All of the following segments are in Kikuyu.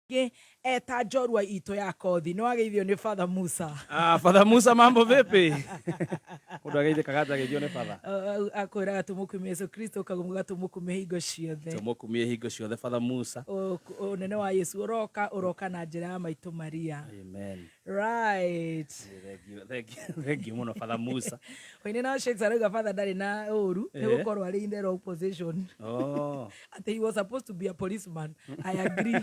Ngĩ eta njorua itũ ya kothi nĩ wageithio nĩ Father Musa. Ah, Father Musa mambo vipi? Mũndũ ageithĩkaga atĩa ageithio nĩ Father? Akwĩraga tũmũkumie Yesu Kristo ũkaguga tũmũkumie hingo ciothe. Tũmũkumie hingo ciothe Father Musa. Ũnene wa Yesu ũroka ũroka na njĩra ya maitũ Maria. Amen. Right. Thank you, thank you, thank you mũno Father Musa. Waine na Shakes arauga Father ndarĩ na ũru nĩ gũkorwo arĩ in the wrong position. Oh. Atĩ he was supposed to be a policeman. I agree.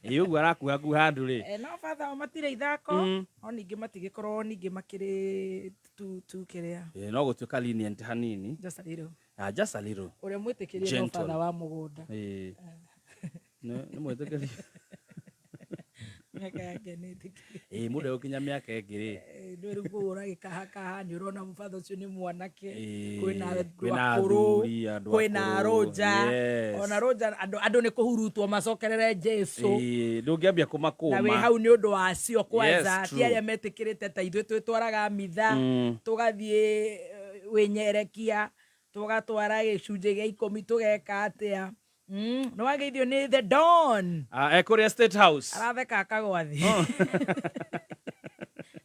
Ĩ ũguo arakuhakuha andũ rĩ. Eh, no Father o matirĩ ithako no ningĩ matigĩkorwo ningĩ makĩrĩ tu tu kĩrĩa. Ĩ no gũtuĩka lenient hanini. Just a little. Ah, just a little. Ũrĩa mwĩtĩkĩrie no Father wa mũgũnda. Ĩ. Nĩ mwĩtĩkĩrie. Mĩaka yake nĩ ĩtĩkĩrie. Ĩ mũndũ egũkinya mĩaka ĩngĩ rĩ. Ndũĩ rĩu kũu ũragĩkahakaha nĩ ũrona mũbatho ũcio nĩ mwanake. Ĩĩ, Kwĩna andũ kwĩna akũrũ, athuri, andũ kwĩna akũrũ, rũnja. yes. Ona rũnja andũ andũ nĩ kũhurutwo macokerere Jesu. Ĩĩ, ndũngĩambia Na wĩ kũmakũma. hau nĩ ũndũ wacio kwanza. Yes, Ti true. arĩa metĩkĩrĩte ta ithuĩ twĩtwaraga mitha, tũgathiĩ wĩnyerekia, tũgatwara gĩcunjĩ gĩa ikũmi tũgeka atĩa. Nĩ wageithio nĩ the Don. Ah, e kũrĩa State House. Aratheka akagwa thĩ.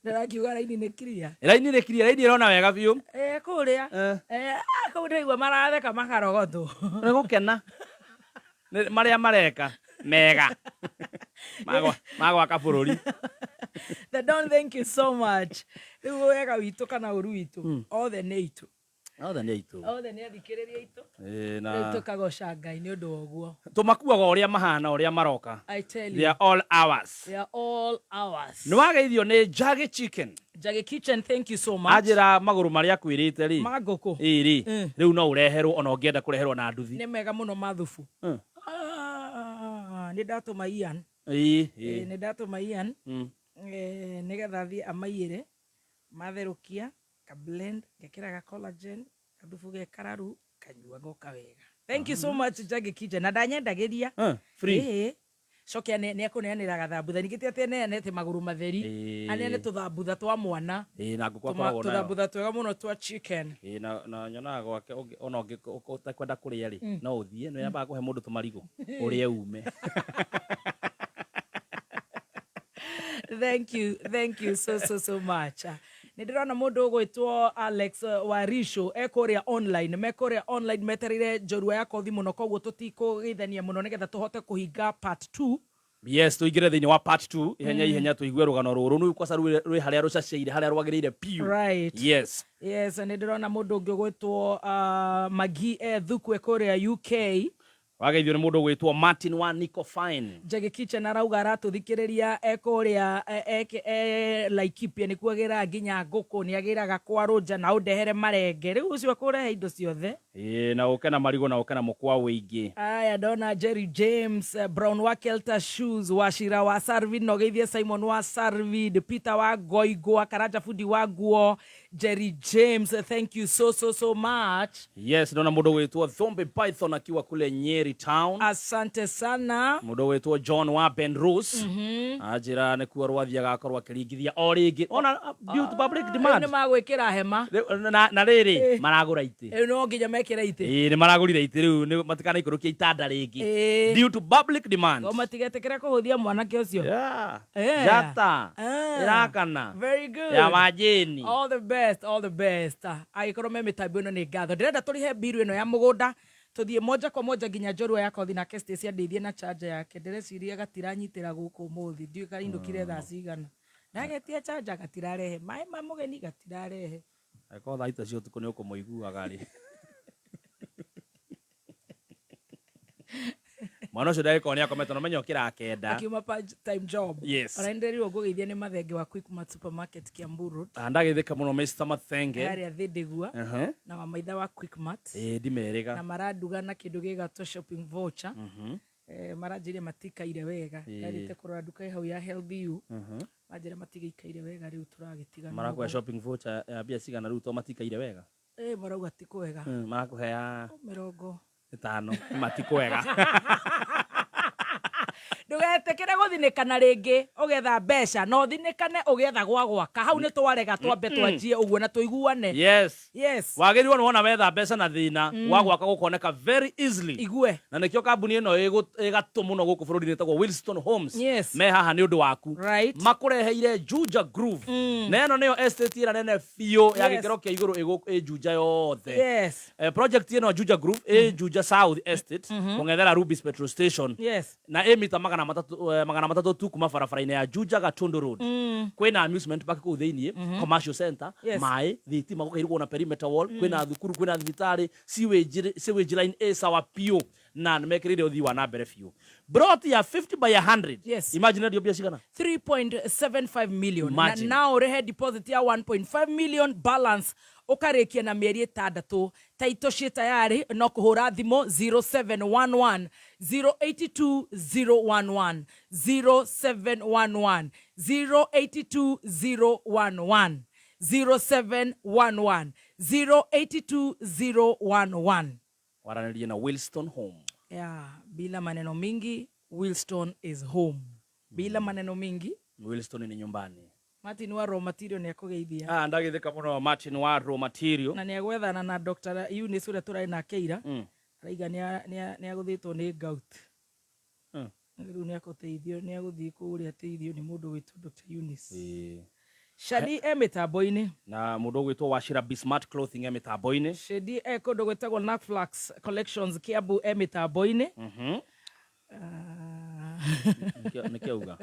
Ndĩrakiuga raini nĩ clear. Raini nĩ clear, raini ĩrona wega biũ. Eh, kũrĩa. Eh, ah, kũu ndĩraigua maratheka makarogotwo. Nĩ gũkena. Nĩ marĩa mareka mega. Magwaka bũrũri. The Don, thank you so much. Rĩu wega witũ kana ũru witũ, othe nĩ aitũ. Othe nĩ aitũ. Othe nĩ athikĩrĩria aitũ. Ĩĩ, na Rĩu tũkagoca Ngai nĩ ũndũ wa ũguo. Tũmakuaga ũrĩa mahana, ũrĩa maroka. I tell They you. are all ours. They are all ours. Nĩ wageithio nĩ Njagi Chicken. Njagi Kitchen, thank you so much. Anjĩra magũrũ marĩa akwĩrĩte rĩ. Ma ngũkũ. Ĩĩ rĩ. Rĩu no ũreherwo ona ũngĩenda kũreherwo na nduthi. Nĩ mega mũno ma thubu. Ah, nĩ ndatũma Ian. Ĩĩ, Ĩĩ, ĩĩ. nĩ ndatũma Ian. Nĩgetha athiĩ amaiyĩre. Matherũkia. Ka blend, ngekĩra ga collagen, gathubu ge kararu, kanyua goka wega. Thank you so much Njagi Kitchen. Na ndanyendagĩria. Eh, free. Ĩĩ. Coke nĩ ekũneanĩra gathambutha. Ningĩ ti atĩ aneanĩte magũrũ matheri. Ĩĩ. Aneane tũthambutha twa mwana. Ĩĩ, na ngũkũ akoragwo nayo. Tũthambutha twega mũno twa chicken. Ĩĩ, na nyonaga gwake ona ũtekwenda kũrĩa rĩ, no ũthiĩ, nĩ ambaga kũhe mũndũ tũmarigũ, ũrĩe ume. Thank you, thank you so, so, so much. Nĩ ndĩrona mũndũ ũgwĩtwo Alex Warisho e kũrĩa online, me kũrĩa online metereire njorua ya kothi mũno, koguo tũtikũgeithania mũno nĩgetha tũhote kũhinga part 2. Yes, tũingĩre thĩinĩ wa part 2 ihenya ihenya tũigue rũgano rũrũ rũu kwaca rwĩ harĩa rũcacĩire harĩa rwagĩrĩire piũ. Right. Yes. Yes, nĩ ndĩrona mũndũ ũngĩ ũgwĩtwo Magi e Thuku e kũrĩa UK. Wageithio nĩ mũndũ ũgwĩtwo Martin wa Nico Fine. Njagi Kitchen arauga aratũthikĩrĩria e kũrĩa, e Laikipia nĩkuo agĩraga nginya ngũkũ, nĩ agĩraga kwa Rũnja na ũndehere marenge. Rĩu ũcio akũrehe indo ciothe. Ĩĩ, na ũke na marigũ na ũke na mũkwa ũingĩ. Aya, ndona Jerry James, Brown wa Kelta Shoes, Wachira wa Sarvid, na ũgeithie Simon wa Sarvid, Peter wa Ngoingwa, Karanja bundi wa nguo, Jerry James, thank you so, so, so much. Yes, ndona mũndũ ũgwĩtwo Thombe Python akiwa kule Nyeri town. Asante sana. Mũndũ ũgwĩtwo John wa Ben Rose. Anjĩra nĩkuo rwathiaga akorwo akĩringithia o rĩngĩ. Ona, due to public Rĩu demand. nĩ magwĩkĩra hema. Rĩu, na rĩrĩ, maragũra itĩ. Rĩu no nginya mekĩre itĩ. Ĩĩ, nĩ maragũrire itĩ rĩu, nĩ matikanaikũrũkia itanda rĩngĩ. Due to public demand. O matigetĩkĩre kũhũthia mwanake ũcio. Yeah. Njata. Ĩrakana. Very good. Ya Wanjĩni. All the best, all the best. Angĩkorwo me mĩtambo ĩno nĩ ngatho. Ndĩrenda tũrĩhe mbiru ĩno ya mũgũnda tũthiĩ moja kwa moja nginya njorua ya kothi nake Stacy andeithie na charger yake. Ndĩreciria gatiranyitĩra gũkũ ũmũthĩ. Ndiũĩ kainũkire thaa cigana. Ndagetia charger gatirarehe. Maĩ ma mũgeni gatirarehe. Angĩkorwo thaa ita cia ũtukũ nĩ ũkũmũiguaga rĩ. Mwana ũcio ndagĩkorwo nĩ akomete na ũmenye ũkĩra kenda. Akiuma part time job. Yes. Ona nĩndĩrirwo ngũgeithia nĩ Mathenge wa Quickmart Supermarket Kiambu Road. Ah, ndageithĩka mũno Mr. Mathenge. Harĩa Thĩndĩgua. Na wamaitha wa Quickmart. Ĩĩ, ndimerĩga. Na maranduga na kĩndũ gĩgatwo shopping voucher. Maranjĩrire matikaire wega. Ndathiĩte kũrora nduka ĩ hau ya Healthy You. Manjĩra matigĩikaire wega rĩu tũragĩtigana Marakũhe ũguo. shopping voucher ya mbia cigana rĩu to matikaire wega? Ĩ, marauga ti kwega. Marakũhe ya Mĩrongo ĩtano, ma ti kwega. Ndũgetĩkĩre gũthinĩkana rĩngĩ ũgetha mbeca na ũthinĩkane ũgĩetha gwa gwaka. Hau nĩ twarega twambe twanjie ũguo na tũiguane. Yes. Yes. Wagĩrĩirwo nĩ wona wetha mbeca na thĩna wa gwaka gũkoneka very easily. Igue. Na nĩkĩo kambuni ĩno ĩgatũ mũno gũkũ bũrũri-inĩ ĩtagwo Wilston Homes. Yes. Me haha nĩ ũndũ waku. Right. Makũreheire Juja Groove. Na ĩno nĩyo estate ĩrĩa nene biũ ya Yes. gĩkĩro kĩa igũrũ ĩ Juja yothe. Yes. Project ĩno Juja Groove ĩ Juja South Estate kũng'ethera Rubis Petrol Station. Yes. Na ĩ mita 300 tu kuma barabara-inĩ ya Juja Gatundu Road. Kwĩna amusement park kũu thĩiniĩ, commercial center, maĩ, thitima, gũkairigwo na perimeter wall, kwĩna thukuru, kwĩna thibitarĩ, sewage line ĩ sawa biũ na nĩmekĩrĩire ũthii wa na mbere biũ. Plot ya 50 by 100. Yes. Imagine ndio mbia cigana? 3.75 million. Na Imagine. now ũrĩhe deposit ya 1.5 million balance ũkarĩkia na mĩeri 6 taito ciĩ tayari no kũhũra thimũ 0711 082 011 0711 082 011 0711 082 011. Waranĩrie na Wilston Home. Yeah, bila maneno mingi Wilston is home. Bila maneno mingi. Wilston ni nyumbani. Martin wa raw material nĩ akũgeithia. Ndagĩthĩka mũno Martin wa raw material. Na nĩ agwethana na Dr. Eunice ũrĩa tũrarĩ nake ira. Araiga nĩ agũthĩtwo nĩ gout. Rĩu nĩ agũteithio, nĩ agũthiĩ kũrĩa ateithio nĩ mũndũ wĩtwo Dr. Eunice. Shadi e mĩtambo-inĩ. Na mũndũ ũgwĩtwo Wachira Be Smart Clothing e mĩtambo-inĩ. Shadi e kũndũ gwĩtagwo Natflax Collections Kiambu e mĩtambo-inĩ. Nĩkĩo auga.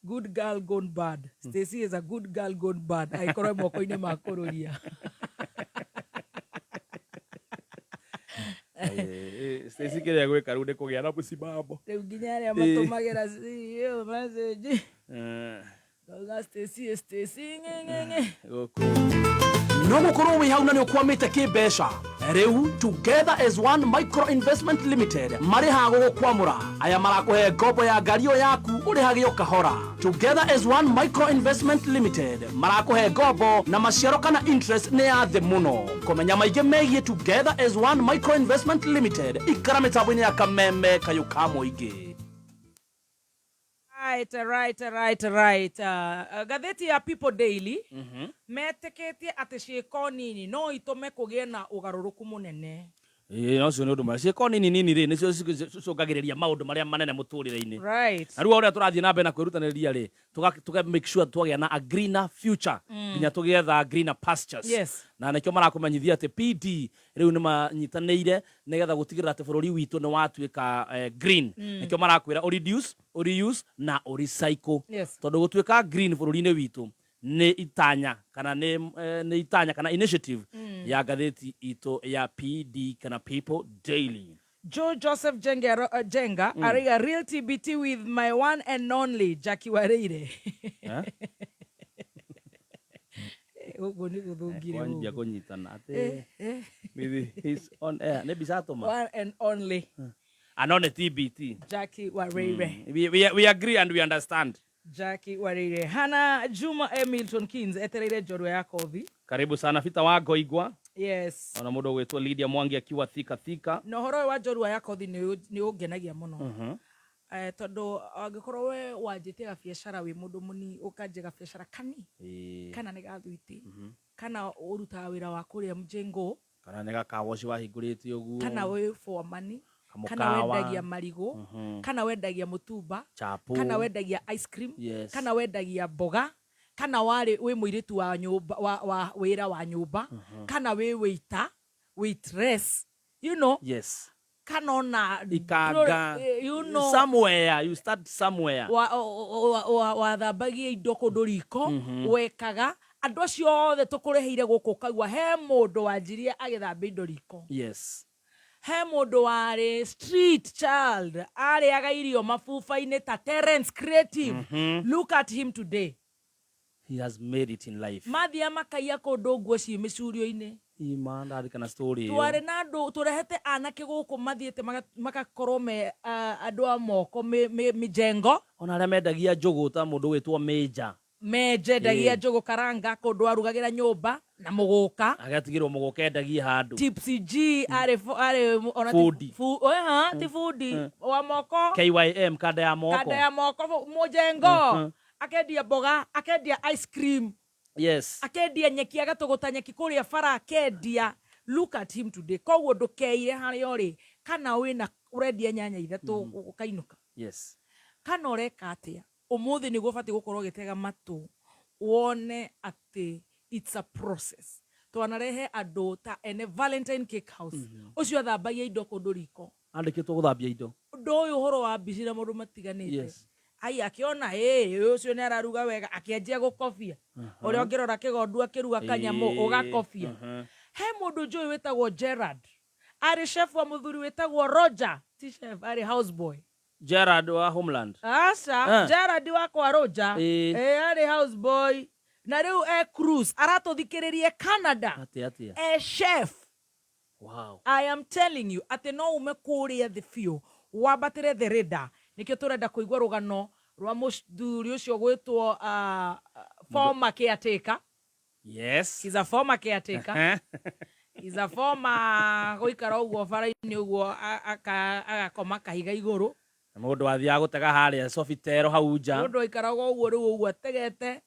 Good girl gone bad. Stacy is a good girl gone bad. Angĩkorwo e moko-inĩ ma kũrũria. Stacy kĩrĩa gwĩka rĩu nĩ kũgĩa na mũcimamo. Rĩu nginya arĩa matũmagĩra CEO message. Ngauga Stacy, Stacy, ng'eng'eng'e. Gũkũ. No gukorwo wi hau na ni ukwamite kimbeca riu Together as One Micro Investment Limited marĩ gugukwamura aya marakuhe ngombo ya ngari ĩyo yaku ũrĩhage o kahora. Together as One Micro Investment Limited marakuhe ngombo na maciaro kana interest nĩ ya thĩ mũno. Kũmenya maingĩ megiĩ Together as One Micro Investment Limited ikara mĩtambo-inĩ ya Kameme kayũ ka mũingĩ. Right, right, right, right. Ngathĩti ya People Daily metĩkĩtie atĩ ciĩko nini no itũme kũgĩe na ũgarũrũku mũnene. Ĩĩ, no cio nĩ ũndũ mwega. Ciĩko nini nini rĩ nĩcio cicũngagĩrĩria maũndũ marĩa manene mũtũrĩre-inĩ. Right. Na rĩu o ũrĩa tũrathiĩ na mbere na kwĩrutanĩria rĩ, tũga make sure twagĩa na a greener future nginya tũgĩetha greener pastures. Yes. Na nĩkĩo marakũmenyithia atĩ PD rĩu nĩ manyitanĩire nĩgetha gũtigĩrĩra atĩ bũrũri witũ nĩ watuĩka green. Nĩkĩo marakwĩra ũ reduce, ũ reuse na ũ recycle. Yes. Tondũ gũtuĩka green bũrũri-inĩ witũ nĩ itanya kana nĩ itanya kana initiative ya ngathĩti itũ ya PD kana People Daily. Joe Joseph Jenga, Jenga araiga real TBT with my one and only Jackie Wareire. Eh? Ũguo nĩ gũthũngire Kwanjia ũguo. kũnyitana atĩ with his on air nĩ mbica atũma. One and only Ano nĩ TBT. Jackie Wareire. We agree and we understand. Jackie Wareire. Hana Juma E. Milton Keynes etereire njorua ya kothi. Karibu sana Fita wa Ngoigwa. Yes. Ona mũndũ ũgwĩtwo Lydia Mwangi akiwa Thika Thika. Na ũhoro ũyũ wa njorua ya kothi nĩ ũngenagia mũno. Tondũ angĩkorwo we wanjĩtie gabiacara wĩ mũndũ mũni ũkanjia gabiacara kani kana nĩ ga thwiti kana ũrutaga wĩra wa kũrĩa mjengo Kana nĩ gakawoci wahingũrĩte ũguo. kana wĩ foreman kana Kamũkawa. wendagia marigũ kana wendagia mũtumba Chapo. kana wendagia ice cream Yes. kana wendagia mboga kana warĩ wĩ mũirĩtu wa nyũmba wa wĩra wa nyũmba kana wĩ waiter waitress you know Yes. kana ona Ikanga. you know Somewhere you start somewhere. wathambagia indo kũndũ riko wekaga andũ acio othe tũkũreheire gũkũ ũkaigua he mũndũ wanjirie agĩthambia indo riko. Yes. He mũndũ warĩ street child arĩaga irio mabuba-inĩ ta Terence Creative. Look at him today. He has made it in life. Mathiaga makaiya kũndũ nguo ciĩ mĩcurio-inĩ. Ima ndarikana story ĩyo. Twarĩ na andũ tũrehete anake gũkũ mathiĩte magakorwo me andũ a moko mĩjengo. Ona arĩa mendagia njũgũ ta mũndũ wĩtwo Major. Menjendagia njũgũ karanga kũndũ arugagĩra nyũmba. Na mũgũka. Agatigirwo mũgũka endagie handũ. Tipsy G arĩ arĩ ona Fundi. Ti fundi wa moko. KYM, kanda ya moko. Kanda ya moko, mũjengo, akendia mboga, akendia ice cream, akendia nyeki, agatũgũta nyeki kũrĩa bara akendia. Look at him today. Koguo ndũkeire harĩa ũrĩ, kana wĩna ũrendia nyanya ithatũ ũkainũka, kana ũreka atĩa. Ũmũthĩ nĩguo ũbatiĩ gũkorwo ũgĩtega matũ wone atĩ it's a process. Twanarehe andũ ta ene Valentine Cake House, ũcio athambagia indo kũndũ riko. Andĩkĩtwo gũthambia indo. Ũndũ ũyũ, ũhoro wa mbici na maũndũ matiganĩte, ai akĩona ĩ ũcio nĩ araruga wega, akĩanjia gũkobia ũrĩa ũngĩrora kĩgondu akĩruga kanyamũ, ũgakobia. He mũndũ njũĩ wĩtagwo Gerard, arĩ chef wa mũthuri wĩtagwo Roger. Ti chef, arĩ houseboy. Gerard wa Homeland? Aca. Gerard wa kwa Roger. Ĩ arĩ houseboy na rĩu e cruise aratũthikĩrĩrie Canada. Atĩa atĩa? E chef. I am telling you atĩ no ume kũrĩa thĩ biũ wambatĩre the radar. Nĩkĩo tũrenda kũigua rũgano rwa mũthuri ũcio gwĩtwo former caretaker. He's a former caretaker. He's a former gũikara ũguo bara-inĩ ũguo, agakoma kahiga igũrũ. Mũndũ wathiaga gũtega harĩa Sofitero hau nja. Mũndũ aikaraga ũguo rĩu ũguo ategete.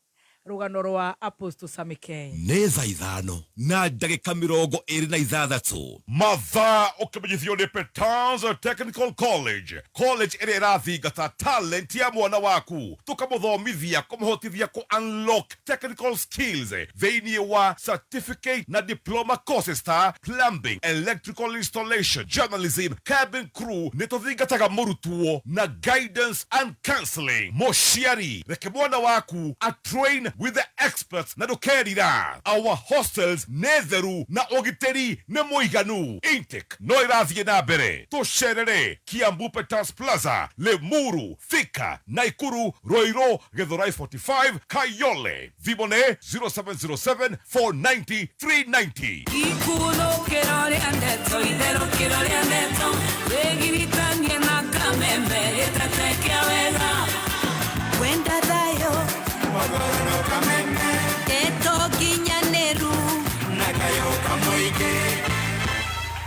Rũgano rwa Apostle Sammy K. Nĩ thaa 5:26. Mathaa ũkĩmenyithio nĩ Petans Technical College, college ĩrĩa ĩrathingata talent ya mwana waku, tũkamũthomithia kũmũhotithia kũ unlock technical skills thĩinĩ wa certificate na diploma courses ta plumbing, electrical installation, journalism, cabin crew. Nĩ tũthingataga mũrutwo na guidance and counseling. Mũciari, reke mwana waku a train with the experts na ndũkerira. Our hostels nĩ theru na ũgitĩri nĩ mũiganu. Intake no ĩrathiĩ na mbere. Tũcerere Kiambu, Peters Plaza, Limuru, Thika, Naikuru, Ruiru, Githurai 45, Kayole. Thimũ nĩ 0707 490 390. Ikunũkĩro rĩa ndeto, itherũkĩro rĩa ndeto, wĩgiritanie na Kameme gĩtete kĩa wega. Wenda thayũ, ndeto nginyanĩru.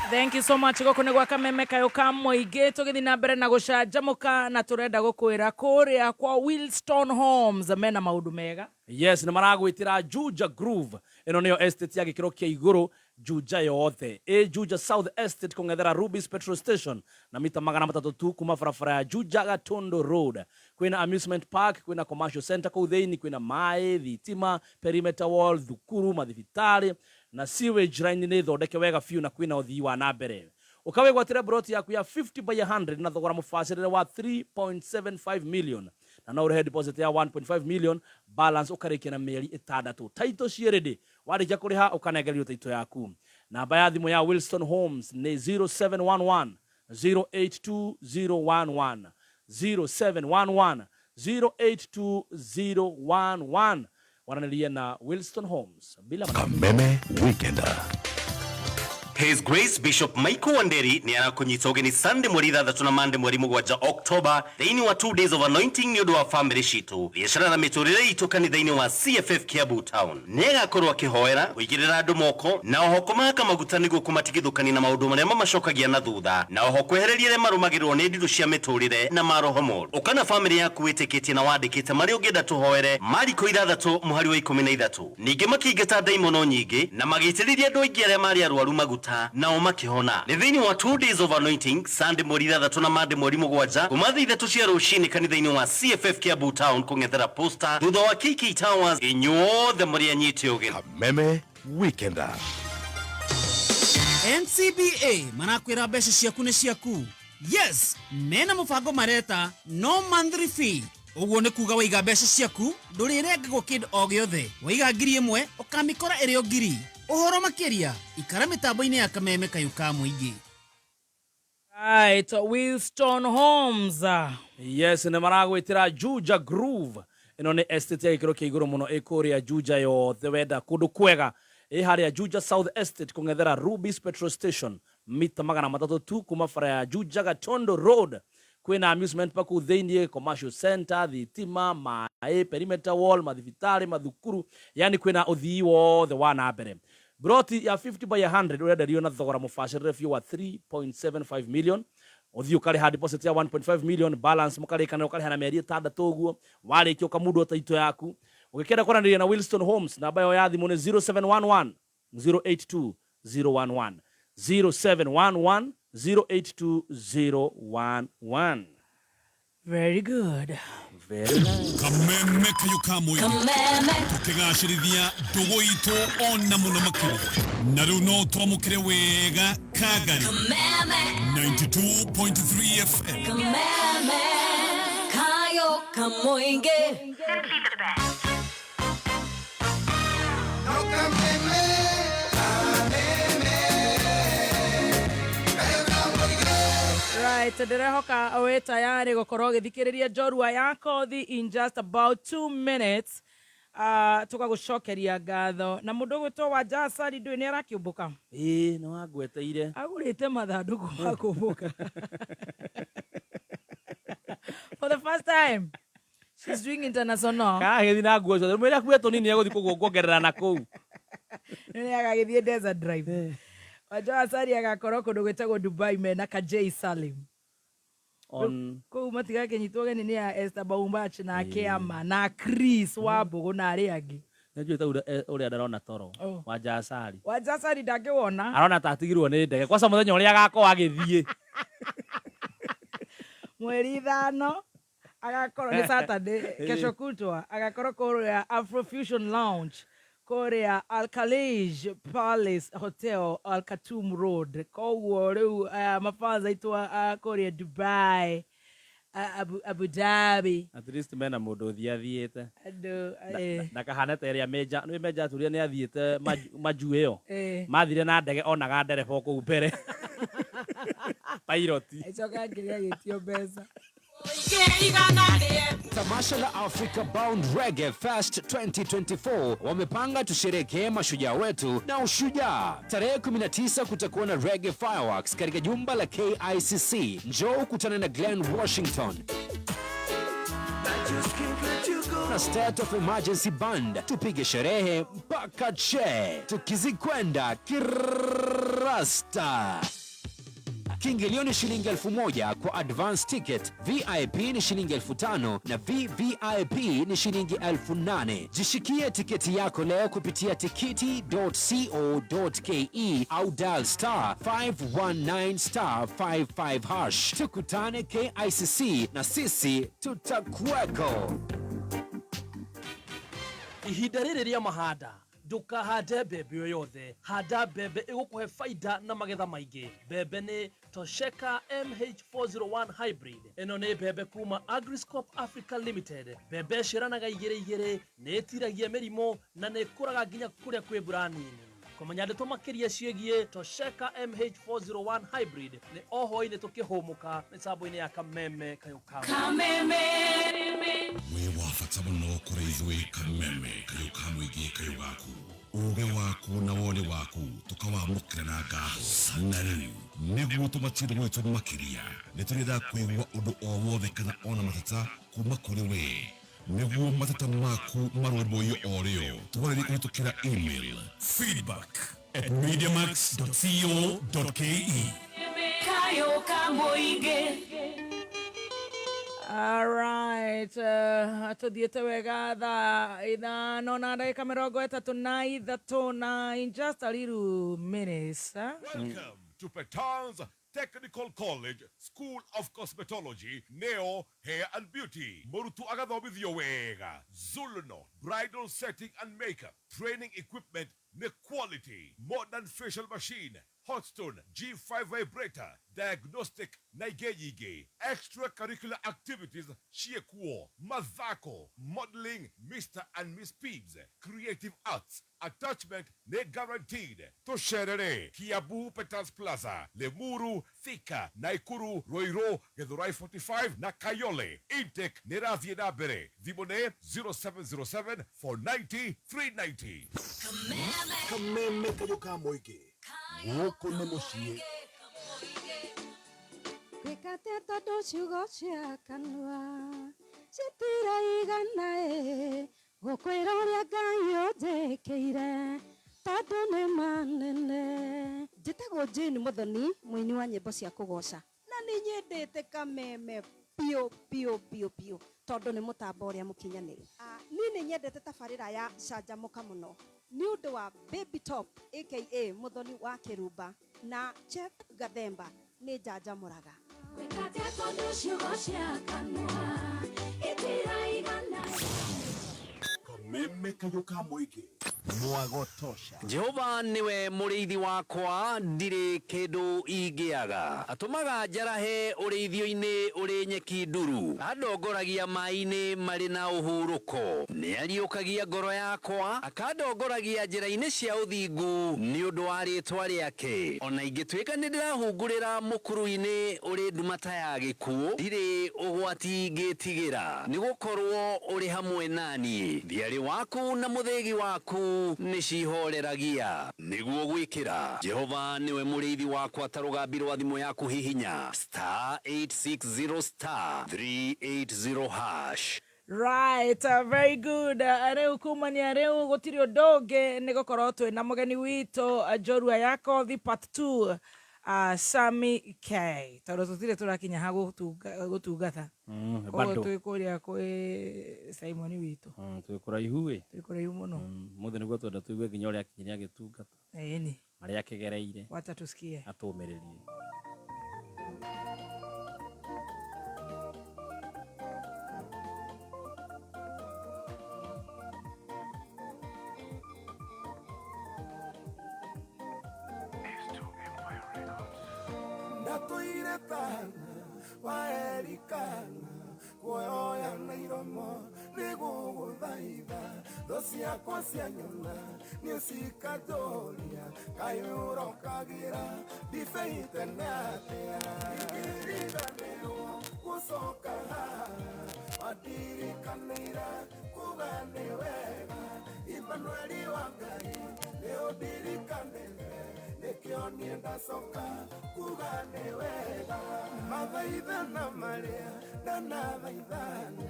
Thank you so much. Gũkũ nĩ gwa Kameme kayũ ka mũingĩ, tũgĩthiĩ na mbere na gũcanjamũka, na tũrenda gũkwĩra kũrĩa kwa Wilston Homes mena maũndũ mega. Yes, nĩ maragwĩtĩra Juja Groove. Ĩno nĩyo estate ya gĩkĩro kĩa igũrũ Juja yothe. Ĩ Juja South Estate, kũng'ethera Rubis Petrol Station na mita 300 tu kuma barabara ya Juja Gatondo Road. Kwĩna amusement park, kwĩna commercial center kũu thĩinĩ, kwĩna maĩ, thitima, perimeter wall, thukuru, mathibitarĩ na sewage line nĩ thondeke wega biũ, na kwĩna ũthii wa na mbere. Ũkawĩgwatĩra broti yaku ya 50 by 100 na thogora mũbacĩrĩre wa 3.75 million, na no ũrĩhe deposit ya 1.5 million, balance ũkarĩkia na mĩeri 6. Title ciĩ ready, warĩkia kũrĩha ũkanengererio title yaku. Namba ya thimũ ya Wilson Homes nĩ 0711 082011, 0711 082011. Waranĩrie na Wilson Homes bila Kameme Weekender. His Grace Bishop Michael Wanderi nĩ arakũnyita ũgeni Sunday mweri 6 na Monday mweri 7 October thĩinĩ wa 2 days of anointing nĩ ũndũ wa family citũ, biacara na mĩtũrĩre itũ kanitha-inĩ wa CFF Kiambu Town. Nĩ agakorwo akĩhoera, kũigĩrĩra andũ moko na oho kũmahaka maguta nĩguo kũmatigithũkania na maũndũ marĩa mamacokagia na thutha, na oho kwehereria arĩa marũmagĩrĩrwo nĩ ndirũ cia mĩtũrĩre na maroho moru. Ũka na family yaku wĩtĩkĩtie na wandĩkĩte marĩa ũngĩenda tũhoere. Mariko 6 mũhari wa 13. Ningĩ makĩingata ndaimono nyingĩ na magĩitĩrĩria andũ aingĩ arĩa marĩ arwaru maguta, nao makĩhona. Nĩ thĩinĩ wa 2 days of anointing, Sunday mweri 6 na Monday mweri 7, kuma thaa 3 cia rũcinĩ kanitha-inĩ wa CFF Kiambu Town, kũng'ethera posta thutha wa KK Towers. Inyuothe mũrĩ anyite ũgeni. Kameme Weekender. NCBA marakwĩra mbeca ciaku nĩ ciaku. Yes, mena mũbango mareta no monthly fee. Ũguo nĩ kuga waiga mbeca ciaku ndũrĩrengagwo kĩndũ o gĩothe. Waiga 1000 ũkamĩkora ĩrĩ o 1000. Ũhoro makĩria ikara mĩtambo-inĩ ya Kameme kayũ ka mũingĩ. Right, Wilston Homes. Yes, nĩ maragwĩtĩra Juja Groove. Ĩno nĩ estate ya gĩkĩro kĩa igũrũ mũno ĩ kũrĩa Juja yothe. Wenda kũndũ kwega, ĩ harĩa Juja South Estate, kũng'ethera Rubis Petrol Station, mita 300 tu kuma bara ya Juja Gatondo Road. Kwĩna amusement park kũu thĩinĩ, commercial center, thitima, maĩ. Maĩ, perimeter wall, mathibitarĩ, mathukuru, yani kwĩna ũthii wothe wa na mbere. Broti ya 50 by 100 ũrenderio na thogora mũbacĩrĩre biũ wa 3.75 million. Ũthiĩ ũkarĩha deposit ya 1.5 million, balance mũkarĩkanĩra ũkarĩha na mĩeri 6 ũguo. Warĩkia ũkamundwo taito yaku. Ũgĩkĩenda kwaranĩria na Wilston Homes, namba yao ya thimũ nĩ 0711 082 011, 0711 082 011. Very good. Very nice. Kameme kayo ka mũingĩ tũkĩgacĩrithia ndũgũ itũ ona mũno makĩria, na rĩu no twamũkĩre wega Kagari 92.3 FM. Kameme kayo kamoinge. Right, ndirehoka wĩ tayari gũkorwo ũgĩthikĩrĩria njorua ya kothi in just about 2 minutes. Tũgagũcokeria ngatho na mũndũ ũgwĩtwo wa Jasari, ndũĩ nĩ arakĩũmbũka. Ĩĩ, nĩ wangweteire. Agũrĩte mathandũkũ ma kũmbũka for the first time. She's doing international. Kagĩthi na nguo ciothe, mwĩre akue tũnini, egũthiĩ kũguo kuongerera na kũu. Nĩ agagĩthiĩ Desert Drive. Wanja Asari agakorwo kũndũ gwĩtagwo Dubai mena Kajei Salim. On kũu matigakĩnyitwo geni nĩ ya Esther Baumbach na Kiama na Chris Wambũgũ na arĩa angĩ. Nĩnjũĩ ta ũrĩa ndarona toro. Oh. Wanja Asari. Wanja Asari ndangĩwona. Arona ta atigirwo nĩ ndege kwaca mũthenya ũrĩa agakorwo agĩthiĩ. Mweri 5 agakorwo nĩ Saturday, kesho kutwa, agakorwo kũrĩa Afrofusion Lounge kũrĩa Alkalij Palace Hotel, Alkatum Road. Koguo rĩu mafans aitũ kũrĩa Dubai, Abu Dhabi. At least mena mũndũ ũthiĩ athiĩte. Andũ Ndakahane ta ĩrĩa menja nĩ menja aturia nĩ athiĩte majuu ĩyo. Mathire na ndege, onaga ndereba o kũu mbere, pilot. Acoka ngĩrĩa agĩtio mbeca. Tamasha la Africa Bound Reggae Fest 2024 wamepanga tusherekee mashujaa wetu na ushujaa. Tarehe 19 kutakuwa na Reggae Fireworks katika jumba la KICC. Njoo ukutane na Glenn Washington na State of Emergency Band, tupige sherehe mpaka che, tukizikwenda kirasta. Kiingilio ni shilingi 1000 kwa advance ticket, VIP ni shilingi 5000 na VVIP ni shilingi 8000. Jishikie tiketi yako leo kupitia tikiti.co.ke au dial *519*55#. Tukutane KICC na sisi tutakuweko. Ihinda rĩrĩ rĩa mahanda, ndũkahande mbembe o yothe, handa mbembe ĩgũkũhe baida na magetha maingĩ. Mbembe nĩ Tosheka MH401 Hybrid. Ĩno nĩ mbembe kuma Agriscope Africa Limited. Mbembe ĩciaranaga igĩrĩ igĩrĩ, nĩ ĩtiragia mĩrimũ na nĩ ĩkũraga nginya kũrĩa kwĩ mbura nini. Kũmenya ndeto makĩria ciĩgiĩ Tosheka MH401 Hybrid nĩ o hwaĩ-inĩ tũkĩhũmũka mĩtambo-inĩ ya Kameme Kayũ ka Wĩ wa bata mũno kũrĩ ithuĩ. Kameme kayũ ka mũingĩ, kayũ gaku, ũgĩ waku na woni waku tũkawamũkĩra na ngatho. Na rĩu nĩguo tũmatie gwitũ makĩria, nĩ tũrenda kũigua ũndũ o wothe kana ona mateta kuma kũrĩ we, nĩguo mateta maku marũmbũiyo o rĩo. Twarĩrie kũhĩtũkĩra email feedback@mediamax.co.ke. Kayo kamoinge. Alright, tuthiĩte wega thaa 5 na ndagĩka 33 na in just a little minutes, eh? Welcome to Petans Technical College, School of Cosmetology, Neo Hair and Beauty. Mũrutwo agathomithio wega. Zuluno, bridal setting and makeup, training equipment nĩ quality, modern facial machine, Hotstone G5 vibrator, diagnostic na ingĩ nyingĩ. Extracurricular activities ciĩkuo: mathako, modeling, Mr and Miss Peeves, creative arts. Attachment nĩ guaranteed. Tũcerere Kiambu, Petans Plaza, Limuru, Thika, Naikuru, Ruiru, Githurai 45 na Kayole. Intake nĩ ĩrathiĩ na mbere. Thimũ nĩ 0707 490 390. Kameme kayũ ka mũingĩ, gũkũ nĩ mũciĩ. Gwĩkate tondũ ciugo cia kanua citiraigana ĩ. Gũkwĩra ũrĩa Ngai ũnjĩkĩire tondũ nĩ manene. Njĩtagwo Jane Muthoni, mũini wa nyĩmbo cia kũgoca, na nĩ nyendete Kameme biũ biũ biũ biũ tondũ nĩ mũtambo ũrĩa mũkinyanĩru. Niĩ nĩ nyendete tabarĩra ya Canjamũka mũno nĩ ũndũ wa Baby Top aka Muthoni wa Kĩrumba na Chef Gathemba nĩ njanjamũraga. Wĩkate tondũ ciugo cia kanua itiraigana. Kameme kayũ ka mũingĩ mwagotosha. Jehova niwe mũrĩithi wakwa, ndirĩ kĩndũ ingĩaga. Atũmaga njarahe ũrĩithio-inĩ ũrĩ nyeki nduru, andongoragia maĩ-inĩ marĩ na ũhurũko. Nĩariũkagia ngoro yakwa, akandongoragia njĩra-inĩ cia ũthingu nĩ ũndũ wa rĩĩtwa rĩake. Ona ingĩtuĩka nĩndĩrahungurĩra mũkuru-inĩ ũrĩ nduma ta ya gĩkuũ, ndirĩ ũgwati ingĩtigĩra, nĩgũkorwo ũrĩ hamwe naniĩ. Thiarĩ waku na mũthĩgi waku nĩcihoreragia. Nĩguo gwĩkĩra Jehova niwe mũrĩithi wakwa ta rũgambi rwa thimũ yaku hihinya *860 *380 hash. Right, very good. Rĩu kumania rĩu gũtirĩ ũndũ ũngĩ nĩ gũkorwo twĩna mũgeni witũ njorua ya Kothi part 2, Sammy K, tondũ tũtirĩ tũrakinya ha gũtungata. Koguo bado. Twĩ kũrĩa kwĩ Simon witũ. Twĩ kũraihu ĩ. Twĩ kũraihu mũno. Mũthĩ nĩguo twenda tũigue nginya ũrĩa akinyire agĩtungata, ĩni marĩa akĩgereire. Wacha tusikie. Atũmĩrĩrie. Ndatũire tana waerikana kuoya na iromo nĩgũgũthaitha thũ ciakwa cianyona nĩ cikanjũria kaĩ ũrokagĩra ndibei tene atĩa ingĩriganĩrwo gũcoka haha wandirikanĩire kuga nĩ wega Imanueli wa Ngai nĩ ũndirikanĩte nĩkĩo niĩ ndacoka kuga nĩ wega mathaithana marĩa ndanathaithana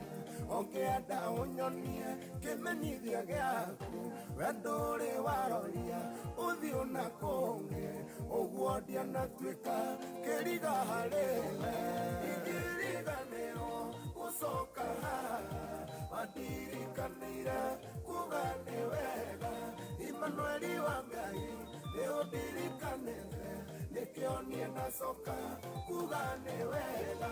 ũngĩenda ũnyonie kĩmenyithia gĩaku we ndũrĩ waroria ũthiũ na kũngĩ ũguo ndianatuĩka kĩriga harĩ we ingĩriganĩrwo gũcoka haha wandirikanĩire kuga nĩ wega Imanueli wa Ngai nĩ ũndirikanĩte nĩkĩo niĩ ndacoka kuga nĩ wega.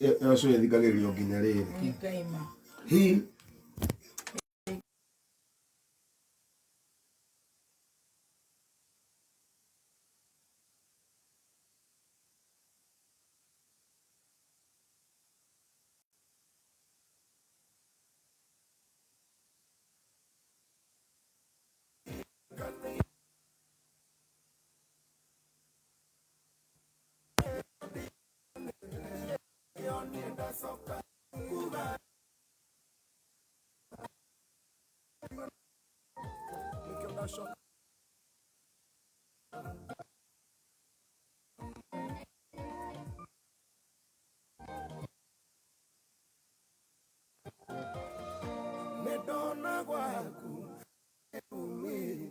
Ĩyo cũĩ ĩthikagĩrĩrio nginya rĩrĩ. Ngaima. Hi. Nĩndona gwaku umi.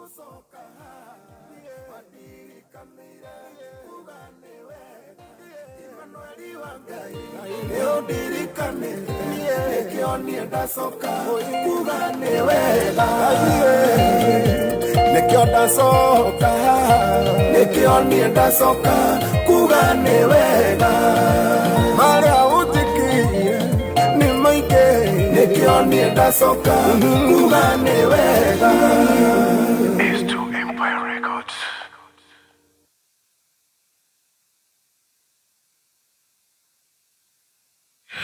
Gũcoka haha wandirikanĩire kuga nĩ wega Emmanueli wa Ngai nĩ ũndirikanĩte nĩkĩo niĩ ndacoka kuga nĩ wega nĩkĩo ndacoka nĩkĩo niĩ ndacoka kuga nĩ wega marĩa ũnjĩkĩire nĩ maingĩ nĩkĩo niĩ ndacoka kuga nĩ wega. S2 Empire Records.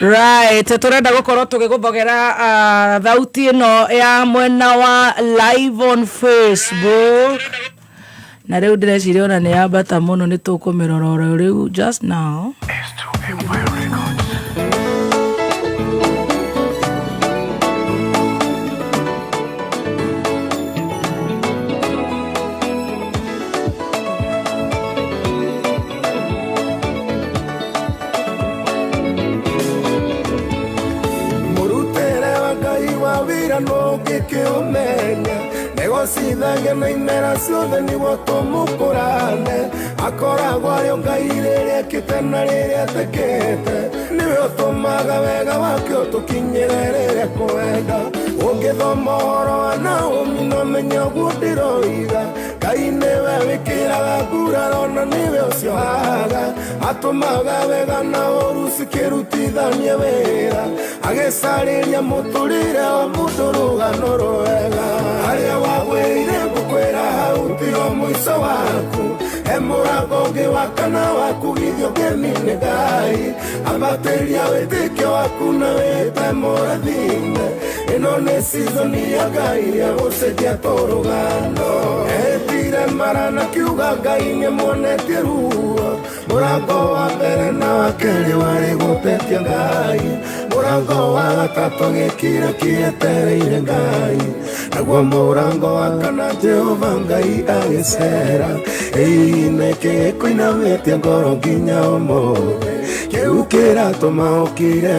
Right, turenda gukorwo tugiguthogera thauti ino ya mwena wa live on Facebook na riu ndireciria ona ni yambata muno ni tukumirora oro riu just now. S2 Empire Records. Mũrutĩre wa Ngai wa wĩra no ũngĩkĩũmenya nĩgũcithagia na imera ciothe nĩguo tũmũkũrane akoragwo arĩ o Ngai rĩrĩa ekĩte na rĩrĩa atekĩte nĩwe ũtũmaga wega wake ũtũkinyĩre rĩrĩa kwenda ũngĩthoma ũhoro wa Naomi no menye ũguo ndĩroiga Ngai nĩwe wĩkĩraga nguraro na nĩwe ũciohaga atũmaga wega na ũru cikĩrutithania wĩra agĩcarĩria mũtũrĩre wa mũndũ rũgano rwega harĩa wagwĩrĩire ngũkwĩra hau tigo mũico waku he mũrango ũngĩ wa kana wa kugithio ngemi nĩ Ngai ambatĩria wĩtĩkio waku na wĩte mũrathime ĩno nĩ season ya Ngai ya gũcenjia tũrũgano etire mara na kiuga Ngai nĩmuonetie ruo mũrango wa mbere na wa kerĩ warĩ gũtetia Ngai mũrango wa gatatũ gĩkira kĩetereire Ngai naguo mũrango wa kana Jehova Ngai agĩcera ĩĩ nĩkĩ gĩkũinamĩtie ngoro nginya ũmũthĩ kĩu kĩratũma ũkire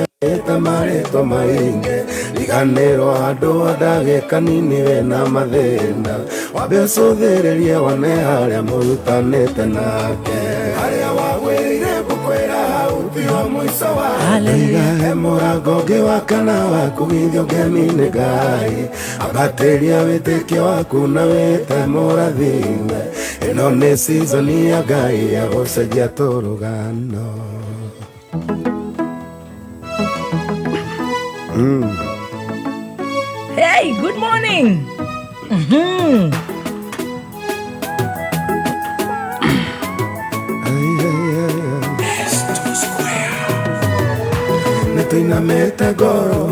ta marĩtwa maingĩ riganĩrwo handũ wa ndagĩka nini wĩna mathĩna wambe ũcũthĩrĩrie wone harĩa mũrutanĩte nake harĩa wagwĩrĩire ngũkwĩra hau tiho mũico wa Ndoiga he mũrango ũngĩ wa kana wa kũgithio ngemi nĩ Ngai ambatĩria wĩtĩkio waku na wĩte mũrathime ĩno nĩ season ya Ngai ya gũcenjia tũrũgano. Hey, good morning. S2 Square. Nĩtũinamĩte ngoro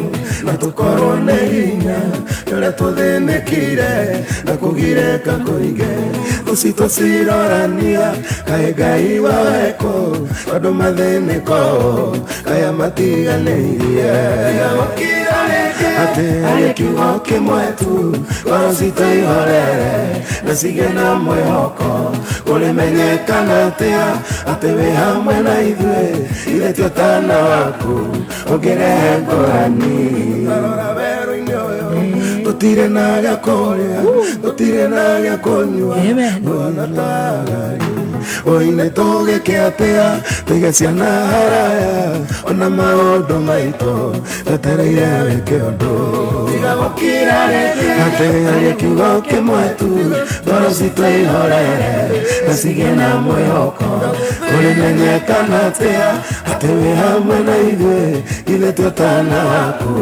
na tũkorwo nĩ hinya tũrĩa tũthĩnĩkire na kũgirĩka kũingĩ thũ citũ cirorania kaĩ Ngai wawekwo tondũ mathĩnĩko kaya matiganĩirie atĩ arie kiugo kĩmwe tu ngoro citũ ihorere na cigĩe na mwĩhoko kũrĩmenyekana atĩa atĩ wĩ hamwe na ithuĩ ithe ti ũtana waku ũngĩrehe ngũrani tarora werũ-inĩ ũyũ tũtirĩ na gĩa kũrĩa tũtirĩ na gĩa kũnyua mwana tagari oine tũgĩke atĩa tũige ciana haraya ona maũndũ maitũ twetereire wĩke ũndũ tiga gũkira rĩngĩ atĩ arie kiugo kĩmwe tu ngoro citũ ihorere na cigĩe na mwĩhoko kũrĩmenyekana atĩa atĩ wĩ hamwe na ithuĩ ithe ti ũtana waku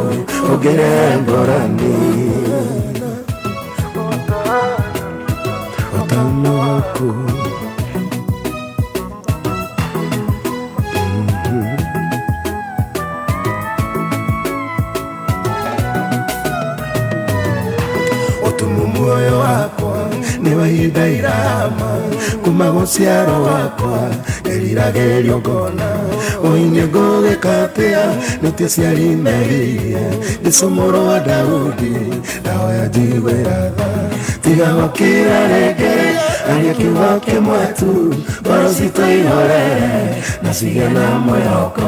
ũngĩrehe ngũrani ũtana waku. Muoyo wakwa nĩ wa ihinda irama kuma gũciarwo wakwa ngeriragĩrio ngona ũinie ngũgĩka atĩa nĩtĩ aciari mehirie Jesũ mũrũ wa Daudi ndahoya njiguĩra tha tiga gũkira rĩngĩ Aria kiugo kĩmwe tu ngoro citũ ihorere na cigĩe na mwĩhoko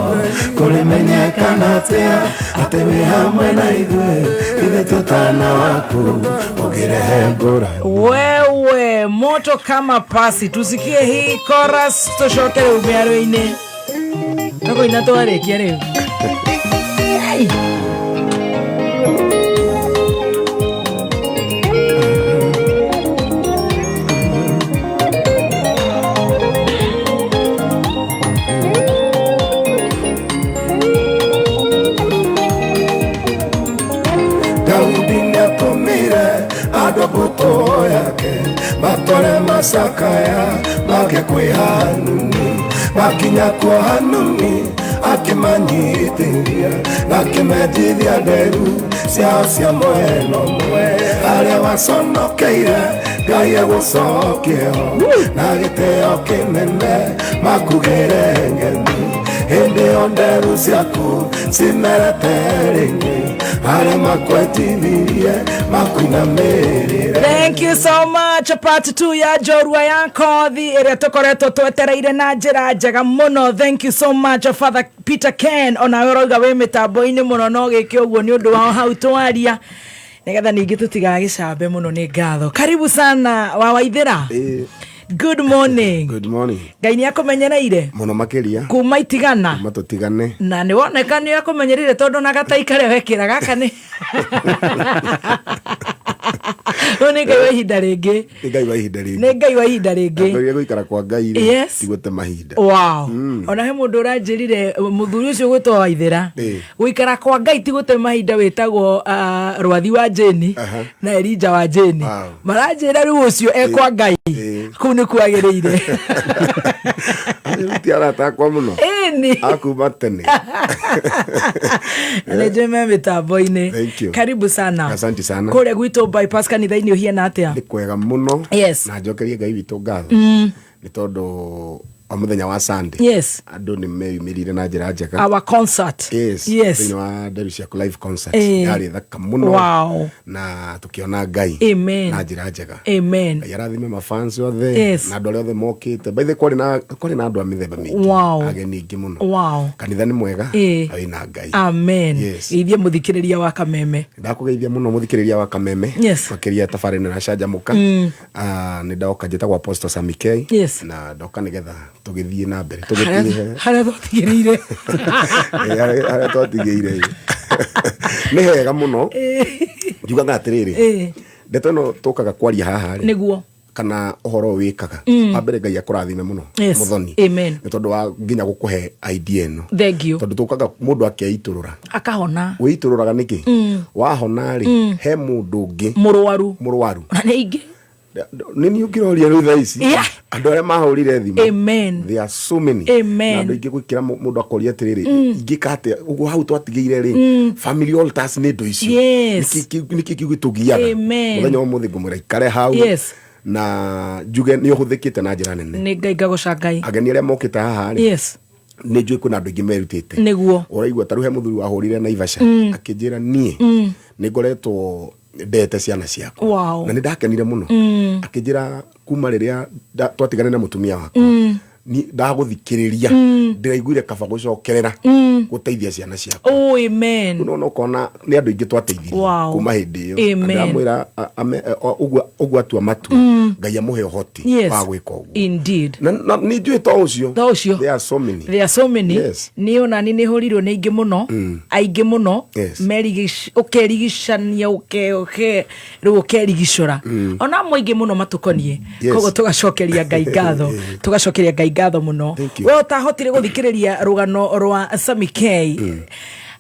kũrĩmenyekana atĩa atĩ wĩ hamwe na ithuĩ ithe tũtana waku ũngĩrehe ngũrani. Wewe moto kama pasi, tusikie hii chorus tucoke rĩu mĩario-inĩ tũkũina twarĩkia rĩu. Ai. Daudi nĩatũmire andũ mbũtũ yake matware macakaya make kwĩ Hanuni, makinya kuo Hanuni akĩmanyitithia na akĩmenjithia nderu ciao cia mwena ũmwe arĩa waconokeire Ngai egũcokie ho na gĩtĩo kĩnene makugĩre ngemi hĩndĩ ĩyo nderu ciaku cimerete rĩngĩ arĩa makwetithirie makuinamĩrĩre. Thank you so much. Part 2 ya Njorua ya Kothi ĩrĩa tũkoretwo twetereire na njĩra njega mũno. Thank you so much Father Peter Ken, onawe ũrauga wĩ mĩtambo-inĩ mũno no gĩke ũguo nĩ ũndũ wao hau twaria nĩgetha ningĩ tũtigagĩcambe mũno. Nĩ ngatho. Karibu sana wa Waithĩra. Good morning. Good morning. Ngai nĩ akũmenyereire Mũno makĩria. Kuma itigana. Kuma tũtigane. Na nĩ woneka nĩ akũmenyereire tondũ na gatai karĩa wekĩra gaka nĩ Ũyũ nĩ Ngai wa ihinda rĩngĩ. Nĩ Ngai wa ihinda rĩngĩ. Nĩ Ngai wa ihinda rĩngĩ. Ndambĩrĩria gũikara kwa Ngai rĩ, Yes. ti gũte mahinda. Wow. Ona he mũndũ ũranjĩrire mũthuri ũcio gwĩtwo Waithĩra gũikara kwa Ngai ti gũte mahinda wĩtagwo Rwathi wa Jeni na Elija wa Jeni maranjĩra rĩu ũcio e kwa Ngai kũu nĩ kwagĩrĩire. Acio ti arata akwa mũno. Ĩni. Akuma tene. Na nĩ njũĩ me mĩtambo-inĩ. Thank you. Karibu sana. Asante sana. Kũrĩa gwitũ bypass kanitha-inĩ ũhiana atĩa? Nĩ kwega mũno. Yes. Na njokerie Ngai witũ ngatho. Nĩ tondũ wa mũthenya wa Sunday. Yes. Andũ nĩ meyumĩrire na njĩra njega. Our concert. Yes. Yes. Thĩinĩ wa Nderu Ciaku live concert. Yarĩ thaka mũno. Wow. Na tũkĩona Ngai. Amen. Na njĩra njega. Amen. Ngai arathime mafans othe. Yes. Na andũ arĩa othe mokĩte. By the way, kwarĩ na andũ a mĩthemba mĩingĩ. Wow. Ageni aingĩ mũno. Wow. Kanitha nĩ mwega. Na wĩna Ngai. Amen. Yes. Geithia mũthikĩrĩria wa Kameme. Ndakũgeithia mũno mũthikĩrĩria wa Kameme. Yes. Makĩria tabarĩ ĩno ya Canjamũka. Nĩ ndoka njĩtagwo Apostle Sammy K. Yes. Na ndoka nĩgetha tũgĩthiĩ na mbere. Harĩa Tũgĩthiĩ harĩa twatigĩrĩire. Harĩa twatigĩire. Nĩ hega mũno. Njugaga atĩrĩrĩ. Ndeto ĩno tũkaga kwaria haha rĩ. Nĩguo. Kana ũhoro ũyũ wĩkaga. Wa mbere Ngai akũrathime mũno. Yes. Mũthoni. Amen. Nĩ tondũ wa nginya gũkũhe idea ĩno. Thank you. Tondũ tũkaga mũndũ akeitũrũra. Akahona. Wĩitũrũraga nĩkĩ? Wahona rĩ, he mũndũ ũngĩ Mũrwaru. Mũrwaru. Na nĩ aingĩ. Nĩ niĩ ũngĩroria rĩu thaa ici. Yeah. Andũ arĩa mahũrire thimũ. Amen. There are so many. Amen. Na andũ aingĩ gwĩkĩra mũndũ akoria atĩrĩrĩ, ingĩka atĩa? Ũguo hau twatigĩire rĩ, family altars nĩ indo icio. Yes. Nĩkĩ kĩu gĩtũgiaga? Amen. Mũthenya wa ũmũthĩ ngũmwĩra ikare hau. Yes. Na njuge nĩ ũhũthĩkĩte na njĩra nene. Nĩ Ngai ngagoca Ngai. Ageni arĩa mokĩte haha rĩ, Yes. nĩ njũĩ kwĩna andũ aingĩ merutĩte. Nĩguo. Ũraigua ta rĩu he mũthuri wahũrire Naivasha akĩnjĩra niĩ nĩ ngoretwo ndete ciana ciakwa. Wow. Na nĩ ndakenire mũno. Akĩnjĩra kuma rĩrĩa twatigane na mũtumia wakwa ndagũthikĩrĩria ndĩraiguire kaba gũcokerera gũteithia ciana ciakwa. Oh, amen. Rĩu nona ũkona nĩ andũ aingĩ twateithirie Wow. kuma hĩndĩ ĩyo. Amen. Ndamwĩra ũguo atua matua Ngai amũhe ũhoti Yes. wa gwĩka ũguo. Indeed. Na nĩ njũĩ to ũcio. To ũcio. There are so many. There are so many. Yes. Niĩ onani nĩ hũrirwo nĩ aingĩ mũno. Aingĩ mũno. Yes. Ũkerigicania rĩu ũkerigicũra. Ona amwe aingĩ mũno matũkoniĩ. Yes. Koguo tũgacokeria Ngai ngatho. Tũgacokeria Ngai ngatho mũno. Thank you. We ũtahotire gũthikĩrĩria rũgano rwa Sammy K.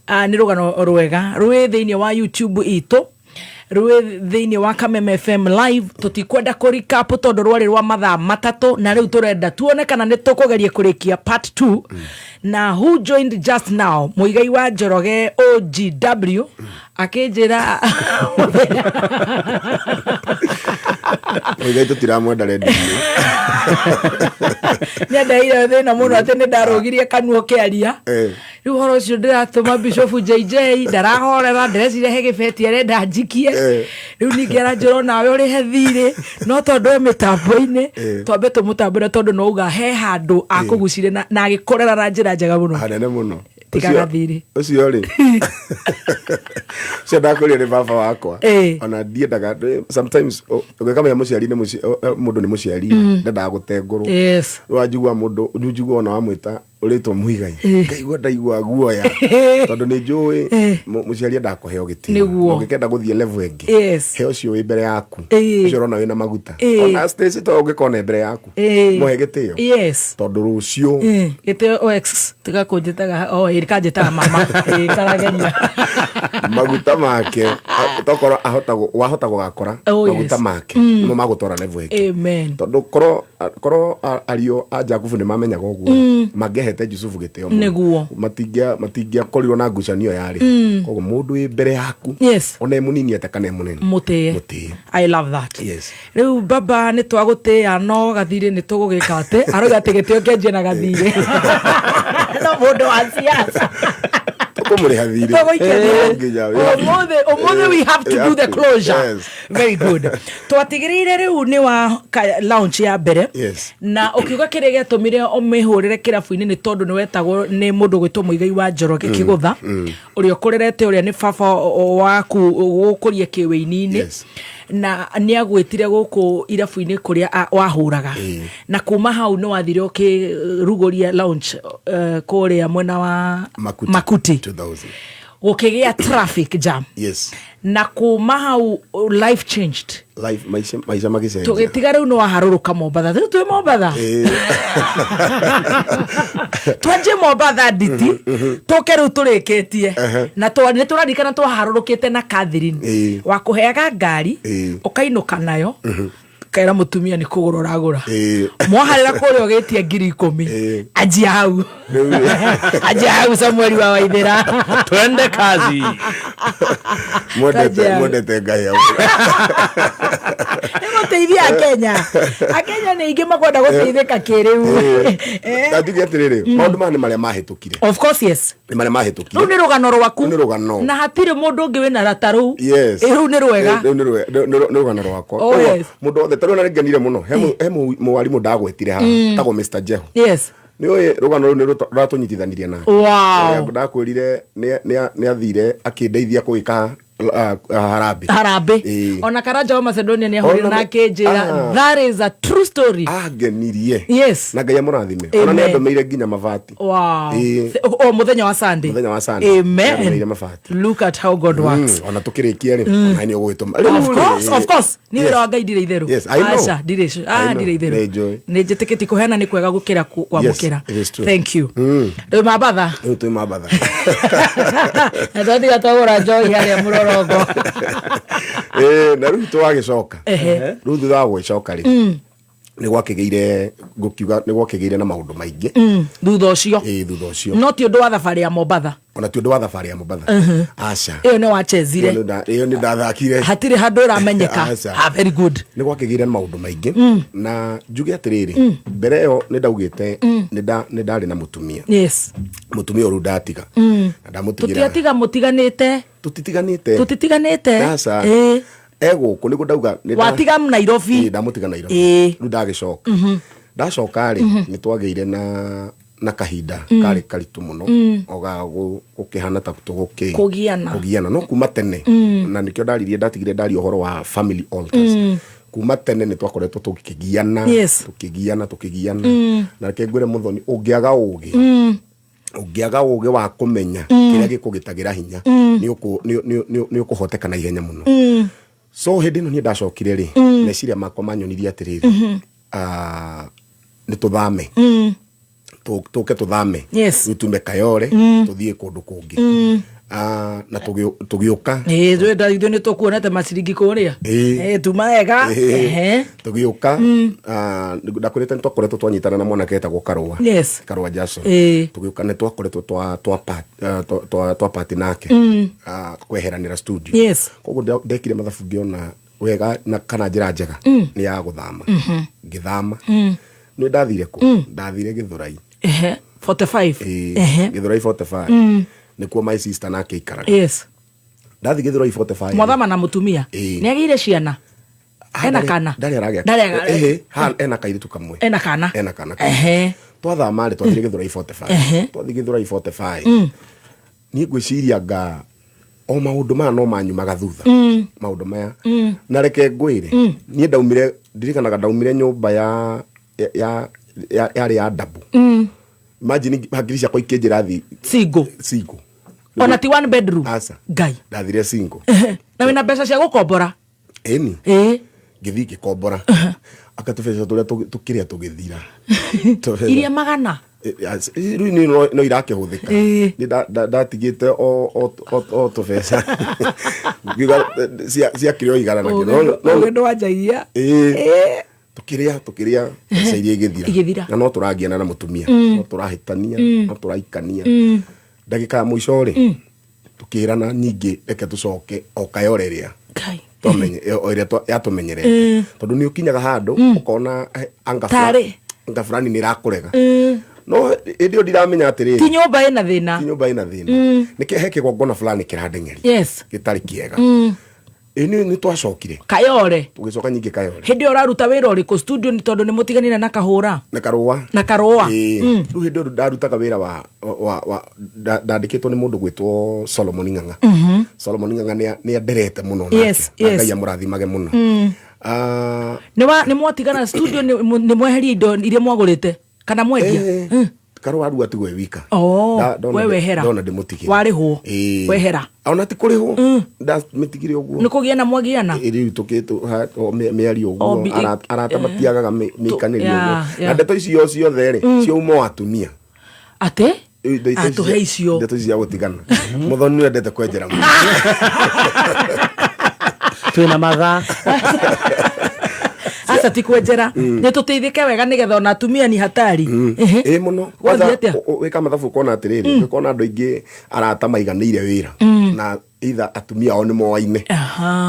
Nĩ rũgano rwega rwĩ thĩinĩ wa YouTube itũ rwĩ thĩinĩ wa Kameme FM live. Tũtikwenda kũ recap tondũ rwarĩ rwa mathaa matatũ na rĩu tũrenda tuone kana nĩ tũkũgeria kũrĩkia part 2. Na who joined just now Mũigai wa Njoroge OGW akĩnjĩra Mũigai tũtiramwenda redio-inĩ. Nĩ andeheire thĩna mũno atĩ nĩ ndarũgirie kanua ũkĩaria. Rĩu ũhoro ũcio ndĩratũma Bishop JJ ndarahorera, ndĩreciria he gĩbeti arenda njikie. Rĩu ningĩ aranjĩra onawe ũrĩhe thirĩ, no tondũ e mĩtambo-inĩ twambe tũmũtambũre tondũ no uga he handũ akũgucirie na agĩkũrera na njĩra njega mũno. Hanene mũno. Tigaga thirĩ. Ũcio rĩ, ũcio ndakwĩrire nĩ baba wakwa. Ona ndiendaga sometimes ũngĩkamenya mũciari nĩ mũndũ nĩ mũciari, ndendaga gũtengũrwo. Rĩu wanjigua mũndũ, njigua ona wamwĩta ũrĩtwo Muigai, ngaigua ndaigua guoya tondũ nĩ njũĩ mũciari endaga kũheo gĩtĩo. Nĩguo. Ũngĩkenda gũthiĩ level ĩngĩ, he ũcio wĩ mbere yaku, ũcio ũrona wĩna maguta. Ona Stacy to ũngĩkona e mbere yaku, mũhe gĩtĩo. Tondũ rũciũ Gĩtĩo ox tiga kũnjĩtaga, o ĩĩ kanjĩtaga mama. Ĩĩ karageria. Maguta make, tokorwo ahota wahota gũgakora maguta make nĩmo magũtwara level ĩngĩ. Amen. Tondũ korwo ariũ a Jakubu nĩ mamenyaga ũguo, mangĩahete Jusufu gĩtĩo mũno. Nĩguo. Matingĩakorirwo na ngucanio yarĩ. Koguo mũndũ wĩ mbere yaku, ona e mũnini atĩa kana e mũnene, mũtĩe. Mũtĩe. I love that. Yes. Rĩu baba nĩ twagũtĩĩa no gathirĩ nĩ tũgũgĩka atĩ arauga atĩ gĩtĩo kĩanjie na gathirĩ. No mũndũ wa siasa. Tũkũmũrĩha thirĩ. Tũgũikia thirĩ. Nginya we have to. Ũmũthĩ we have to We do have the to. closure. Yes. Very good. Twatigĩrĩire rĩu nĩ wa launch ya mbere. Yes. Na ũkiuga kĩrĩa gĩatũmire ũmĩhũrĩre kĩrabu-inĩ nĩ tondũ nĩ wetagwo nĩ mũndũ ũgwĩtwo Mũigai wa Njoroge Kĩgũtha, ũrĩa ũkũrerete, ũrĩa nĩ baba waku gũkũria kĩwĩini-inĩ. Yes. Na nĩ agwĩtire gũkũ irabu-inĩ kũrĩa wahũraga. Na kuma hau nĩ wathire ũkĩrugũria launch kũrĩa mwena wa Makuti. Makuti. 2000. Gũkĩgĩa traffic jam. Yes. Na kuma hau life changed. Life, maisha magĩcenjia. Tũgĩtiga rĩu nĩ waharũrũka Mombatha. Rĩu twĩ Mombatha. Twanjie Mombatha nditi, tũke rĩu tũrĩkĩtie. Na nĩ tũraririkana twaharũrũkĩte na Catherine. Wakũheaga ngari, ũkainũka nayo. Kaira mũtumia nĩ kũgũra ũragũra. Mwaharĩra kũrĩa ũgĩtia 10,000. Anjia hau. Anjia hau Samuel wa Waithera. Twende kazi. Tanjia. Mwendete Ngai hau. Nĩ gũteithia Akenya. Akenya nĩ aingĩ makwenda gũteithĩka kĩrĩu. Na njuge atĩrĩrĩ, maũndũ maya nĩ marĩa mahĩtũkire. Of course, yes. Nĩ marĩa mahĩtũkire. Rũu nĩ rũgano rwaku. Rũu nĩ rũgano. Na hatirĩ mũndũ ũngĩ wĩna rata rũu. Yes. Rũu nĩ rwega. Rũu nĩ rũgano rwakwa. Oh, Koguo, yes. mũndũ wothe, ta rĩu ona nĩngenire mũno. He mwarimũ ndagwetire haha, etagwo Mr. Jeho. Yes. Nĩ ũĩ rũgano rũu nĩ rũratũnyitithanirie nake. Wow. Ũrĩa ndakwĩrire nĩ athire akĩndeithia kũgĩka harambee. Harambee. Ona Karanja wa Macedonia nĩ ahũrire Ona na akĩnjĩra, that is a true story. Angenirie. Yes. Na Ngai amũrathime. Ona nĩ Amen. andũmĩire nginya mabati. Wow. O mũthenya wa Sunday. Mũthenya wa Sunday. Amen. Nĩ andũmĩire mabati. Look at how God works. Ona tũkĩrĩkia rĩ, ona nĩ ũgũgĩtũma. Rĩu Of rĩ, course, of course. Nĩ Yes. wĩra wa Ngai ndirĩ itherũ. Yes, I know. Aca, ndirĩ I know. ndirĩ itherũ. Nĩ njũĩ. Nĩ njĩtĩkĩtie kũheana nĩ kwega gũkĩra kwamũkĩra. Yes, it is true. Thank you. Rĩu Mambatha. Rĩu twĩ Mambatha. Na twatiga twagũra njohi harĩa mũrorongo. Na rĩu twagĩcoka. Rĩu thutha wa gũgĩcoka rĩ, nĩ gwakĩgĩire, ngũkiuga nĩ gwakĩgĩire na maũndũ maingĩ. Thutha ũcio. Thutha ũcio. No ti ũndũ wa thabarĩ ya Mombatha. Ona ti ũndũ wa thabarĩ ya Mombatha. Aca. Ĩyo nĩ wachezire. Ĩyo nĩ ndathakire. Hatirĩ handũ ĩramenyeka. Aca. Very good. Nĩ gwakĩgĩire na maũndũ maingĩ. Na njuge atĩrĩrĩ, mbere ĩyo nĩ ndaugĩte nĩ ndarĩ na mũtumia. Yes. Mũtumia ũrĩa ndatiga. Na ndamũtigĩra. Tũtiatiga mũtiganĩte. Tũtitiganĩte. Tũtitiganĩte. Aca. E gũkũ nĩguo ndauga nĩ Watiga Nairobi. Ndamũtiga Nairobi. Rĩu ndagĩcoka. Ndacoka rĩ, nĩ twagĩire na kahinda karĩ karitũ mũno. Oga gũkĩhana ta tũgũkĩ- Kũgiana. Kũgiana. No kuma tene. Na nĩkĩo ndaririe, ndatigire ndaria ũhoro wa family altars. Kuma tene nĩ twakoretwo tũkĩgiana, tũkĩgiana, tũkĩgiana. Na reke ngwĩre Mũthoni, ũngĩaga ũgĩ, ũngĩaga ũgĩ wa kũmenya kĩrĩa gĩkũgĩtagĩra hinya, nĩ ũkũhoteka na ihenya mũno. So hĩndĩ ĩno niĩ ndacokire rĩ, meciria makwa manyonirie atĩrĩrĩ, nĩ tũthame. Tũke tũthame. Yes. Rĩu tume Kayole, tũthiĩ kũndũ kũngĩ. Na tũgĩũka. Ithuĩ nĩ tũkuonete maciringi kũrĩa. Tuma wega. Tũgĩũka, ndakwĩrĩte nĩ twakoretwo twanyitana na mwanake etagwo Karũa. Yes. Karũa Jackson. Tũgĩũka nĩ twakoretwo twa party nake. Kweheranĩra studio. Yes. Koguo ndekire mathabu ngĩona Wega na kana njĩra njega nĩ ya gũthama. Ngĩthama. Nĩ ndathire kũ? Ndathire Gĩthũrai. Ehe, 45. Ĩĩ, Ehe. Gĩthũrai 45 nĩkuo my sister nake aikaraga. Ndathi Gĩthũrai 45. Mwathama na mutumia. Ĩĩ. Nĩ agĩire ciana? Ah, Ena kana? Ndarĩ aragĩa. Ndarĩ Ĩhĩ, ha, ena kairĩtu kamwe. Ena kana? Ena kana kamwe. Twathama rĩ, twathire Gĩthũrai 45. Twathi Gĩthũrai 45, niĩ ngwĩciria nga o maũndũ maya no manyumaga thutha, maũndũ maya. Na reke ngwĩre, niĩ ndaumire, ndirikanaga ndaumire nyũmba ya yarĩ ya ndabu. Imagine hakiri ciakwa ikĩnjĩra thi Single. Single. Ona ti one bedroom? Aca. Ngai. Ndathire single. Na wĩna mbeca cia gũkombora? Ĩni. Ĩĩ. Ngĩthiĩ ngĩkombora aka tũbeca tũrĩa tũkĩrĩa tũgĩthira. Tũbeca- Iria magana. Rĩu niĩ no irakĩhũthĩka. Nĩ ndatigĩte o tũbeca. Ngiuga, ciakĩrĩ o igana na kĩndũ. Ũgĩ ndwanjagia. Ĩĩ. Tũkĩrĩa mbeca iria igĩthira. Igĩthira. Na no tũragiana na mũtumia, no tũrahĩtania, no tũraikania. Ndagĩka ya mũico rĩ, tũkĩrana ningĩ reke tũcoke o Kayore ĩrĩa Ngai. o ĩrĩa yatũmenyerete, tondũ nĩ ũkinyaga handũ ũkona anga Tarĩ. anga fulani nĩ ĩrakũrega, no hĩndĩ ĩyo ndiramenya atĩrĩrĩ, Ti nyũmba ĩna thĩna. Ti nyũmba ĩna thĩna. Nĩkĩ he kĩgongona fulani kĩrandeng'eria gĩtarĩ kĩega. Ĩ nĩ twacokire. Kayore. Tũgĩcoka nyingĩ Kayore. Hĩndĩ ĩyo ũraruta wĩra ũrĩkũ studio? Nĩ tondũ nĩ mũtiganire na Kahũra. Na Karũa. Na Karũa. Ĩĩ. Rĩu hĩndĩ ĩyo ndarutaga wĩra wa ndandĩkĩtwo nĩ mũndũ gwĩtwo Solomon Ng'ang'a. Solomon Ng'ang'a nĩ anderete mũno nake. Na Ngai amũrathimage mũno. Ah, Nĩ mwatigana studio, nĩ mweheria indo iria mwagũrĩte kana mwendia? Eh, Karũa rĩu atigwo e wika. Oh, we wehera. Ndona ndĩmũtigĩre. Warĩhwo. Ĩĩ. Wehera. Ona ti kũrĩhwo, ndamĩtigire ũguo. Nĩ kũgiana mwagiana. Ĩ, rĩu tũkĩtũ mĩario O ũguo, arata matiagaga mĩikanĩrio ũguo. Na ndeto icio ciothe rĩ, ciauma o atumia. Atĩ? Ĩ, ndeto ici Atũhe icio. Ndeto ici cia gũtigana, mũthoni nĩ wendete kwenjera mũno. Twĩna mathaa. Aca, ti kwenjera, nĩ tũteithĩke wega nĩgetha ona atumia ni hatari. Ehe. Ĩ mũno. Gwathiĩ Kwanza, atĩa? wĩka mathabu ũkona atĩrĩrĩ, ũkona andũ aingĩ arata maiganĩire wĩra na either atumia ao nĩ moaine,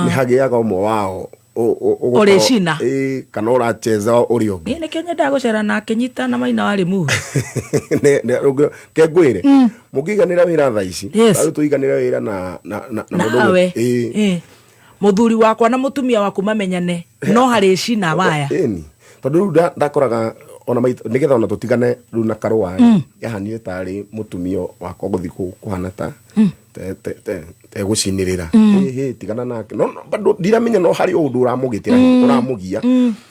nĩ hagĩaga ũmwe wao Ũrĩcina. Ĩ, kana ũracheza ũrĩa ũngĩ. Niĩ nĩkĩo nyendaga gũcera na akĩnyita na maina wa Limuru. Ke ngwĩre, mũngĩiganĩra wĩra thaa ici, Yes. rĩu tũiganĩre wĩra na mũndũ ũmwe. Nawe. Ĩ. Mũthuri wakwa na mũtumia waku mamenyane no harĩ cina waya. Ĩni, tondũ rĩu ndakoraga ona maita nĩgetha ona tũtigane rĩu na Karũa rĩ, yahanire tarĩ mũtumia wakwa gũthiĩ kũhana ta tegũcinĩrĩra, ĩhĩ tigana nake, no bado ndiramenya no harĩ ũndũ ũramũgitĩra, ũramũgia,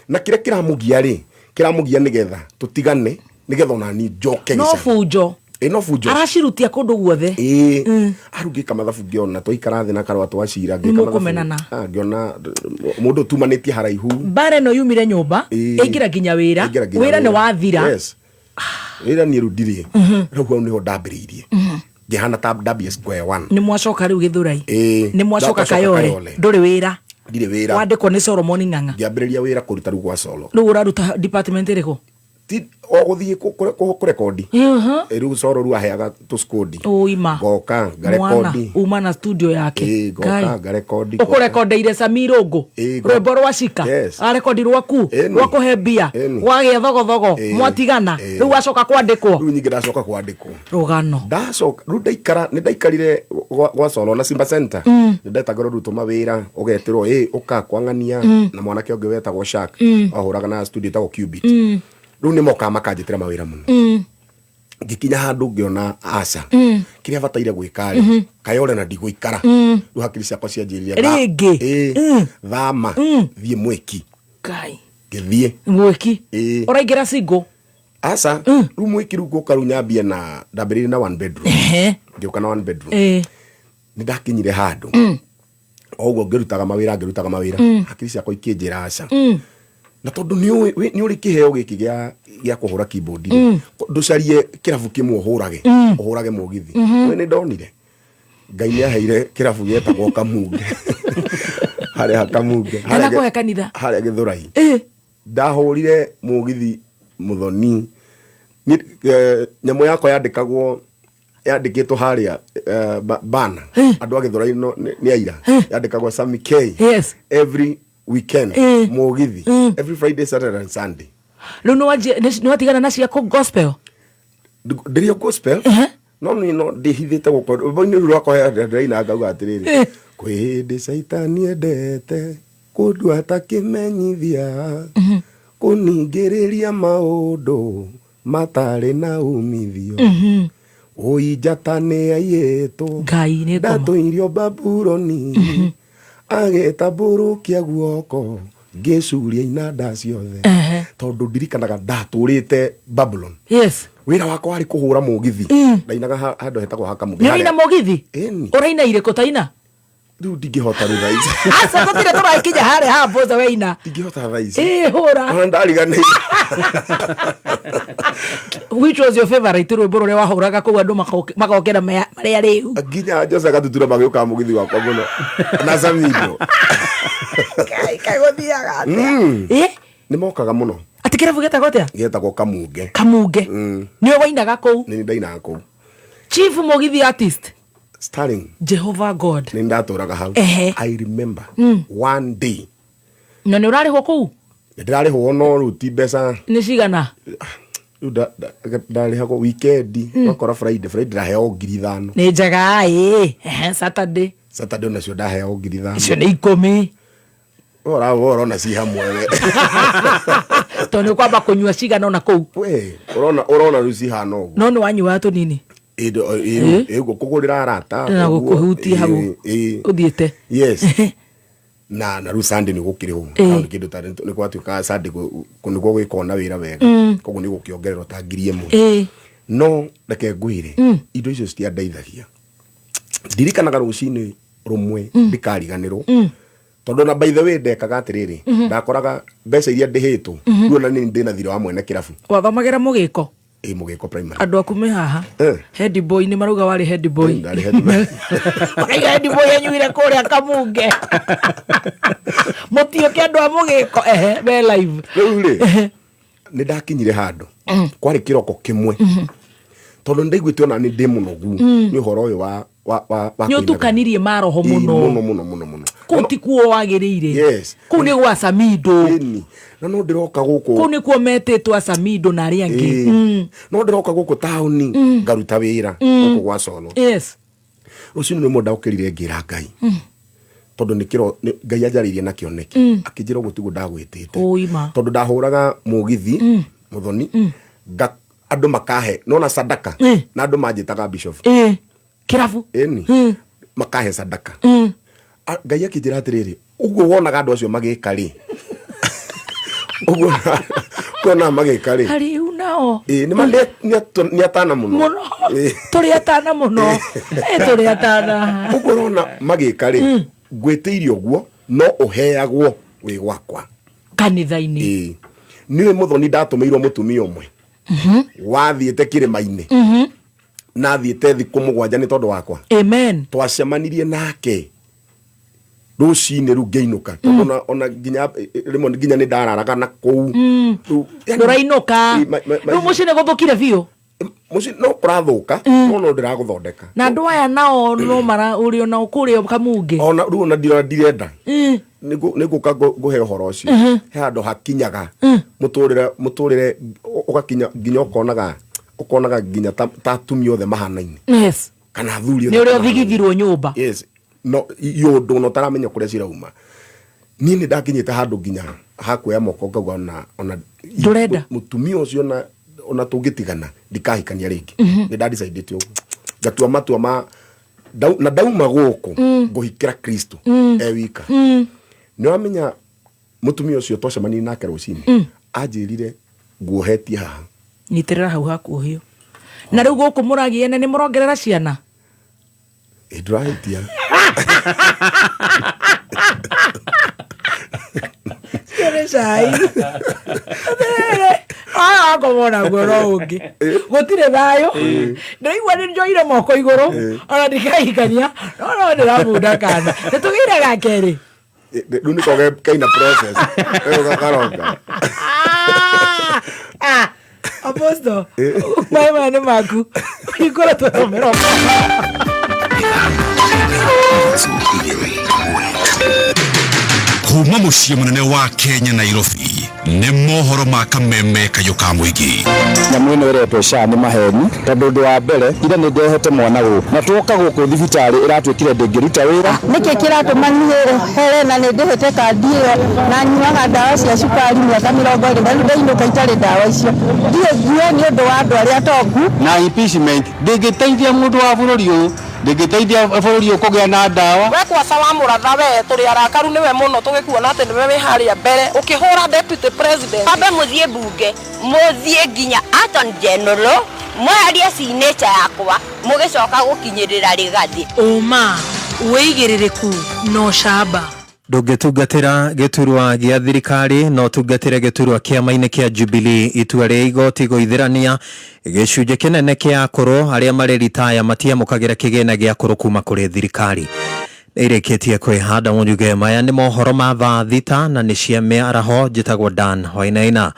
na kĩrĩa kĩramũgia rĩ, kĩramũgia nĩgetha tũtigane, nĩgetha ona niĩ njoke No gĩcagi. bunjo. Ĩ, no bunjo. Aracirutia kũndũ guothe. Ĩĩ, aru ngĩka mathabu ngĩona twaikara thĩ na Karũa twacira, ngĩka mathabu, Nĩmũkũmenana. ah, ngĩona mũndũ tumanĩtie haraihu. Mbara ĩno yumire nyũmba, Ĩĩ. ĩingĩra nginya wĩra. Ĩingĩra nginya Wĩra nĩ wathira. Yes. Wĩra niĩ rĩu ndirĩ rĩu, hau nĩho ndambĩrĩirie ngĩhana ta ndambia square one. Nĩ mwacoka rĩu Gĩthũrai? Ĩĩ. Nĩ mwacoka Ndacoka Kayore? Kayole. Ndũrĩ wĩra? Ndirĩ wĩra. Wandĩkwo nĩ Solomon Ng'ang'a? Ngĩambĩrĩria wĩra kũruta rĩu gwa Solo. Rĩu ũraruta department ĩrĩkũ? Ti o gũthiĩ kũrekondi. Rĩu Solo rĩu aheaga tũskodi, Ũima. ngoka Mwana ngarekondi. uma na studio yake. Ĩĩ, ngoka Ngai. ngarekondi. Ũkũrekondeire Sami Irũngũ Ĩĩ, rwĩmbo rwa cika? Yes. Arekondi rwaku Ĩni. rwa kũhe mbia. Ĩni. Wagĩa thogothogo. Ĩĩ. Mwatigana. Ĩĩ. Rĩu wacoka kwandĩkwo. Rĩu nyingĩ ndacoka kwandĩkwo. Rũgano. Ndacoka rĩu ndaikara, nĩ ndaikarire gwa Solo na Simba Center. Nĩ ndetagĩrwo rĩu tũma wĩra, ũgetĩrwo ĩ ũka kwang'ania na mwanake ũngĩ wetagwo Shark, ahũraga na studio ĩtagwo Qubit. Rĩu nĩ mokaga makanjĩtĩra mawĩra mũno. Ngĩkinya handũ ngĩona aca, kĩrĩa bataire gwĩka rĩ, Kayore na ndigũikara. Rĩu hakiri ciakwa cianjĩrire Rĩngĩ? Ĩĩ, thama thiĩ Mwĩki. Ngai. Ngĩthiĩ. Mwĩki. Ĩĩ. Ũraingĩra single? Aca, rĩu Mwĩki rĩu ngũka rĩu nyambie na ndambĩrĩirie na one bedroom. Ngĩũka na one bedroom. Nĩ ndakinyire handũ o ũguo ngĩrutaga mawĩra, ngĩrutaga mawĩra, hakiri ciakwa ikĩnjĩra aca, na tondũ nĩ ũrĩ kĩheo gĩkĩ gĩa kũhũra keyboard rĩ, ndũcarie kĩrabu kĩmwe ũhũrage, ũhũrage mũgithi. We nĩ ndonire Ngai nĩ aheire kĩrabu gĩetagwo Kamunge, harĩa ha Kamunge, Ndanakuhe kanitha. Harĩa Gĩthũrai. Ndahũrire mũgithi mũthoni. Nyamũ yakwa yandĩkagwo, yandĩkĩtwo harĩa bana, andũ a Gĩthũrai nĩ aira, yandĩkagwo Sammy K. Yes. Every Weekend Eh. Mũgithi every Friday, Saturday and Sunday. Rĩu nĩ watigana na cia gospel? Ndĩrĩ o gospel, no niĩ no ndĩhithĩte gũkũ rwĩmbo-inĩ rũu rwakwa ndĩraina ngauga atĩrĩrĩ, kwĩ hĩndĩ caitani endete kũndua ta kĩmenyithia, kũningĩrĩria maũndũ matarĩ na umithio. Ũi njata nĩ aiyĩtwo, Ngai nĩ ngoma. Ndatũirio Babuloni, agĩtambũrũkia guoko ngĩcuria inanda ciothe. Tondũ ndirikanaga ndatũrĩte Babylon. Yes. Wĩra wakwa warĩ kũhũra mũgithi. Ndainaga handũ hetagwo Hakamũgĩ. Nĩ ũraina mũgithi? Ĩni. Ũraina irĩkũ taina? Rĩu ndingĩhota rĩu thaa ici. Aca, tũtirĩ tũrakinya harĩa ha mboca weina. Ndingĩhota thaa ici. Ĩ, hũra. Ona ndariganĩire. Which was your favorite rwĩmbo rũrĩa wahũraga kũu andũ magokĩra marĩa rĩu? Nginya Jose Gatutura magĩũkaga mũgithi wakwa mũno na Samido. Kaĩ gũthiaga atĩa? Ĩ? Nĩ mokaga mũno. Atĩ kĩrabu gĩtagwo atĩa? Gĩetagwo Kamunge. Kamunge. Nĩwe wainaga kũu? Nĩ ndainaga kũu. Chief mũgithi artist. Starring. Jehovah God. Nĩ ndatũraga hau. Ehe. I remember one day. Na nĩ ũrarĩhwo kũu? Ndĩrarĩhwo no rĩu ti mbeca. Nĩ cigana? Rĩu ndarĩhagwo weekend, ũgakora Friday ndĩraheo 5,000. Nĩ njega ĩ. Ehe, Saturday. Saturday onacio ndaheo 5,000. Icio nĩ 10. Ora ũrona ci hamwe we. Tondũ nĩ ũkwamba kũnyua cigana ona kũu. We, ũrona rĩu cihana ũguo. No nĩ wanyuaga tũnini? Ĩ, ũguo kũgũrĩra arata. Na ũguo, gũkũhutia hau. Ĩ. Ũthiĩte. Yes. Na rĩu Sunday nĩ gũkĩrĩhwo. Nĩ kĩndũ ta nĩ gwatuĩka Sunday nĩguo gwĩkona na wĩra wega. Koguo nĩ gũkĩongererwo ta 1,000. No reke ngwĩre, indo icio citiandeithagia. Ndirikanaga rũcinĩ rũmwe ndikariganĩrwo. Tondũ na by the way ndekaga atĩrĩrĩ, ndakoraga mbeca iria ndĩhĩtwo, rĩu ona niĩ ndĩna thirĩ wa mwene kĩrabu. Wathomagĩra mũgĩko? Ĩ, Mũgĩko primary. Andũ aku me haha. Head boy nĩ marauga warĩ head boy. Ndarĩ head boy. Makaiga head boy anyuire kũrĩa Kamunge. Mũtiũke andũ a mũgĩko, ehe, me live. Rĩu rĩ, nĩ ndakinyire handũ kwarĩ kĩroko kĩmwe, tondũ nĩ ndaiguĩte ona nĩ ndĩ mũnogu nĩ ũhoro ũyũ wa wa wa wa Nĩ kũinaga. ũtukanirie maroho Ĩ, mũno. Mũno mũno mũno mũno. Kũu ti kuo wagĩrĩire. Yes. Kũu nĩ gwa Samido. Ĩni. Na no ndĩroka gũkũ. Kũu nĩkuo metĩtwo Asamido na arĩa angĩ. Ĩ. No ndĩroka gũkũ taũni ngaruta wĩra gũkũ gwa Coro. Yes. Rũcinĩ rũmwe ndaũkĩrire ngĩra Ngai. Tondũ nĩ kĩro Ngai anjarĩirie na kĩoneki. Akĩnjĩra ũguo tiguo ndagwĩtĩte. Ũima. Tondũ ndahũraga mũgithi Mũthoni, andũ makahe nona sadaka na andũ manjĩtaga bishop. Kĩrabu. Ĩni. Makahe sadaka. Ngai akĩnjĩra atĩrĩrĩ, ũguo wonaga andũ acio magĩka rĩ, ũguo wonaga magĩka rĩ, Harĩu nao. Ĩ, nĩ ma nĩ atana mũno. Mũno. Tũrĩ atana mũno. Ĩ, tũrĩ atana. Ũguo ũrona magĩka rĩ, ngwĩtĩirie ũguo no ũheagwo wĩ gwakwa kanitha-inĩ. Ĩ. Niĩ Mũthoni ndatũmĩirwo mũtumia ũmwe wathiĩte kĩrĩma-inĩ na athiĩte thikũ 7 nĩ tondũ wakwa. Amen. Twacemanirie nake rũcinĩ rĩu ngĩinũka, tondũ ona nginya rĩmwe nginya nĩ ndararaga na kũu. Rĩu, yani, Ndũrainũka. Ĩ, Rĩu mũciĩ nĩ gũthũkire biũ. Mũciĩ no kũrathũka, no no ndĩragũthondeka. Na andũ aya nao no mara ũrĩ ona kũrĩa Kamunge. Ona rĩu ona ndirenda. Nĩngũka ngũhe ũhoro ũcio. He handũ hakinyaga mũtũrĩre ũgakinya nginya ũkonaga nginya ta atumia othe mahanaine. Yes. Kana athuri othe Nĩ ũrĩa mahanaine. ũthigithirwo nyũmba. Yes. No yũndũ na ũtaramenya kũrĩa cirauma. Niĩ nĩ ndakinyĩte handũ nginya hakuoya moko ngauga ona Ndũrenda? Mũtumia ũcio ona tũngĩtigana ndikahikania rĩngĩ. Nĩ ndadecidĩte ũguo. Ngatua matua ma na ndauma gũkũ ngũhikĩra Kristo e wika. Nĩ wamenya mũtumia ũcio twacemanirie nake rũcinĩ, anjĩrire nguohetie haha. Nyitĩrĩra hau hakuohio. Na rĩu gũkũ mũragiana nĩ mũrongerera ciana? Ĩ, ndũrahĩtia. Ciana cai. Aya wakorwo naguo no ũngĩ. Gũtirĩ thayũ. Ndĩraigua nĩ njoire moko igũrũ, ona ndikahikania, no no ndĩramunda kana. Nĩ tũgĩire ga kerĩ. Rĩu nĩko kaina process. Rĩu gakaronga. Apostle, maĩ maya nĩ maku. Hingũra tũthomero. Kuma mũciĩ mũnene wa Kenya Nairobi nĩ mohoro ma kameme kayũ ka mũingĩ. Nyamũ ĩno ĩretwo SHA nĩ maheni tondũ ũndũ wa mbere ira nĩ ndehete mwana gũkũ na twoka gũkũ thibitarĩ ĩratuĩkire ndĩngĩruta wĩra. Nĩkĩ kĩratũma niĩ here na nĩ ndĩhĩte kandi ĩyo na nyuaga ndawa cia cukari mĩaka 20 na rĩu ndainũka itarĩ ndawa icio ndiĩ ngue nĩ ũndũ wa andũ arĩa atongu. Na impeachment ndĩngĩteithia mũndũ wa bũrũri ũyũ, ndĩngĩteithia bũrũri ũyũ kũgĩa na ndawa. We kwaca wa mũratha we tũrĩ arakaru nĩwe mũno tũgĩkuona atĩ nĩwe wĩ harĩa mbere ũkĩhũra deputy president. Ambe mũthiĩ mbunge mũthiĩ nginya Attorney General mweherie signature yakwa mũgĩcoka gũkinyĩrĩra Rigathi. Ũma wĩigĩrĩrĩku na ũcamba. Ndũngĩtungatĩra gĩturwa gĩa thirikari no ũtungatĩre gĩturwa kĩama-inĩ kĩa Jubilee. Itua rĩa igoti gũithĩrania gĩcunjĩ kĩnene kĩa akũrũ arĩa marĩ ritaya matiamũkagĩra kĩgĩna gĩa akũrũ kuma kũrĩ thirikari. Nĩirĩkĩtie kwĩhanda mũnyuge. Maya nĩ mohoro ma thaa 6 na nĩ cia mĩaraho. Njĩtagwo Dan Wainaina.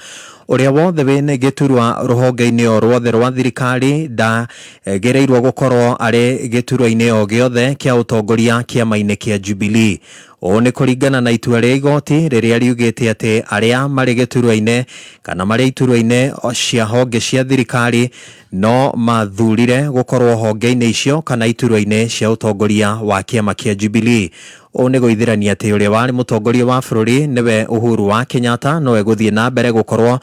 Ũrĩa wothe wĩna gĩturwa rũhonge-inĩ o ruothe rwa thirikari ndagereirwo gũkorwo arĩ gĩturwa-inĩ o gĩothe kĩa ũtongoria kĩama-inĩ kĩa Jubilee. Ũũ nĩ kũringana na itua rĩa igoti rĩrĩa riugĩte atĩ arĩa marĩ gĩturwa-inĩ kana marĩ iturwa-inĩ cia honge cia thirikari no mathurire gũkorwo honge-inĩ icio kana iturwa-inĩ cia ũtongoria wa kĩama kĩa Jubilee. Ũũ nĩ gũithĩrania atĩ ũrĩa warĩ mũtongoria wa bũrũri nĩwe Uhuru wa Kenyatta nowe gũthiĩ na mbere gũkorwo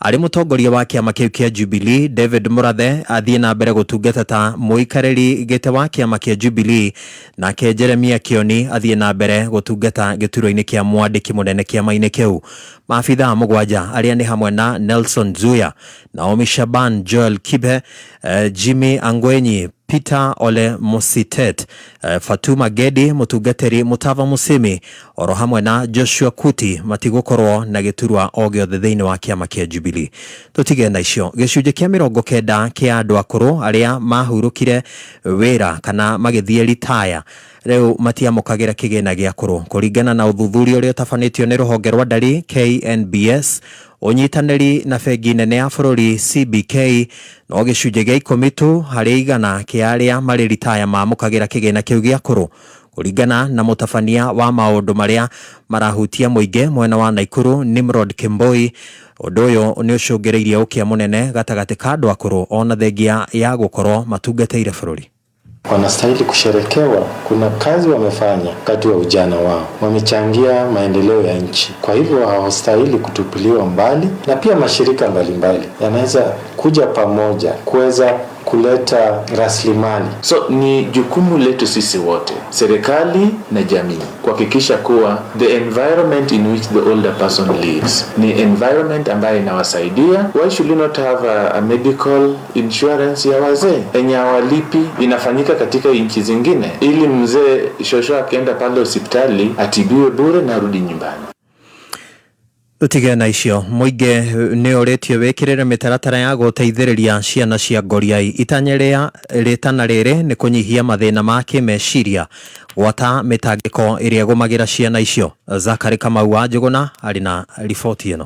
arĩ mũtongoria wa kĩama kĩu kĩa Jubilee. David Murathe athiĩ na mbere gũtungata ta mũikarĩri gĩtĩ wa kĩama kĩa Jubilee, nake Jeremia Kioni athiĩ na mbere gũtungata gĩturwa-inĩ kĩa mwandĩki mũnene kĩama-inĩ kĩu. Maabithaa 7 arĩa nĩ hamwe na Nelson Zuya, Naomi Shaban, Joel Kibe, Jimmy Angwenyi, Peter Ole Mositet, Fatuma Gedi, mũtungatĩri Mutava Musimi, oro hamwe na Joshua Kuti matigũkorwo na gĩturwa o gĩothe thĩinĩ wa kĩama kĩa Jubilee. Tũtige na icio. Gĩcunjĩ kĩa 90 kĩa andũ akũrũ arĩa mahurũkire wĩra kana magĩthiĩ ritaya rĩu matiamũkagĩra kĩgĩna gĩa akũrũ kũringana na ũthuthuria ũrĩa ũtabanĩtio nĩ rũhonge rwa ndari KNBS ũnyitanĩri na bengi nene ya bũrũri CBK. No gĩcunjĩ gĩa 10 tu harĩ igana kĩa arĩa marĩ ritaya mamũkagĩra kĩgĩna kĩu gĩa akũrũ kũringana na mũtabania wa maũndũ marĩa marahutia mũingĩ mwena wa Naikuru Nimrod Kimboi. Ũndũ ũyũ nĩ ũcũngĩrĩirie ũkĩa mũnene gatagatĩ ka andũ akũrũ ona thengia ya gũkorwo matungatĩire bũrũri. Wanastahili kusherekewa. Kuna kazi wamefanya wakati wa ujana wao, wamechangia maendeleo ya nchi, kwa hivyo hawastahili kutupiliwa mbali. Na pia mashirika mbalimbali yanaweza kuja pamoja kuweza kuleta rasilimali. So ni jukumu letu sisi wote, serikali na jamii, kuhakikisha kuwa the environment in which the older person lives ni environment ambayo inawasaidia. Why should we not have a medical insurance ya wazee enye hawalipi? Inafanyika katika nchi zingine, ili mzee shosho akienda pale hospitali atibiwe bure na arudi nyumbani. Tũtige na icio. Mũingĩ nĩ ũrĩtio wĩkĩrĩre mĩtaratara ya gũteithĩrĩria ciana cia ngoriai. Itanya rĩa rĩtana rĩrĩ nĩ kũnyihia mathĩna ma kĩmeciria gwata mĩtangĩko ĩrĩa ĩgũmagĩra ciana icio. Zakari Kamau wa Njũgũna arĩ na riboti ĩno.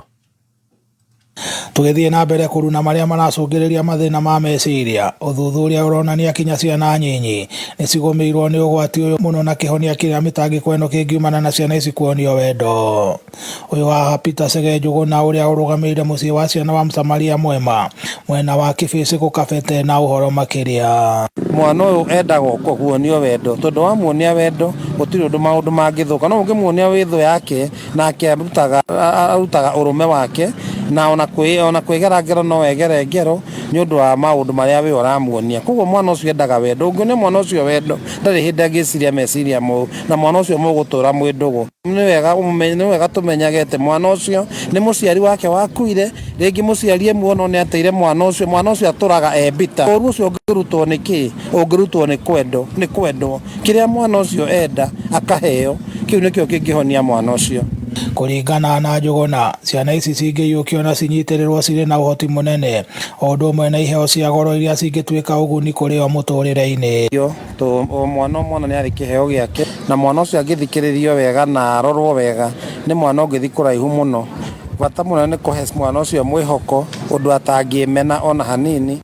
Tũgĩthiĩ na mbere kũruna marĩa maracũngĩrĩria mathĩna ma meciria, ũthuthuria ũronania kinya ciana nyinyi nĩ cigũmĩirwo nĩ ũgwati ũyũ mũno na kĩhonia kĩrĩa mĩtangĩko ĩno kĩngiumana na ciana ici kuonio wendo. Ũyũ wa Peter Chege Njũgũna ũrĩa ũrũgamĩrĩire mũciĩ wa ciana wa Msamaria Mwema mwena wa Kĩbĩcĩ gũkabete na ũhoro makĩria. Mwana ũyũ endagwo kuonio wendo tondũ wamuonia wendo gũtirĩ ũndũ maũndũ mangĩthũka. No ũngĩmuonia wĩthũ yake nake arutaga ũrũme wake na ona kwĩgera ngero no egere ngero nĩ ũndũ wa maũndũ marĩa we ũramuonia. Koguo mwana ũcio endaga wendo. Ũngĩonia mwana ũcio wendo ndarĩ hĩndĩ angĩciria meciria moru, na mwana ũcio mũgũtũra mwĩ ndũgũ. Nĩ wega tũmenyage atĩ mwana ũcio nĩ mũciari wake wakuire, rĩngĩ mũciari emuona nĩ ateire mwana ũcio, mwana ũcio atũraga e mbita. Ũru ũcio ũngĩrutwo nĩ kĩ? Ũngĩrutwo nĩ kwendwo, nĩ kwendwo. Kĩrĩa mwana ũcio enda akaheo, kĩu nĩkĩo kĩngĩhonia mwana ũcio. Kũringana na Njũgũna, ciana ici cingĩiyũkio na cinyitĩrĩrwo cirĩ na ũhoti mũnene o ũndũ ũmwe na iheo cia goro iria cingĩtuĩka ũguni kũrĩ o mũtũrĩre-inĩ. O mwana o mwana nĩ arĩ kĩheo gĩake, na mwana ũcio angĩthikĩrĩrio wega na arorwo wega nĩ mwana ũngĩthiĩ kũraihu mũno. Bata mũnene nĩ kũhe mwana ũcio mwĩhoko ũndũ atangĩmena ona hanini.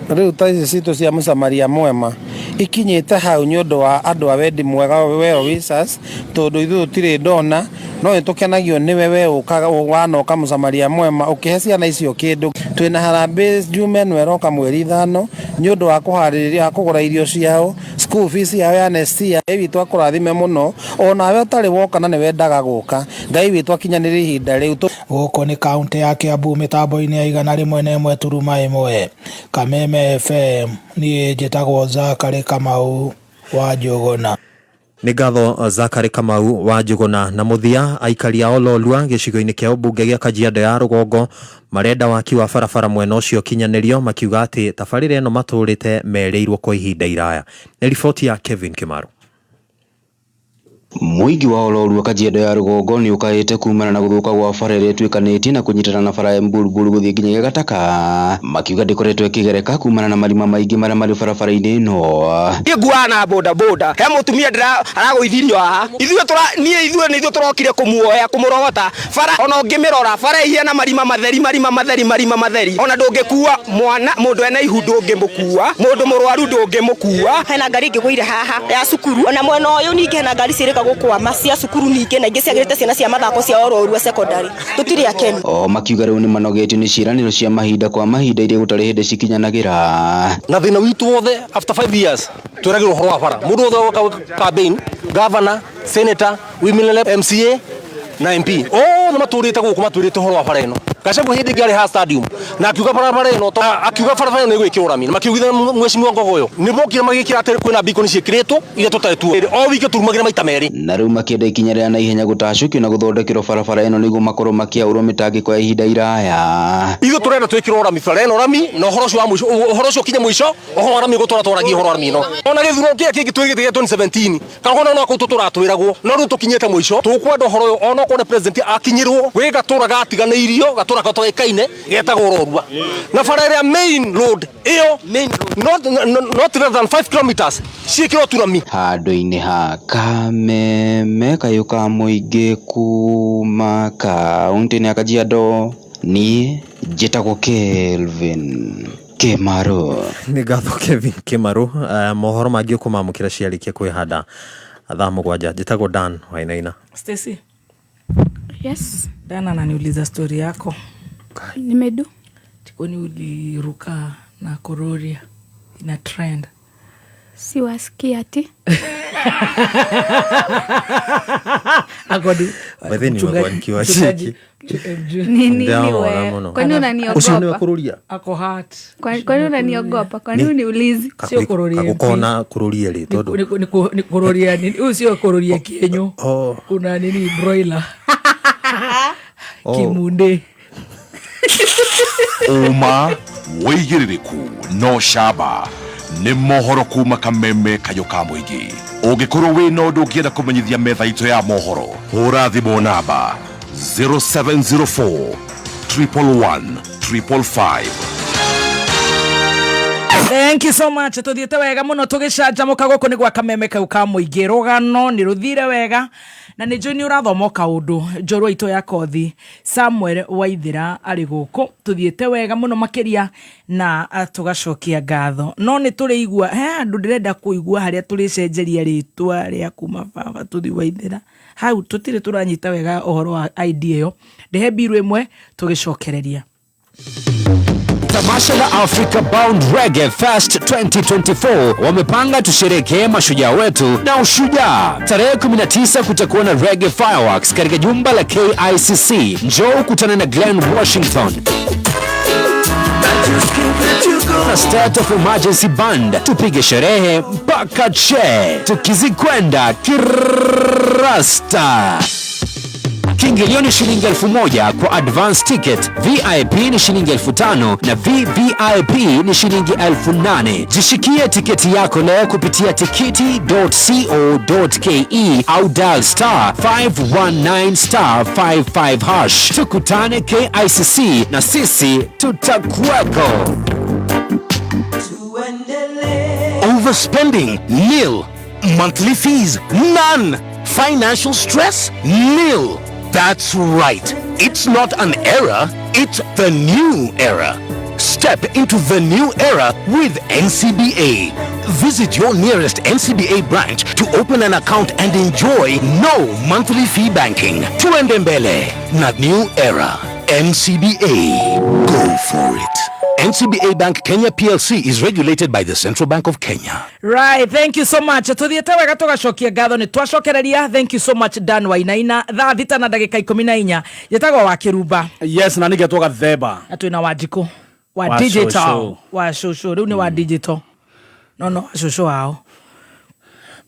Rĩu ta ici citũ cia Msamaria Mwema ikinyĩte hau nĩ ũndũ wa andũ a wendi mwega well wishers, tondũ ithuĩ tũtirĩ ndona No nĩtũkenagio nĩwe we ũkaga wanoka mũsamaria mwema ũkĩhe ciana icio kĩndũ. Twĩna harambee Juma ĩno ĩroka mweri 5 nĩ ũndũ wa kũharĩrĩria kũgũra irio ciao, school fees yao ya next year. Ngai witũ akũrathime mũno onawe ũtarĩ woka na nĩwendaga gũka. Ngai witũ akinyanĩrie ihinda rĩu. Gũkũ nĩ kaũntĩ ya Kiambu mĩtambo-inĩ ya 101.1 Kameme FM. Niĩ njĩtagwo Zakary Kamau wa Njũgũna. Nĩ ngatho Zakary Kamau wa Njũgũna. Na mũthia, aikari a Ololua gĩcigo-inĩ kĩa ũmbunge gĩa Kajiado ya rũgongo marenda waki wa barabara mwena ũcio ũkinyanĩrio, makiuga atĩ tabarĩra ĩno matũrĩte merĩirwo kwa ihinda iraya. Nĩ riboti ya Kevin Kimaru. Mũingĩ wa Ololua Kajiado ya rũgongo nĩ ũkaĩte kumana na gũthũka gwa bara ĩrĩa ĩtuĩkanĩtie na kũnyitana na bara ya Mburuburu gũthiĩ nginya Gataka, makiuga ndĩkoretwo ĩkĩgereka kumana na marima maingĩ marĩa marĩ barabara-inĩ ĩno. Niĩ nguaga na boda boda, he mũtumia aragũithirio haha, ithuĩ niĩ ithuĩ nĩ ithuĩ tũrokire kũmuoya kũmũrogota bara, ona ũngĩmĩrora bara ĩhiana marima matheri, marima matheri, marima matheri, ona ndũngĩkua mwana, mũndũ ena ihu ndũngĩmũkua, mũndũ mũrwaru ndũngĩmũkua. Hena ngari ĩngĩgũire haha ya cukuru, ona mwena ũyũ ningĩ hena ngari ciĩrĩga gũkwama cia cukuru ningĩ, na ingĩ ciagĩrĩte ciana cia mathako cia Ololua secondary, tũtirĩ akenu. O makiuga rĩu nĩ manogetio nĩ ciĩranĩro cia mahinda kwa mahinda iria gũtarĩ hĩndĩ cikinyanagĩra. Na thĩna witũ wothe after 5 years twĩragĩrwo ũhoro wa bara, mũndũ wothe woka campaign, governor, senator, women rep, MCA na MP othe matũrĩte gũkũ matwĩrĩte ũhoro wa bara ĩno. Gachagua hĩndĩ ĩngĩ arĩ ha stadium na akiuga barabara ĩno, akiuga barabara ĩno ĩgwĩkĩrwo rami, na makiugithia mheshimiwa Ngogoyo nĩ mokire magĩkĩra atĩ kwĩna beacon ciĩkĩrĩtwo iria tũtarĩ tuo, o wiki turumagĩra maita merĩ. Na rĩu makĩenda ikinya rĩa naihenya gũtacũkio na gũthondekerwo barabara ĩno nĩguo makorwo makĩaũrwo mĩtangĩko ya ihinda iraya. Ithuĩ tũrenda twĩkĩrwo rami bara ĩno rami, na ũhoro ũcio wa mũico, ũhoro ũcio ũkinye mũico, ũhoro wa rami gũtũra twaragia ũhoro wa rami ĩno. Ona gĩthurano kĩrĩa kĩngĩ twĩgĩte gĩa 2017 kana ona no kũu tũratwĩragwo, no rĩu tũkinyĩte mũico, tũkwenda ũhoro ũyũ ona okorwo nĩ president akinyĩrwo gwĩ gatũra gatiganĩirio, gatũra gatoĩkaine getagwo Ololua, na bara ĩrĩa main road ĩyo not less than 5 kilometers ciĩkĩrwo turami. Handũ-inĩ ha Kameme kayũ ka mũingĩ kuma kaũntĩ-inĩ ya Kajiado, niĩ njĩtagwo Kelvin Kimaru. Nĩ ngatho Kevin Kimaru. Mohoro mangĩ ũkũmamũkĩra ciarĩkia kwĩhanda thaa 7. Njĩtagwo Dan Wainaina. Stacy. Yes. Dan ananiuliza story yako. Nimedu. Tikoni uliruka na Kororia ina trend. Siwasikia ati. Akodi. By the way, nimekuwa nikiwacheki. Nini wewe? Kwani unaniogopa? Ucio niwe Kururia. Ako heart. Kwani unaniogopa? Kwani uniulizi? Sio Kururia. Kagukona Kururia ri tondu. Ni Kururia nini? Huyu sio Kururia kienyo. Kuna nini broiler. Kimunde. Uma wĩigĩrĩrĩku no camba nĩ mohoro kuma Kameme kayũ ka mũingĩ. Ũngĩkorwo wĩna ũndũ ũngĩenda kũmenyithia metha itũ ya mohoro, hũra thimũ namba 0704 111 555. Thank you so much. Tuthiĩte wega mũno tũgĩcanjamũka gũkũ nĩ gwa Kameme kau ka mũingĩ. Rũgano nĩ rũthire wega na nĩ njũĩ nĩ ũrathoma kaũndũ. Njorua itũ ya kothi Samuel Waithĩra arĩ gũkũ. Tuthiĩte wega mũno makĩria na tũgacokia ngatho. No nĩ tũrĩigua he handũ ndĩrenda kũigua harĩa tũrĩcenjeria rĩtwa rĩa kuma baba tũthiĩ Waithĩra. Hau tũtirĩ tũranyita wega ũhoro wa idea ĩyo. Ndĩhe mbiru ĩmwe tũgĩcokereria. Tamasha la Africa Bound Reggae Fest 2024 wamepanga tusherehekee mashujaa wetu na ushujaa. Tarehe 19 kutakuwa na Reggae Fireworks katika jumba la KICC. Njoo ukutane na Glenn Washington na State of Emergency Band, tupige sherehe mpaka che, tukizikwenda kirasta. Kiingilio ni shilingi 1000 kwa advance ticket, VIP ni shilingi 5000 na VVIP ni shilingi 8000. Jishikie tiketi yako leo kupitia tikiti.co.ke au dial *519*55#. Tukutane KICC na sisi tutakuweko. Overspending, nil. Monthly fees, none. Financial stress, nil. That's right. It's not an error, it's the new era. Step into the new era with NCBA. Visit your nearest NCBA branch to open an account and enjoy no monthly fee banking. Tuende mbele na new era. NCBA. Go for it. NCBA Bank Kenya PLC is regulated by the Central Bank of Kenya. Right, thank you so much. Tuthiete wega tugacokia ngatho nĩ twacokereria. Thank you so much Dan Wainaina. Thaa 6 na ndagĩka 14. Njĩtagwo wa Kĩrumba. Yes, na nĩgetwo Gathemba. Na twĩna Wanjikũ wa Wa digital. cũcũ. Wa cũcũ. Rĩu nĩ wa digital. No no, cũcũ wao.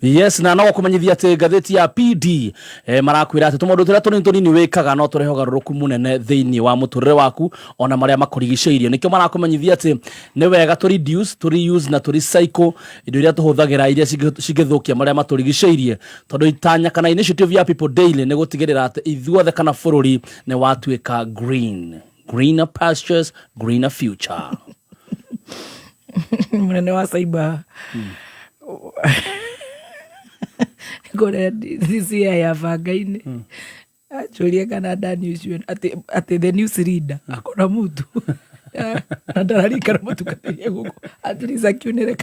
Yes, na no kũmenyithia atĩ ngathĩti ya PD marakwĩra atĩ tũmaũndũ tũrĩa tũnini tũnini wĩkaga no tũrehe ũgarũrũku mũnene thĩinĩ wa mũtũrĩre waku ona marĩa makũrigicĩirie. Nĩkĩo marakũmenyithia atĩ nĩ wega tũ reduce, tũ reuse na tũ recycle indo iria tũhũthagĩra iria cingĩthũkia marĩa matũrigicĩirie, tondũ itanya kana initiative ya People Daily nĩ gũtigĩrĩra atĩ ithuothe kana bũrũri nĩ watuĩka green. Greener pastures, greener future. Mũnene wa cyber. Kũrĩa DCI ya bangainĩ anjũrie kana Dani ũcio atĩ the news reader akona mutu na ndararikana mũtungatĩri gũkũ at least akiunĩre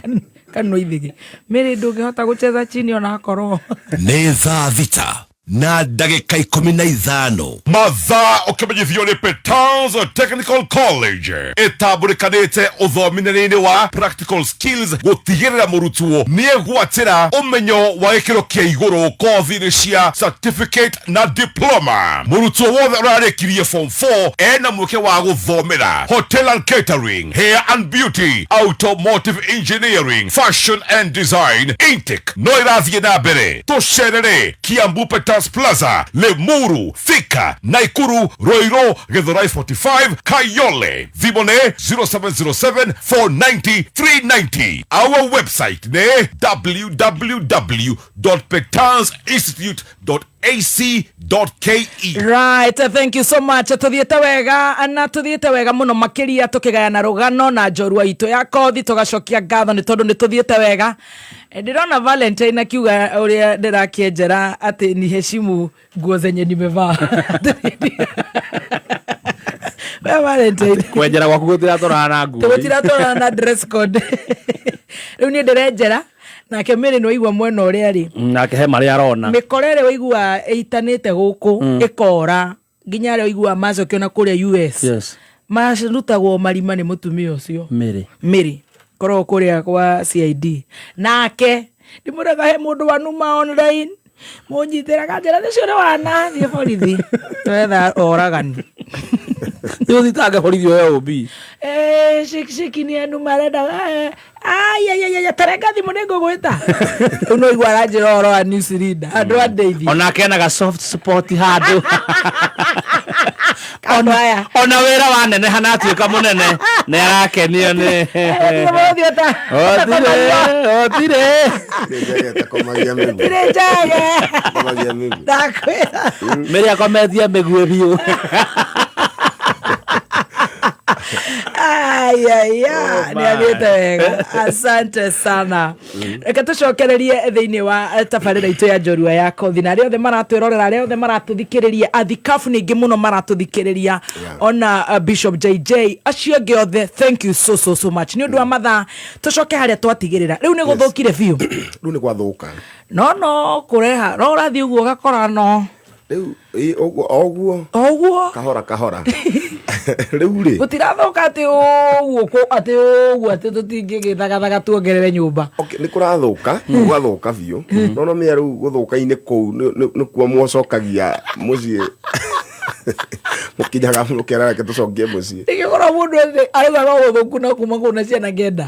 kanua ithĩgĩ mĩrĩ ndũngĩhota gũcheza chini ona akorwo Nĩ thaa 6 na ndagĩka 15 mathaa ũkĩmenyithio nĩ Petans Technical College ĩtambũrĩkanĩte ũthomithanĩinĩ wa practical skills gũtigĩrĩra mũrutwo nĩegwatĩra ũmenyo wa gĩkĩro kĩa igũrũ kothi-inĩ cia certificate na diploma. Mũrutwo wothe ũrarĩkirie form 4 ena mweke wa gũthomera hotel and catering, hair and beauty, automotive engineering, fashion and design. Intake no ĩrathiĩ na mbere. Tũcerere Kiambu Petans Plaza, Limuru, Thika, Naikuru, Ruiru, Githurai 45, Kayole. Thimũ nĩ 0707 490 390. Our website nĩ www.petansinstitute.ac.ke. Right, thank you so much. Tuthiete wega na tuthiete wega muno makiria tukigayana rugano na njorua itu ya kothi tugacokia ngatho ni tondu ni tuthiete wega. Ndirona Valentine akiuga uria ndirakienjera ati ni heshimu nguo zenye nimevaa. We Valentine, kwenjera gwaku gũtiratwarana na nguo. Tũgũtiratwarana na dress code. Rĩu niĩ ndĩrenjera nake Mary nĩ waigua mwena ũrĩa rĩ nake he marĩa arona mĩkora ĩrĩa waigua ĩitanĩte gũkũ ĩkora nginya arĩa waigua macokio na kũrĩa US. Yes. Marutagwo marima nĩ mũtumia ũcio Mary. Mary koragwo kũrĩa kwa CID nake ndimũrega he mũndũ wanuma online mũnyitĩraga njĩra nĩcio nĩ wana thiĩ borithi twetha oragani. Nĩ ũthitange borithi oe ũmbi. Shiki ni andu marenda ai tarenga thimũ nĩ ngũgwĩta. Rĩu no igua aranjĩra ũhoro wa news reader andũ andeithie. Onake ena ga soft spot handũ. Andũ aya Ona wĩra waneneha na atuĩka mũnene nĩ arakenio nĩ Otire, otire. Tirĩ njege. Ndakwĩra. Mary akometie mĩguĩ biũ. Ayaya, nĩ athiĩte wega. Asante sana. Reke tũcokererie thĩinĩ wa tabarĩra itũ ya njorua ya kothi na arĩa othe maratwĩrorera, arĩa othe maratũthikĩrĩria, athikabu nĩ aingĩ mũno maratũthikĩrĩria, ona Bishop JJ acio angĩ othe, thank you so so so much. Nĩ ũndũ wa mathaa tũcoke harĩa twatigĩrĩra. Rĩu nĩ gũthũkire biũ. Rĩu nĩ gwathũka. No no kũreha no ũrathiĩ ũguo ũgakora no Rĩu ũguo o ũguo kahora kahora. Rĩu rĩ gũtirathũka atĩ ũguo atĩ ũguo atĩ tũtingĩgĩthagathaga tuongerere nyũmba. Okay, nĩ kũrathũka gwathũka biũ no no mĩa rĩu gũthũka-inĩ kũu nĩkuo mwocokagia mũciĩ mũkinyaga mũkera reke tũcokie mũciĩ. Ĩgĩkorwo mũndũ atĩ arauga no gũthũku na kuma kũu na ciana kenda.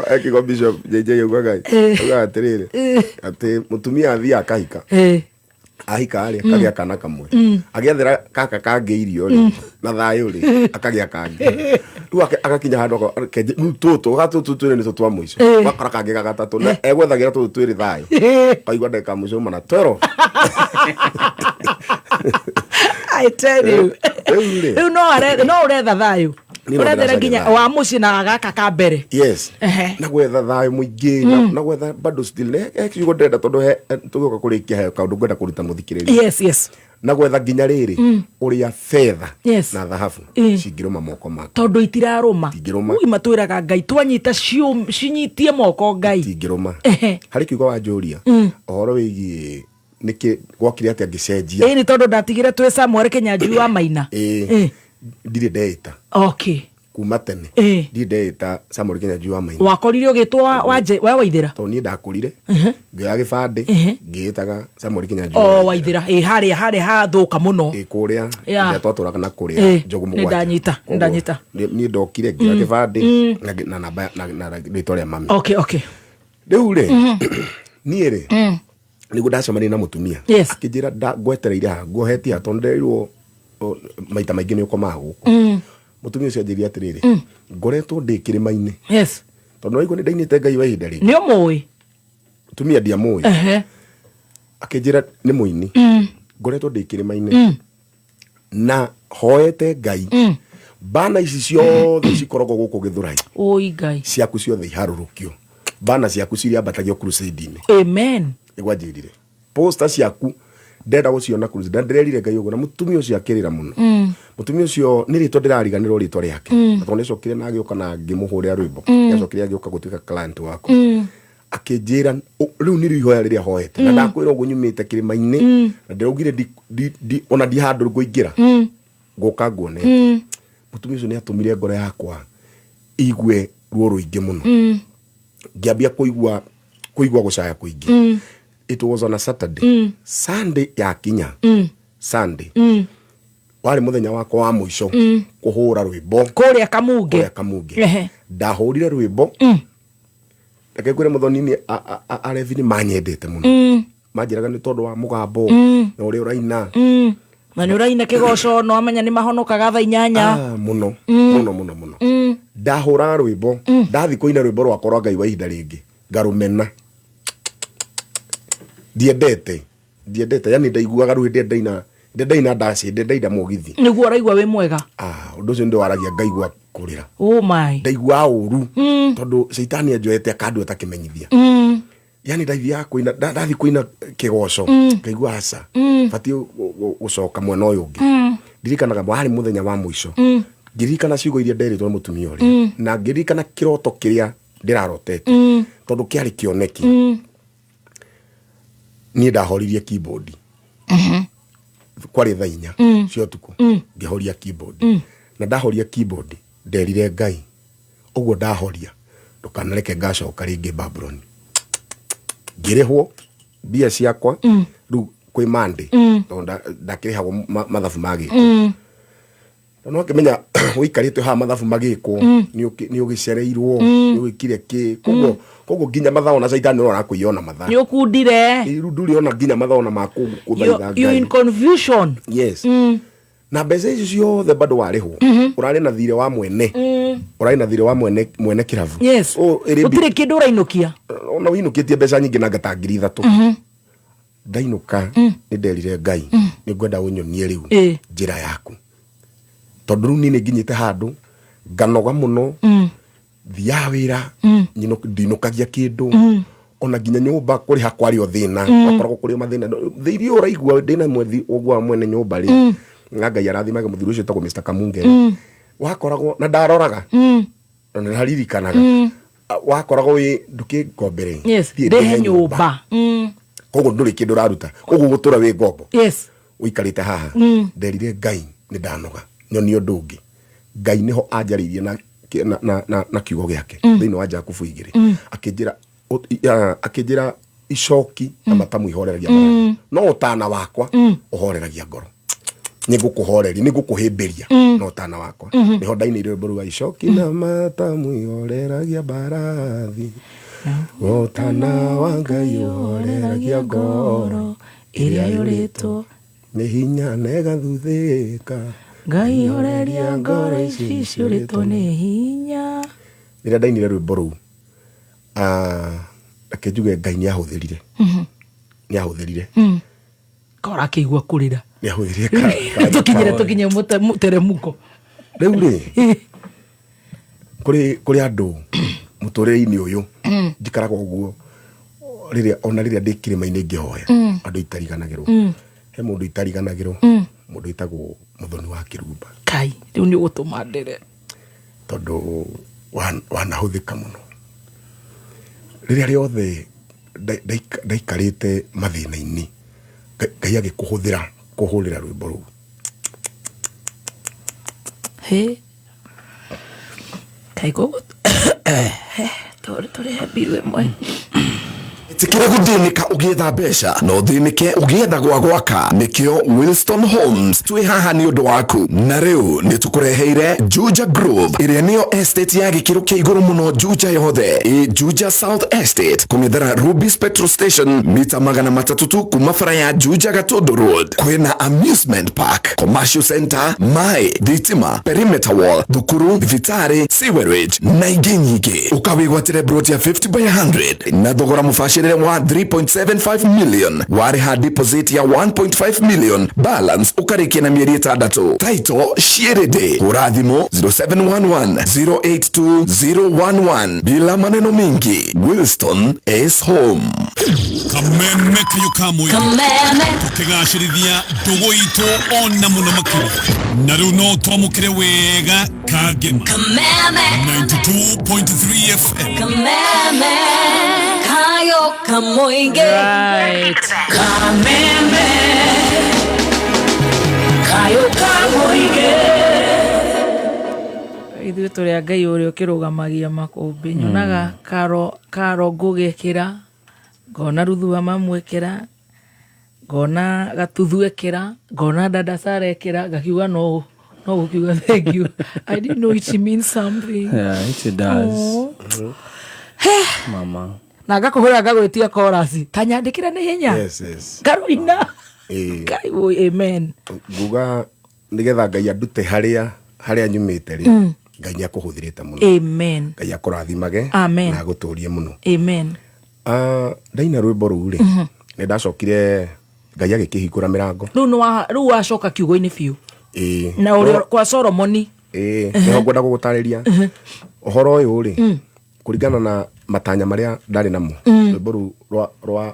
Akiuga Bishop JJ augaga augaga atĩrĩrĩ atĩ mũtumia athiĩ akahika ahika rĩ akagĩa kana kamwe agĩethera gaka kangĩ irio rĩ na thayũ rĩ akagĩa kangĩ rĩu agakinya handũ rĩu tũtũ gatũtũ twĩrĩ nĩtũ twa mũico gakora kangĩ gagatatũ na egwethagĩra tũtũ twĩrĩ thayũ kaigua ndagĩka ya mũico mana 12. I tell you. Rĩu rĩ Rĩu no ũretha thayũ. Niĩ no Ũrethera ndĩracaria nginya thayũ. wa mũciĩ na gaka ka mbere. Yes. Ehe. Na gwetha thayũ mũingĩ na gwetha bado still he kiugo ndĩrenda tondũ he tũgĩũka kũrĩkia he kaũndũ ngwenda kũruta mũthikĩrĩria. Yes, yes. Na gwetha nginya rĩrĩ ũrĩa betha Yes. na thahabu cingĩrũma moko maku. Tondũ itirarũma. Itingĩrũma. Ui matwĩraga Ngai twanyita cinyitie moko Ngai. Itingĩrũma. Ehe. Harĩ kiugo wanjũria ũhoro wĩgiĩ nĩkĩ gwokire atĩa ngĩcenjia. Ĩĩ nĩ tondũ ndatigire twĩ Samuel Kĩnyanjui wa Maina. Ĩĩ. Ndirĩ ndeĩta Okay. kuma tene. Ĩĩ. Ndirĩ ndeĩta Samuel Kĩnyanjui wa Maina. Wakorire ũgĩtwo wa Waithĩra. Tondũ niĩ ndakũrire ngĩoya gĩbandĩ ngĩĩtaga Samuel Kĩnyanjui. O Waithĩra. Ĩĩ harĩa harĩa hathũka mũno. Ĩ kũrĩa Yeah. ĩrĩa twatũraga na kũrĩa Ĩĩ, Njogu nĩ mũgwanja. ndanyita, nĩ Koguo, ndanyita. niĩ ndokire ngĩoya gĩbandĩ na namba na rĩtwa rĩa mami. Okay, okay. Rĩu rĩ niĩ rĩ nĩguo ndacemania na mũtumia Yes. akĩnjĩra ngwetereire haha nguohetie haha tondũ nderirwo maita maingĩ nĩ ũkomaga gũkũ. Mũtumia ũcio anjĩrire atĩrĩrĩ, ngoretwo ndĩ kĩrĩma-inĩ Yes. tondũ waigua nĩ ndainĩte Ngai wa ihinda rĩngĩ. Nĩ ũmũĩ. Mũtumia ndiamũĩ. Ehe. Akĩnjĩra nĩ mũini. Ngoretwo ndĩ kĩrĩma-inĩ na hoete Ngai bana ici ciothe cikoragwo gũkũ Gĩthũrai Ũi Ngai. ciaku ciothe iharũrũkio, bana ciaku ciriambatagio crusade-inĩ. Amen. Nĩguo anjĩrire poster ciaku ndenda gũciona crusade, na ndĩrerire Ngai ũguo na mũtumia ũcio akĩrĩra mũno. Mũtumia ũcio nĩ rĩtwa ndĩrariganĩrwo rĩtwa rĩake, na tondũ nĩacokire na agĩũka na ngĩmũhũrĩra rwĩmbo, nĩacokire agĩũka gũtuĩka client wakwa, akĩnjĩra rĩu nĩrĩo ihoya rĩrĩa hoete na ndakwĩra ũguo nyumĩte kĩrĩma-inĩ na ndĩraugire ona ndi handũ ngũingĩra ngũka nguonete. Mũtumia ũcio nĩatũmire ngoro yakwa igue ruo rũingĩ mũno, ngĩambia kũigua gũcaya kũingĩ. It was on a Saturday. Sunday yakinya, Sunday warĩ mũthenya wakwa wa mũico kũhũra rwĩmbo Kũrĩa Kamunge. kũrĩa Kamunge. Ehe. Ndahũrire rwĩmbo, reke ngwĩre mũthoni nĩ arebi nĩ manyendete mũno, manjĩraga nĩ tondũ wa mũgambo na ũrĩa ũraina. Na nĩ ũraina kĩgoco no amenya nĩ mahonokaga thaa 8. Mũno mũno mũno mũno. Ndahũraga rwĩmbo, ndathi kũina rwĩmbo rwakwa rwa Ngai wa ihinda rĩngĩ ngarũmena, ndiendete yani ndaiguaga rĩu hĩndĩ ĩrĩa ndaina ndaci hĩndĩ ĩrĩa ndaina mũgithi. Nĩguo ũraigua wĩ mwega. Ũndũ ũcio nĩndĩwaragia ngaigua kũrĩra. Oh my. Ndaiguaga ũru tondũ caitani anjoete akandua ta kĩmenyithia. Yani ndathiaga kũina ndathi kũina kĩgoco ngaigua aca batiĩ gũcoka mwena ũyũ ũngĩ. Ndirikanaga warĩ mũthenya wa mũico, ngĩririkana ciugo iria nderĩtwo nĩ mũtumia ũrĩa na ngĩririkana kĩroto kĩrĩa ndĩrarotete tondũ kĩarĩ kĩoneki. Niĩ ndahoririe keyboard kwarĩ thaa 4 cia ũtukũ, ngĩhoria keyboard na ndahoria keyboard nderire Ngai ũguo ndahoria ndũkanareke ngacoka rĩngĩ Babuloni. Ngĩrĩhwo mbia ciakwa rĩu kwĩ Monday tondũ ndakĩrĩhagwo mathabu magĩkwo. No ũkĩmenya ũikarĩte haha mathabu magĩkwo nĩ ũgĩcereirwo nĩ ũgĩkire kĩ, koguo nginya mathaa ona caitani no arakũiya ona mathaa. Nĩ ũkundire. Rĩu ndũrĩ ona nginya mathaa ona ma kũthaitha You Ngai. in confusion. Yes. Na mbeca icio ciothe bado warĩhwo ũrarĩ na thirĩ wa mwene, ũrarĩ na thirĩ wa mwene kĩrabu. Yes. Gũtirĩ kĩndũ ũrainũkia. Ona ũinũkĩtie mbeca nyingĩ nanga ta 3,000. Ndainũka nĩ nderire Ngai nĩ ngwenda ũnyonie rĩu njĩra yaku tondũ rĩu niĩ nĩ nginyĩte handũ nganoga mũno, thiaga wĩra ndinũkagia kĩndũ ona nginya nyũmba kũrĩha kwarĩ o thĩna, gwakoragwo kũrĩ o mathĩna. Thĩinĩ ũraigua ndĩna mwethi ũguo wa mwene nyũmba rĩ, na Ngai arathimage mũthuri ũcio wĩtagwo Mr. Kamunge, wakoragwo na ndaroraga na ndaririkanaga, wakoragwo wĩ ndũkĩngombere Yes, ndĩhe nyũmba. Koguo ndũrĩ kĩndũ ũraruta, koguo gũtũra wĩ ngombo. Yes. Ũikarĩte haha. Nderire Ngai nĩ ndanoga nyonie ũndũ ũngĩ. Ngai nĩho anjarĩirie na kiugo gĩake thĩinĩ wa Jakubu 2 akĩnjĩra icoki na matamu ihoreragia ngoro, no ũtana wakwa ũhoreragia ngoro. Nĩ ngũkũhoreria, nĩ ngũkũhĩmbĩria no ũtana wakwa. Nĩho ndainĩire rwĩmbo rwa icoki na matamu ihoreragia mbarathi, ũtana wa Ngai ũhoreragia ngoro ĩrĩa yũrĩtwo nĩ hinya na ĩgathuthĩka. Ngai horeria ngoro ici ciũrĩtwo nĩ hinya. Rĩrĩa ndainire rwĩmbo rũu, reke njuge Ngai nĩ ahũthĩrire. Nĩ ahũthĩrire. Kora akĩigua kũrĩra. Nĩ ahũthĩrire Tũkinyire tũkinye mũteremuko. Rĩu rĩ, Kũrĩ andũ mũtũrĩre-inĩ ũyũ njikaraga ũguo rĩrĩa ona rĩrĩa ndĩ kĩrĩma-inĩ ngĩhoya, andũ itariganagĩrwo. He mũndũ itariganagĩrwo, mũndũ wĩtagwo Mũthoni wa Kĩrumba. Kai, rĩu nĩ ũgũtũma ndĩre. Tondũ wanahũthĩka mũno rĩrĩa rĩothe ndaikarĩte mathĩna-inĩ, Ngai agĩkũhũthĩra kũhũrĩra rwĩmbo rũu. Hĩ, kai koguo tũrĩhe mbiru ĩmwe. Ĩtĩkĩra gũthĩnĩka ũgĩetha mbeca na ũthĩnĩke ũgĩetha gwa gwaka. Nĩkĩo Wilston Homes twĩ haha nĩ ũndũ waku, na rĩu nĩ tũkũreheire Juja Grove ĩrĩa nĩyo estate ya gĩkĩro kĩa igũrũ mũno Juja yothe. Ĩ Juja South Estate kũng'ethera Rubis Petrol Station, mita 300 tu kuma bara ya Juja Gatundu Road. Kwĩna amusement park, commercial center, maĩ, thitima, perimeter wall, thukuru, thibitarĩ, sewerage na ingĩ nyingĩ. Ũkawĩgwatĩre broti ya 50 by 100 na thogora mũbacĩrĩre wa 3.75 million, warĩha deposit ya 1.5 million, balance ũkarĩkia na mĩeri 6. Title ciĩrĩndĩ. Hũra thimũ 0711 082 011. Bila maneno mingi, Wilston is home. Kameme kayo ka mũingĩ. Kameme. Tũkĩgacĩrithia ndũgũ itũ ona mũno makĩria, na rĩu no twamũkĩre wega kangema. Kameme. 92.3 FM. Kameme kayo kamoinge. Right. Kameme kayo kamoinge. Ithuĩ tũrĩ a Ngai ũrĩa ũkĩrũgamagia makũmbĩ. Nyonaga karo ngũgĩkĩra, ngona Ruthu wa mamwĩkĩra, ngona Gatuthu ekĩra, ngona Dada Sara ekĩra, ngakiuga no gũkiuga thank you. I didn't know it means something. Yeah, it does. Oh. Mama. Na ngakũhũra ngagwĩtia chorus. Ta nyandĩkĩra na ihenya. Yes, yes. Ngaroina. Ĩĩ. Ngai woi, amen. Nguga nĩgetha Ngai andute harĩa nyumĩte rĩ, Ngai nĩ akũhũthĩrĩte mũno. Amen. Ngai akũrathimage Amen. na agũtũrie mũno. Amen. Ndaina rwĩmbo rũu rĩ, nĩ ndacokire Ngai agĩkĩhingũra mĩrango. Rĩu rĩu wacoka kiugo-inĩ biũ. Ĩĩ. Na ũrĩa kwa Solomoni. Ĩĩ, nĩho ngwenda gũgũtarĩria. Ũhoro ũyũ rĩ, kũringana na matanya marĩa ndarĩ namo, rwĩmbo rũu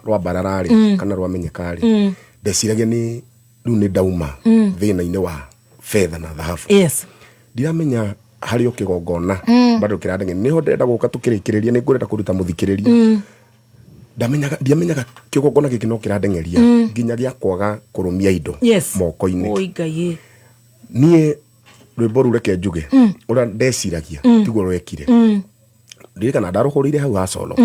rwa mbarara rĩ, kana rwamenyeka rĩ, ndeciragia nĩ rĩu nĩ ndauma thĩna-inĩ wa betha na thahabu. Yes. Ndiramenya harĩ o kĩgongona, bado kĩrandenge. Nĩho ndĩrenda gũka tũkĩrĩkĩrĩria, nĩ ngũrenda kũruta mũthikĩrĩria. Ndiamenyaga kĩgongona gĩkĩ no kĩrandengeria nginya gĩa kwaga kũrũmia indo Yes. moko-inĩ. Oi Ngai ĩ. Niĩ rwĩmbo rũu reke njuge, ũrĩa ndeciragia tiguo rwekire. Ndirikana ndarũhũrĩire hau ha Solo,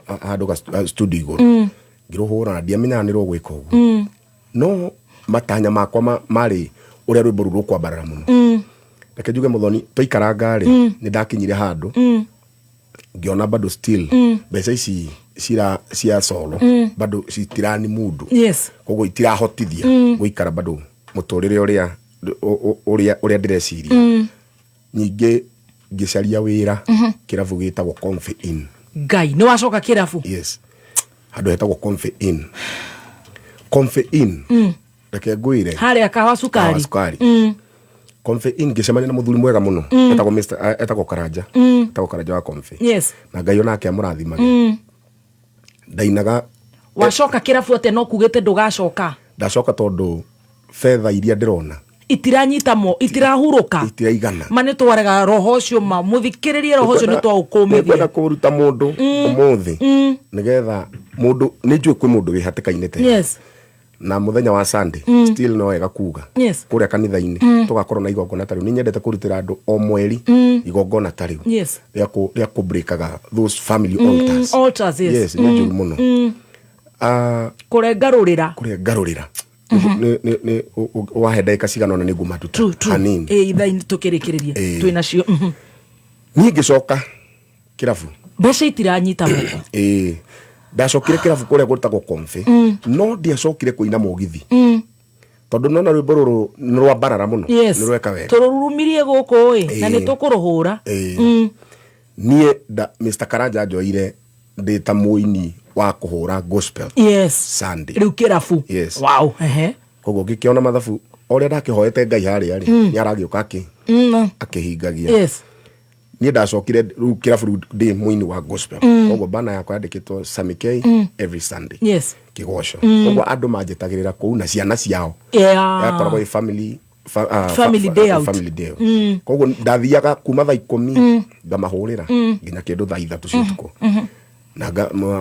handũ ga studio igũrũ. Ngĩrũhũra na ndiamenyaga nĩ rũgwĩka ũguo. No matanya makwa marĩ ũrĩa rwĩmbo rũu rũkwambarara mũno. Reke njuge Mũthoni, twaikaranga rĩ, nĩ ndakinyire handũ ngĩona bado still mbeca ici cia Solo bado citirani mundu. Yes. Koguo itirahotithia gũikara bado mũtũrĩre ũrĩa ndĩreciria. Ningĩ ngĩcaria wĩra kĩrabu gĩtagwo Comfy Inn. Ngai, nĩ wacoka kĩrabu? Yes. Handũ hetagwo Comfy Inn. Comfy Inn. Reke ngwĩre. Harĩa kahawa cukari. Kahawa cukari. Comfy Inn ngĩcemania na mũthuri mwega mũno. Etagwo Mr, etagwo Karanja. Etagwo Karanja wa Comfy. Yes. Na Ngai onake amũrathimage. Ndainaga. Wacoka kĩrabu atĩa no kugĩte ndũgacoka? Ndacoka tondũ betha iria ndĩrona itiranyita mo, itirahurũka. Itiraigana. Ma nĩ twarega roho ũcio, ma mũthikĩrĩrie roho ũcio nĩ twaũkũmithia. Nĩngwenda kũruta mũndũ ũmũthĩ nĩgetha mũndũ, nĩ njũĩ kwĩ mũndũ wĩ hatĩka-inĩ tene. Yes. Na mũthenya wa Sunday, still no wega kuga. Yes. Kũrĩa kanitha-inĩ, tũgakorwo na igongona ta rĩu. Nĩ nyendete kũrutĩra andũ o mweri igongona ta rĩu. Yes. Rĩa kũ-breakaga those family altars. Altars, yes. Yes, nĩ njũru mũno. Kũrengarũrĩra. Kũrengarũrĩra. Wahe ndagĩka cigana ũna nĩguo matuta. True, true. Hanini. Ĩ, ithaa tũkĩrĩkĩrĩria. Ĩ. Twĩ nacio. Niĩ ngĩcoka kĩrabu. Mbeca itiranyita moko. Ĩ. Ndacokire kĩrabu kũrĩa gwĩtagwo Comfy. No ndiacokire kũina mũgithi. Tondũ nona rwĩmbo rũrũ nĩ rwa mbarara mũno. Yes. Nĩ rweka wega. Tũrũrumirie gũkũ ĩ, na Ĩ. nĩ tũkũrũhũra. Ĩ. Niĩ Mr. Karanja njoire ndĩ ta mũini wa kũhũra gospel. Yes. Sunday. Rĩu kĩrabu. Yes. Wow. Ehe. Koguo ngĩkĩona mathabu ũrĩa ndakĩhoete Ngai harĩa rĩ, nĩ aragĩũka akĩhingagia. Yes. Niĩ ndacokire rĩu kĩrabu rĩu ndĩ mũini wa gospel. Koguo bana yakwa yandĩkĩtwo Sammy K every Sunday. Kĩgoco. Koguo andũ manjĩtagĩrĩra kũu na ciana ciao. Yakoragwo ĩ family Family day out. Family day out. Koguo ndathiaga kuma thaa 10 ngamahũrĩra nginya kĩndũ thaa 3 cia ũtukũ. Na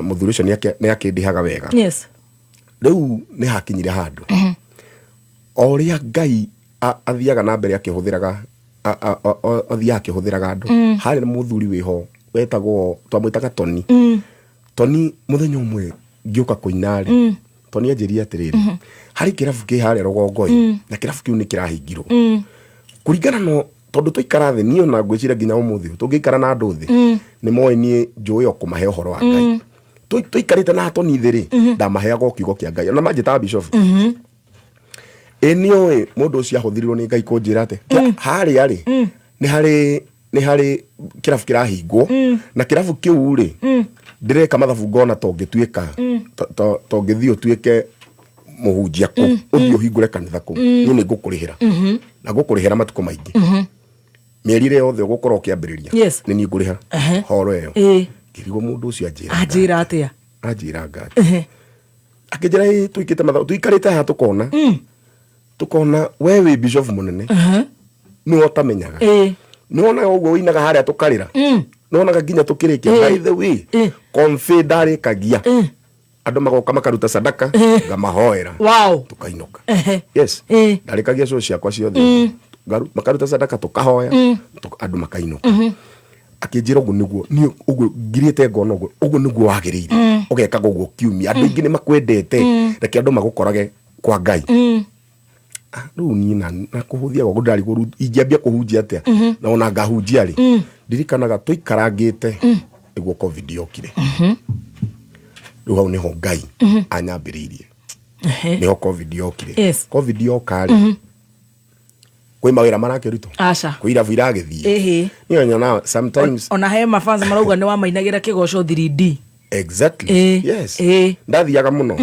mũthuri ũcio nĩakĩndĩhaga wega. Rĩu nĩ hakinyire handũ o ũrĩa Ngai athiaga na mbere akĩhũthĩraga athiaga akĩhũthĩraga andũ. Harĩ na mũthuri wĩho wetagwo, twamwĩtaga Tony. Tony mũthenya ũmwe ngĩũka kũina rĩ, Tony anjĩrire atĩrĩrĩ, harĩ kĩrabu kĩ harĩa rũgongo ĩ, na kĩrabu kĩu nĩ kĩrahingirwo. Kũringana no tondũ twaikara thĩ, niĩ ona ngwĩciria nginya ũmũthĩ ũyũ, tũngĩikara na andũ thĩ, nĩ moĩ niĩ njũĩ o kũmahe ũhoro wa Ngai. Tũikarĩte na Tony thĩ rĩ, ndamaheaga o kiugo kĩa Ngai, ona manjĩtaga bishop. Ĩ nĩ ũĩ mũndũ ũcio ahũthĩrirwo nĩ Ngai kũnjĩra atĩ harĩa rĩ, nĩ harĩ kĩrabu kĩrahingwo, na kĩrabu kĩu rĩ, ndĩreka mathabu ngona tongĩtuĩka tongĩthiĩ ũtuĩke mũhunjia kũ, ũthiĩ ũhingũre kanitha kũ, niĩ nĩ ngũkũrĩhĩra. Na ngũkũrĩhĩra matukũ maingĩ. Mĩeri ĩrĩa yothe ũgũkorwo ũkĩambĩrĩria, nĩ niĩ ngũrĩha horo ĩyo. Ngĩrigwo mũndũ ũcio anjĩra Anjĩra atĩa? Anjĩra ngati. Akĩnjĩra, ĩ tũikĩte mathabu, tũikarĩte haha tũkona. Tũkona we wĩ bishop mũnene. Nĩwe ũtamenyaga. Nĩwonaga ũguo ũinaga harĩa tũkarĩra. Nĩwonaga nginya tũkĩrĩkia. By the way, konfĩ ndarĩkagia. Andũ magoka makaruta sadaka, ngamahoera. Tũkainũka. Yes. Ndarĩkagia show ciakwa ciothe. Makaruta sadaka tũkahoya, andũ makainũka. Akĩnjĩra ũguo nĩguo, niĩ ũguo ngirĩte ngona ũguo, ũguo nĩguo wagĩrĩire. Ũgekaga ũguo kiumia. Andũ aingĩ nĩ makwendete. Reke andũ magũkorage kwa Ngai. Rĩu niĩ na kũhũthia gwakwa ndarigwo rĩu ingĩambia kũhunjia atĩa? Na ona ngahunjia rĩ, ndirikanaga tũikarangĩte nĩguo COVID yokire. Rĩu hau nĩho Ngai anyambĩrĩirie. Nĩho COVID yokire. COVID yoka rĩ, kwĩ mawĩra marakĩrutwo? Aca. Kwĩ irabu iragĩthiĩ? Niĩ nyonaga sometimes Ona he mafans marauga nĩ wamainagĩra kĩgoco 3D. Exactly. Yes. Ndathiaga mũno.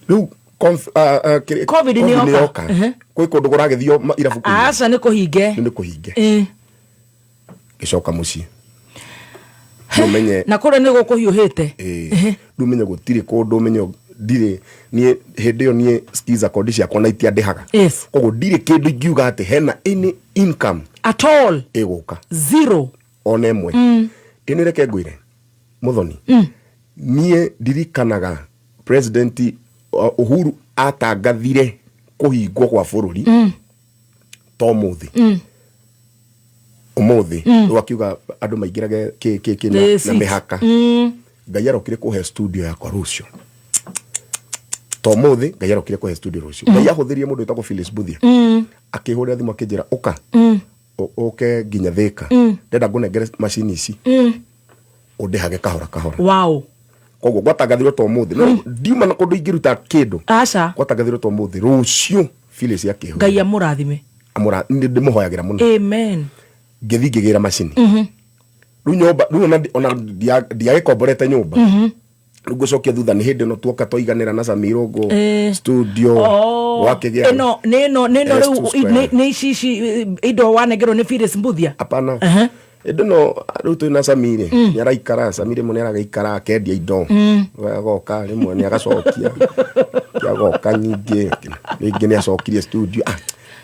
Rĩu COVID nĩ COVID nĩ yoka. yoka. Kwĩ kũndũ kũragĩthio irabu kũu. Aca, nĩ kũhinge. Nĩ kũhinge. Ngĩcoka mũciĩ. Nĩũmenye Na kũrĩa nĩ gũkũhiũhĩte. Rĩu menye gũtirĩ kũndũ, menye ndirĩ niĩ hĩndĩ ĩyo niĩ skiza kodi ciakwa na itiandĩhaga. Koguo ndirĩ kĩndũ ingiuga atĩ hena any income at all ĩgũka. Zero. Ona ĩmwe. Ĩno reke ngwĩre Muthoni. Niĩ ndirikanaga President Uhuru atangathire kũhingwo kwa bũrũri to ũmũthĩ. Ũmũthĩ. Rĩu akiuga andũ maingĩrage kĩ kĩ kĩ na mĩhaka. Ngai arokire kũhe studio yakwa rũciũ. To ũmũthĩ Ngai arokire kũhe studio rũciũ. Ngai ahũthĩrire mũndũ wĩtagwo Phyllis Mbuthia. Akĩhũrĩra thimũ akĩnjĩra ũka. Ũke nginya Thĩka. Ndĩrenda ngũnengere macini ici. Ũndĩhage kahora kahora. Koguo gwatangathirwo to ũmũthĩ. No ndiuma na kũndũ ingĩruta kĩndũ. Aca. Gwatangathirwo to ũmũthĩ. Rũciũ Phyllis akĩhũrĩra. Ngai amũrathime. Amũra, ndĩmũhoyagĩra mũno. Amen. Ngĩthiĩ ngĩgĩra macini. Rĩu nyũmba, rĩu ona ndiagĩkomborete nyũmba. Rĩu ngũcokia thutha nĩ hĩndĩ ĩno tuoka twaiganĩra na Sammy Irũngũ studio, gwakĩgĩa Ĩno, nĩ ĩno, nĩ ĩno S rĩu, two square. nĩ ici, ici, indo wanengerwo nĩ Phyllis Mbuthia? Hapana. Hĩndĩ ĩno rĩu twĩ na Sammy rĩ, nĩ araikara, Sammy rĩmwe nĩ aragĩikara akendia indo. Agoka rĩmwe nĩ agacokia. Agoka nyingĩ, rĩngĩ nĩ acokirie studio.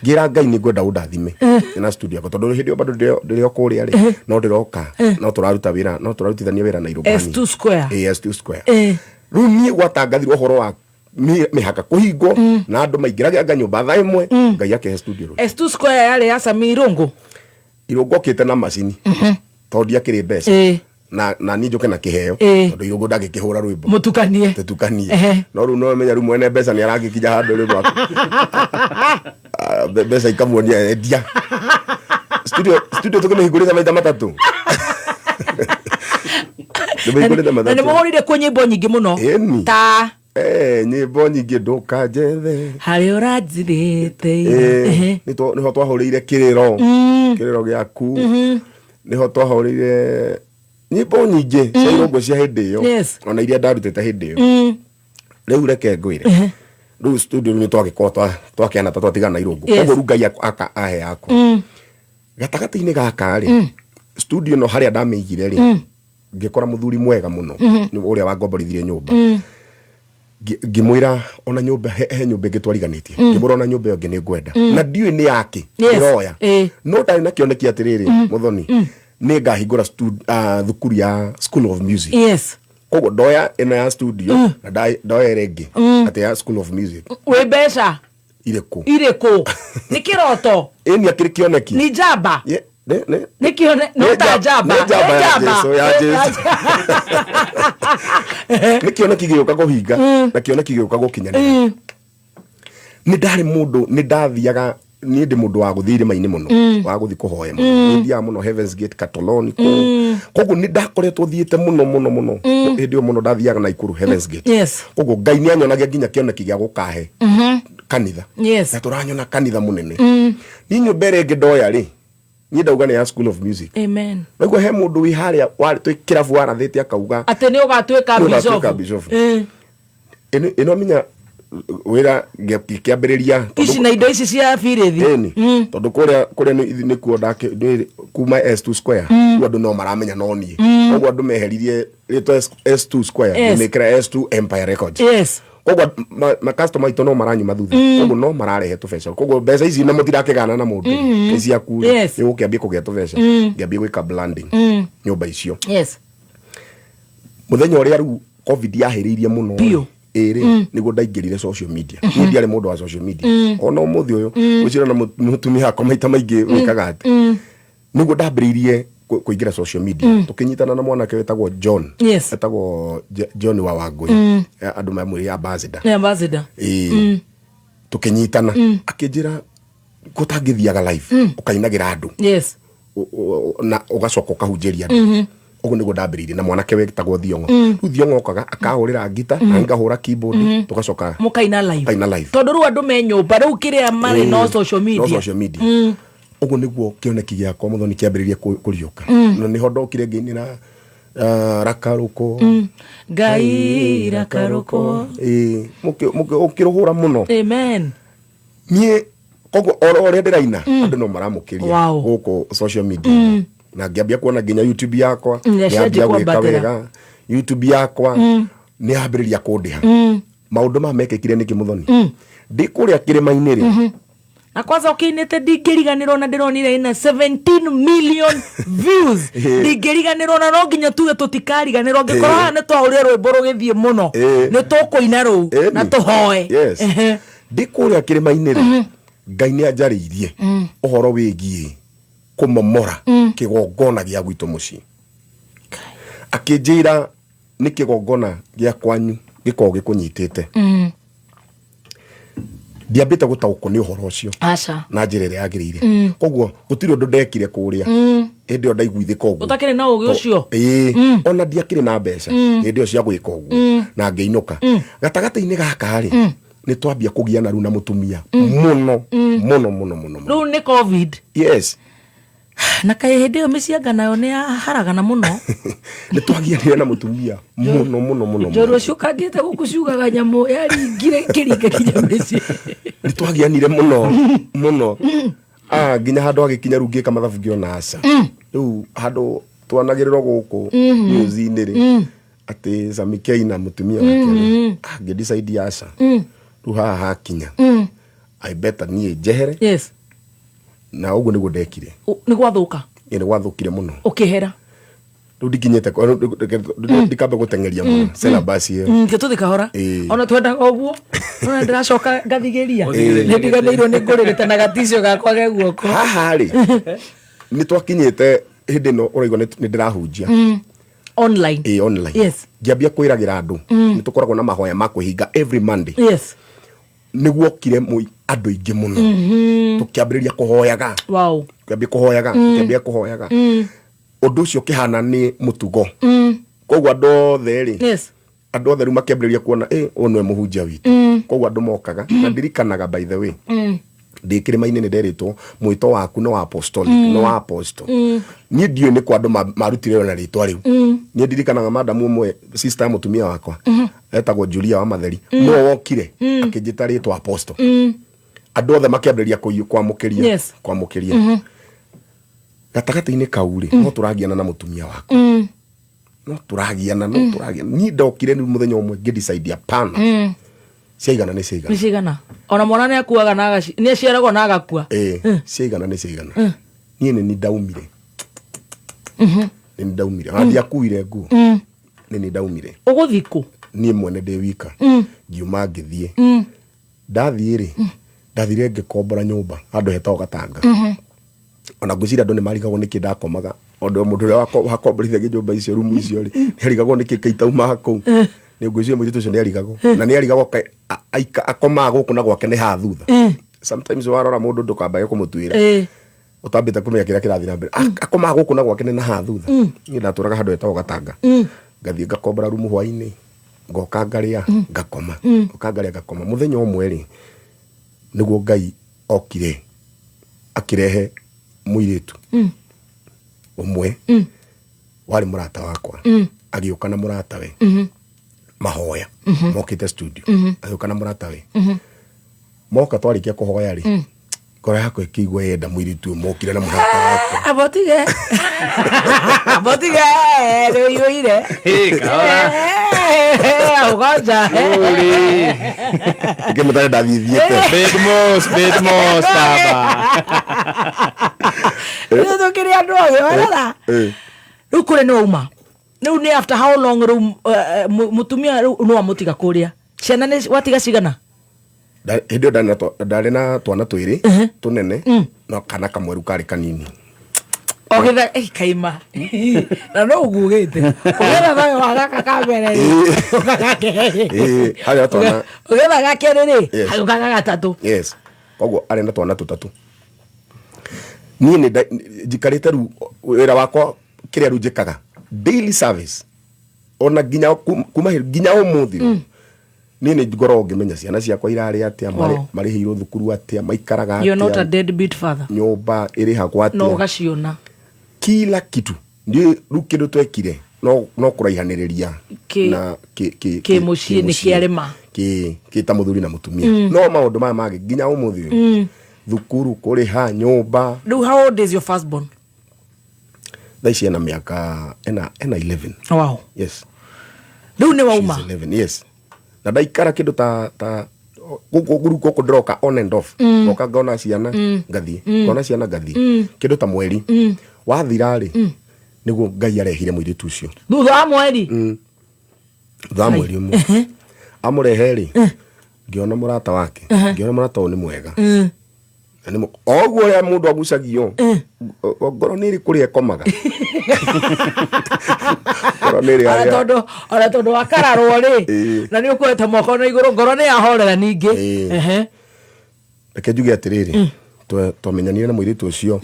Ngĩra Ngai nĩ ngwenda ũndathime na studio yakwa, tondũ hĩndĩ ĩyo bado ndĩrĩ o kũrĩa rĩ, no ndĩroka, no tũraruta wĩra, no tũrarutithania wĩra na Irũngũ S2 hanini. square. S2 square. Rĩu niĩ gwatangathirwo ũhoro wa mĩhaka kũhingwo, na andũ maingĩraga anga nyũmba thaa 1, Ngai akĩhe studio rũciũ. S2 square yarĩ ya Sammy Irũngũ? Irũngũ okĩte na macini. Tondũ ndiakĩrĩ mbeca. Na niĩ njũke na kĩheo. Tondũ Irũngũ ndangĩkĩhũra rwĩmbo. Mũtukanie. Tũtukanie. No rĩu no menya rĩu mwene mbeca nĩ aragĩkinya handũ rĩmwe. Mbeca ikamuonia endia. Studio tũkĩmĩhingũrĩte maita matatũ. Tũmĩhingũrĩte Na nĩ matatũ. mũhũrire kuo nyĩmbo nyingĩ mũno. Ĩni. Ta. Nyĩmbo nyingĩ ndũkanjethe. Harĩa ũranjithĩte. Nĩho twahũrĩire kĩrĩro. Kĩrĩro gĩaku. Nĩho twahũrĩire nyĩmbo nyingĩ cia Irũngũ cia hĩndĩ ĩyo. Ona iria ndarutĩte hĩndĩ ĩyo. Rĩu reke ngwĩre. Rĩu studio nĩ twagĩkorwo twakĩana ta twatigana na Irũngũ. Koguo rĩu Ngai ahe yakwa. Gatagatĩ-inĩ gaka rĩ, studio ĩno harĩa ndamĩigire rĩ, ngĩkora mũthuri mwega mũno, nĩ ũrĩa wangomborithirie nyũmba. Ngĩmwĩra ona nyũmba he nyũmba ĩngĩ twariganĩtie. Ngĩmwĩra ona nyũmba ĩyo ĩngĩ nĩ ngwenda, na ndiũĩ nĩ yake ndĩroya, no ndarĩ na kĩoneki atĩrĩrĩ, mũthoni, nĩ ngahingũra thukuru ya School of Music. Koguo ndoya ĩno ya studio na ndoya ĩrĩa ĩngĩ atĩ ya School of Music. Wĩ mbeca Irĩkũ? Irĩkũ? Nĩ kĩroto? Ĩni, akĩrĩ kĩoneki. Nĩ njamba? Nĩ kĩone no Nĩ ta njamba? Nĩ njamba Nĩ ya njamba. Jesu, ya Jesu. Nĩ kĩoneki gĩũka kũhinga na kĩoneki gĩũka gũkinyanĩra. Nĩ ndarĩ mũndũ, nĩ ndathiaga, niĩ ndĩ mũndũ wa gũthiĩ irĩma-inĩ mũno, wa gũthiĩ kũhoya mũno. Nĩ thiaga mũno Heavens Gate, Katoloni kũu. Koguo nĩ ndakoretwo thiĩte mũno mũno mũno. Hĩndĩ ĩyo mũno ndathiaga Naikuru Heavens Gate. Koguo Ngai nĩ anyonagia nginya kĩoneki gĩa gũkahe kanitha, na tũranyona kanitha mũnene. Niĩ nyũmba ĩrĩa ĩngĩ ndoya rĩ, niĩ ndauga nĩ ya School of Music. Amen. Naguo he mũndũ wĩ harĩa twĩ kĩrabu warathĩte akauga atĩ nĩ ũgatuĩka nĩ ũgatuĩka bishofu. Bishofu. Ĩno menya wĩra ngĩkĩambĩrĩria Ici na indo ici cia birithi. Ĩni, tondũ kũrĩa nĩkuo kuma S2 Square. Rĩu andũ no maramenya no niĩ. Koguo andũ meheririe rĩtwa S2 Square, ngĩmĩkĩra S2 Empire Records. Koguo ma customer aitũ no maranyuma thutha. Koguo no mararehe tũbeca, koguo mbeca ici na mũtirakĩgana na mũndũ, nĩ ciaku rĩ, nĩ gũkĩambia kũgĩa tũbeca. Ngĩambia gwĩka branding nyũmba icio. Mũthenya ũrĩa rĩu COVID yahĩrĩirie mũno Biũ. ĩrĩ, nĩguo ndaingĩrire social media. Niĩ ndiarĩ mũndũ wa social media. Ona ũmũthĩ ũyũ, gwĩciria na mũtumia wakwa maita maingĩ wĩkaga atĩ nĩguo ndambĩrĩirie kũingĩra social media. Tũkĩnyitana na mwanake wĩtagwo John, etagwo John wa Wangũi. Andũ mamwĩre ambassador. Nĩ ambassador. Ĩĩ. Tũkĩnyitana, akĩnjĩra gũtangĩthiaga live, ũkainagĩra andũ, na ũgacoka ũkahunjĩria andũ. Ũguo nĩguo ndambĩrĩirie na mwanake wetagwo Thiong'o. Rĩu Thiong'o okaga akahũrĩra ngita na ngahũra keyboard, tũgacoka Mũkaina live. Kaina live. Tondũ rĩu andũ me nyũmba, rĩu kĩrĩa marĩ no social media. No social media. Ũguo nĩguo kĩoneki gĩakwa, mũthoni, kĩambĩrĩrie kũriũka. Na nĩho ndokire ngĩinĩra rakarũko. Ngai rakarũko. Ĩĩ, ũkĩrũhũra mũno. Amen. Niĩ koguo oro ũrĩa ndĩraina, andũ no maramũkĩria gũkũ social media, na ngĩambia kuona nginya YouTube yakwa nĩcianjia nĩyambia gwĩka kwambatĩra. wega. YouTube yakwa nĩyambĩrĩria kũndĩha. Maũndũ maya mekĩkire nĩkĩ, mũthoni? Ndĩ kũrĩa kĩrĩma-inĩ rĩ, Na kwanza ũkĩinĩte ndingĩriganĩrwo, na ndĩronire ina 17 million views. Ndingĩriganĩrwo, na no nginya tuge tũtikariganĩrwo ngĩkorwo haha nĩ twahũrire rwĩmbo rũgĩthiĩ mũno. Nĩ tũkũina rũu na tũhoe. Yes. Ndĩ kũrĩa kĩrĩma-inĩ rĩ, Ngai nĩ anjarĩirie ũhoro wĩgiĩ kũmomora kĩgongona gĩa gwitũ mũciĩ. Akĩnjĩra nĩ kĩgongona gĩa kwanyu gĩkoragwo gĩkũnyitĩte. Ndiambĩte gũtaũkwo nĩ ũhoro ũcio Aca. na njĩra ĩrĩa yagĩrĩire. Koguo gũtirĩ ũndũ ndekire kũrĩa hĩndĩ ĩyo ndaiguithĩka ũguo. Ũtakĩrĩ na ũgĩ ũcio. Ĩĩ, ona ndiakĩrĩ na mbeca hĩndĩ ĩyo cia gwĩka ũguo, na ngĩinũka. Gatagatĩ-inĩ gaka rĩ, nĩ twambia kũgiana rĩu na mũtumia mũno mũno mũno mũno mũno. Rĩu nĩ COVID. Yes. Na kaĩ hĩndĩ ĩyo mĩcianga nayo nĩ yaharagana mũno. Nĩ twagianire na mũtumia mũno mũno mũno. Njorua Mũno. ciũkangĩte gũkũ ciugaga nyamũ yaringire kĩringa kinya mĩciĩ. Nĩ twagianire mũno mũno. Ah, nginya handũ agĩkinya rĩu ngĩka mathabu ngĩona aca. Rĩu handũ twanagĩrĩrwo gũkũ news-inĩ rĩ, atĩ Sammy K na mũtumia wake rĩ, ah, ngĩ-decide aca, rĩu haha hakinya, I better niĩ njehere. Na ũguo nĩguo ndekire. Nĩ gwathũka. Ĩ, nĩ gwathũkire mũno. Ũkĩhera. Rĩu ndikinyĩte ndikambe gũteng'eria mũno syllabus ĩyo. Ke tũthi kahora. Ĩĩ. Ona twendaga ũguo, ona ndĩracoka ngathigĩria. Ĩĩ. Nĩ ndiganĩirwo nĩ ngũrĩrĩte na gaticio gakwa ge guoko. Haha rĩ, nĩ twakinyĩte hĩndĩ ĩno ũraigua nĩ ndĩrahunjia. Online. Ĩĩ, online. Ngĩambia kwĩragĩra andũ nĩ tũkoragwo na mahoya ma kwĩhinga every Monday. Nĩguo okire andũ aingĩ mũno. Tũkĩambĩrĩria kũhoyaga. Tũkĩambia kũhoyaga, tũkĩambia kũhoyaga. Ũndũ ũcio ũkĩhana nĩ mũtugo. Koguo andũ othe rĩ, andũ othe rĩu makĩambĩrĩria kuona ĩ, ũyũ nĩwe mũhunjia witũ. Koguo andũ mokaga. Na ndirikanaga, by the way, ndĩ kĩrĩma-inĩ nĩ nderĩtwo mwĩto waku nĩ wa apostolic, nĩ wa apostle. Niĩ ndiũĩ nĩ kwa andũ marutire na rĩtwa rĩu. Niĩ ndirikanaga madamu ũmwe, sister ya mũtumia wakwa, etagwo Julia wa Matheri, nĩwe wokire akĩnjĩta rĩtwa apostle. Andũ othe makĩambĩrĩria kwamũkĩria, kwamũkĩria. Gatagatĩ-inĩ kau rĩ, no tũragiana na mũtumia wakwa, no tũragiana, no tũragiana. Niĩ ndokire rĩu mũthenya ũmwe ngĩdecide hapana, ciaigana nĩ ciaigana. Nĩ cigana ona mwana nĩ akuaga na nĩ aciaragwo na agakua. Ĩĩ, ciaigana nĩ ciaigana. Niĩ nĩ ni ndaumire, nĩ ni ndaumire, ona ndiakuire nguo, nĩ ni ndaumire. Ũgũthiĩ kũ? Niĩ mwene ndĩ wika. Ngiuma ngĩthiĩ. Ndathiĩ rĩ, ndathire ngĩkombora nyũmba handũ hetagwo Gatanga. Ona ngwĩciria andũ nĩ marigagwo nĩkĩ ndakomaga ũndũ mũndũ ũrĩa wakomborithagia nyũmba icio, rumu icio rĩ, nĩ arigagwo nĩkĩ kĩitaumaga kũu. Nĩ ngwĩciria mũirĩtu ũcio nĩ arigagwo na nĩ arigagwo akomaga gũkũ na gwake nĩ haha thutha. Sometimes warora mũndũ ndũkambage kũmũtuĩra ũtambĩte kũmenya kĩrĩa kĩrathiĩ na mbere. Akomaga gũkũ na gwake nĩ na haha thutha. Niĩ ndatũraga handũ hetagwo Gatanga. Ngathiĩ ngakombora rumu hwainĩ, ngoka ngarĩa, ngakoma, ngoka ngarĩa, ngakoma. Mũthenya ũmwe rĩ, nĩguo Ngai okire akĩrehe mũirĩtu ũmwe warĩ mũrata wakwa. Agĩũka na mũratawe mahoya, mokĩte studio. Agĩũka na mũratawe, moka twarĩkia kũhoya rĩ, ngoro yakwa ĩkĩigua yenda mũirĩtu ũyũ mokire na mũrata wakwa. Abotige, abotige, nĩ ũiyũire. Kahora. Ũgonja. Ngĩmũtare ndathiĩ thiĩte. Big Moss, Big Moss, baba. Rĩu tũkĩrĩ andũ othe warora. Rĩu kũrĩa nĩ wauma rĩu nĩ after how long rĩu mũtumia rĩu nĩ wamũtiga kũrĩa, ciana nĩ watiga cigana? Hĩndĩ ĩyo ndarĩ na twana twĩrĩ tũnene no kana kamwe rĩu karĩ kanini. Ogitha kaima na no ugugite ugetha thayo wa gaka ka mbere rĩ, ũka ga kerĩ. Ĩĩ, harĩa twana Ũgetha ga kerĩ rĩ, Yes. hagĩũka ga gatatũ. Yes, koguo arĩ na twana tũtatũ. Niĩ nĩ njikarĩte rĩu wĩra wakwa kĩrĩa rĩu njĩkaga daily service ona nginya kuma nginya ũmũthĩ rĩu. Niĩ nĩ ngoragwo ngĩmenya ciana ciakwa irarĩ atĩa, marĩhĩirwo thukuru atĩa, maikaraga You're not a atĩa, deadbeat father. Nyũmba ĩrĩhagwo No atĩa, ũgaciona. Kila kitu. Ndiũĩ rĩu kĩndũ twekire no kũraihanĩrĩria na kĩmũciĩ nĩ kĩarĩma. Kĩ ta mũthuri na mũtumia. No maũndũ maya mangĩ nginya ũmũthĩ ũyũ, thukuru, kũrĩha nyũmba. Rĩu how old is your firstborn? Thaa ici ena mĩaka ena 11. Wow. Yes. Rĩu nĩ wauma? She's 11, yes. Na ndaikara kĩndũ ta gũkũ rĩu gũkũ ndĩroka on and off. Ngoka ngona ciana, ngathiĩ, ngona ciana, ngathiĩ. Kĩndũ ta mweri wathira rĩ, nĩguo Ngai arehire mũirĩtu ũcio. Thutha wa mweri? Thutha wa mweri ũmwe amũrehe rĩ, ngĩona mũrata wake, ngĩona mũrata ũyũ nĩ mwega. Na nĩ o ũguo ũrĩa mũndũ agucagio, ngoro nĩ ĩrĩ kũrĩa ĩkomaga, ngoro nĩ ĩrĩ ona harĩa tondũ ona tondũ wakararwo rĩ, na nĩ ũkuoete moko na igũrũ, ngoro nĩ yahorera ningĩ. Reke njuge atĩrĩrĩ, twamenyanire na mũirĩtu ũcio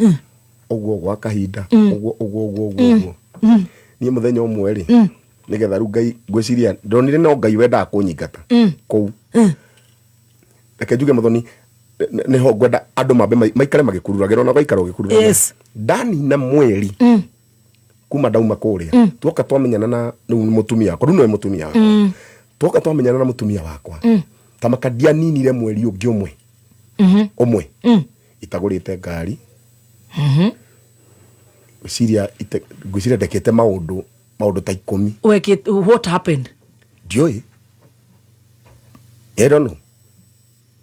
ũguo gwa kahinda, ũguo ũguo ũguo ũguo ũguo. Niĩ mũthenya ũmwe rĩ, nĩgetha rĩu Ngai ngwĩciria ndonire no Ngai wendaga kũnyingata kũu. Reke njuge Mũthoni, nĩho ngwenda andũ mambe maikare magĩkururagĩra ona ũgaikara ũgĩkururagĩra. Ndanina mweri kuma ndauma kũrĩa, tuoka twamenyana na rĩu mũtumia wakwa, rĩu nĩwe mũtumia wakwa. Tuoka twamenyana na mũtumia wakwa, ta maka ndianinire mweri ũngĩ ũmwe ũmwe itagũrĩte ngari. Ngwĩciria ndekĩte maũndũ ta 10. Wekĩte, what happened? Ndiũĩ. I don't know.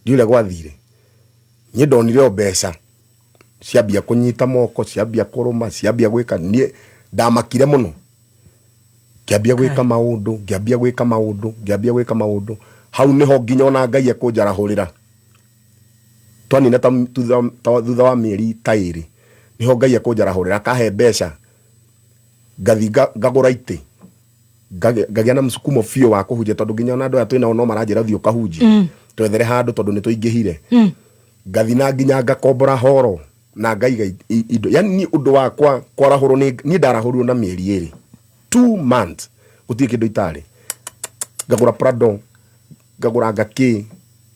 Ndiũĩ ũrĩa gwathire. Niĩ ndonire o mbeca ciambia kũnyita moko, ciambia kũrũma, ciambia gwĩka. Niĩ ndamakire mũno, ngĩambia gwĩka maũndũ, ngĩambia gwĩka maũndũ, ngĩambia gwĩka maũndũ. Hau nĩho nginya ona Ngai ekũnjarahũrĩra. Twanina ta thutha wa mĩeri ta 2, nĩho Ngai ekũnjarahũrĩra akahe mbeca, ngathi ngagũra itĩ, ngagĩa na msukumo biũ wa kũhunjia, tondũ nginya ona andũ aya twĩnao no maranjĩra thiĩ ũkahunjie, twethere handũ tondũ nĩ tũingĩhire. Ngathi na nginya ngakombora horo na ngaiga indo. Yani niĩ ũndũ wakwa kwarahũrwo nĩ niĩ ndarahũrirwo na mĩeri 2, 2 months, gũtirĩ kĩndũ itarĩ. Ngagũra Prado, ngagũra ngakĩ,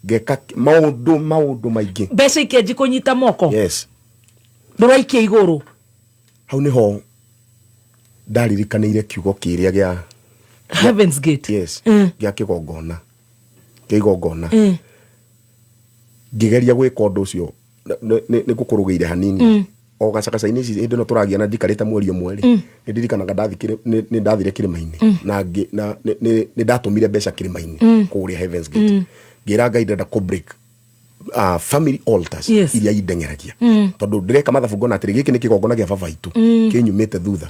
ngeka maũndũ maingĩ. Mbeca ikĩanji kũnyita moko. Yes. Ndũraikia igũrũ. Hau nĩho ndaririkanĩire kiugo kĩrĩa gĩa Heaven's Gate. Yes. Gĩa kĩgongona, kĩa igongona. Ngĩgeria gwĩka ũndũ ũcio, nĩ ngũkũrũgĩire hanini. O gacagaca-inĩ ici hĩndĩ ĩno tũragia na njikarĩte mweri ũmwe rĩ, nĩ ndirikanaga nĩ ndathire kĩrĩma-inĩ na nĩ ndatũmire mbeca kĩrĩma-inĩ kũrĩa Heavens Gate, ngĩra Ngai ndĩrenda kũ break family altars iria indeng'eragia, tondũ ndĩreka mathabu ngona atĩrĩ, gĩkĩ nĩ kĩgongona kĩa baba itũ kĩnyumĩte thutha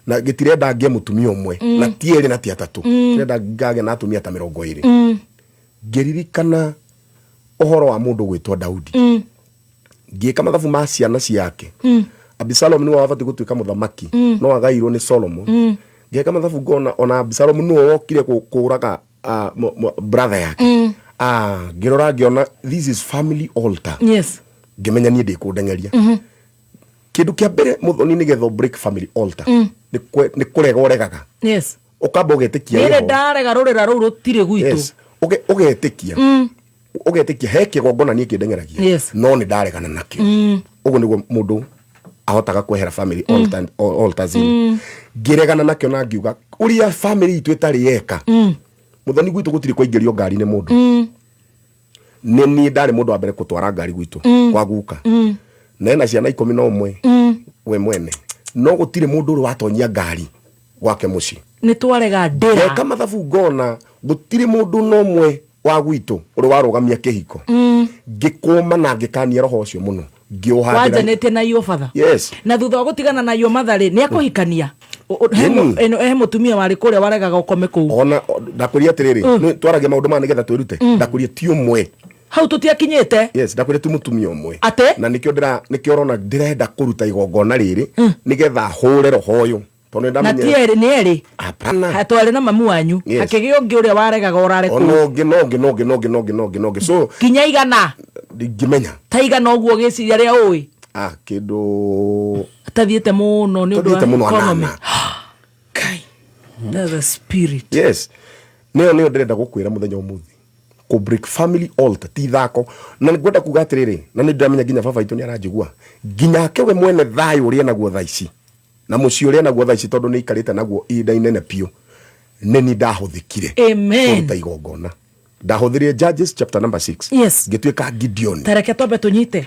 na gĩtirenda ngĩe mũtumia ũmwe na ti erĩ na ti atatũ, kĩrenda ngagĩa na atumia ta 20. Ngĩririkana ũhoro wa mũndũ gwĩtwo Daudi, ngĩka mathabu ma ciana ciake. Abisalomu nĩwe wabatiĩ gũtuĩka mũthamaki, no agairwo nĩ Solomon. Ngĩka mathabu ngona ona Abisalomu nĩwe wokire kũraga brother yake. Ngĩrora ngĩona this is family altar. Ngĩmenya niĩ ndĩkũndeng'eria. Kĩndũ kĩa mbere, Mũthoni, nĩgetha break family altar nĩ kũrega ũregaga. Ũkamba ũgetĩkia Nĩrĩ ĩho. Ndarega rũrĩra rũu rũtirĩ gwitũ. Yes. Ũgetĩkia he kĩgongona niĩ kĩndeng'eragia, no nĩ ndaregana nakĩo. Ũguo nĩguo mũndũ ahotaga kwehera family altars inĩ. Ngĩregana nakĩo na ngiuga ũrĩa family itũ ĩtarĩ yeka. Mũthoni, gwitũ gũtirĩ kwaingĩrio ngari nĩ mũndũ. Nĩ niĩ ndarĩ mũndũ wa mbere gũtwara ngari gwitũ kwa guka, na ena ciana 11 we mwene, no gũtirĩ mũndũ ũrĩ watonyia ngari gwake mũciĩ. Nĩ twarega ndĩra. Ngeka mathabu ngona gũtirĩ mũndũ na ũmwe wa gwitũ ũrĩ warũgamia kĩhiko. Ngĩkũma na ngĩkania roho ũcio mũno, ngĩũhandĩra. Wanjanĩtie na your father? Yes. Na thutha wa gũtigana na your mother rĩ, nĩ akũhikania? He mũtumia warĩ kũrĩa waregaga ũkome kũu? Ona ndakwĩria atĩrĩrĩ, twaragia maũndũ maya nĩgetha twĩrute. Ndakwĩria ti ũmwe. Hau tũtiakinyĩte. Yes, ndakwĩria ti mũtumia ũmwe. Atĩ? Na nĩkĩo ndĩra nĩkĩo ũrona ndĩrenda kũruta igongona rĩrĩ nĩgetha hũre roho ũyũ, tondũ nĩ Na ti ndamenya. erĩ, nĩ erĩ. Hapana. Hatwarĩ na mamu wanyu? Yes. Hakĩgĩa ũngĩ ũrĩa waregaga ũrare Ona kũu? ũngĩ na ũngĩ na ũngĩ na ũngĩ na ũngĩ na ũngĩ na ũngĩ, so Kinya igana? Ndingĩmenya. Ta igana ũguo ũgĩciria rĩa ũĩ? Ah, kĩndũ Atathiĩte mũno nĩ ũndũ wa Tathiĩte mũno economy. anana. Kai, that's a spirit. Yes, nĩyo ndĩrenda gũkwĩra mũthenya ũmũthĩ, kũ break family altar ti ithako. Na ngwenda kuga atĩrĩrĩ, na nĩ ndĩramenya nginya baba itũ nĩ aranjigua, nginya ake we mwene, thayũ ũrĩa naguo thaa ici na mũciĩ ũrĩa naguo thaa ici, tondũ nĩ aikarĩte naguo ihinda inene biũ, nĩ ni ndahũthĩkire Amen. kũruta igongona. Ndahũthĩrire Judges chapter number 6. Ngĩtuĩka Gideon. Tareke twambe tũnyite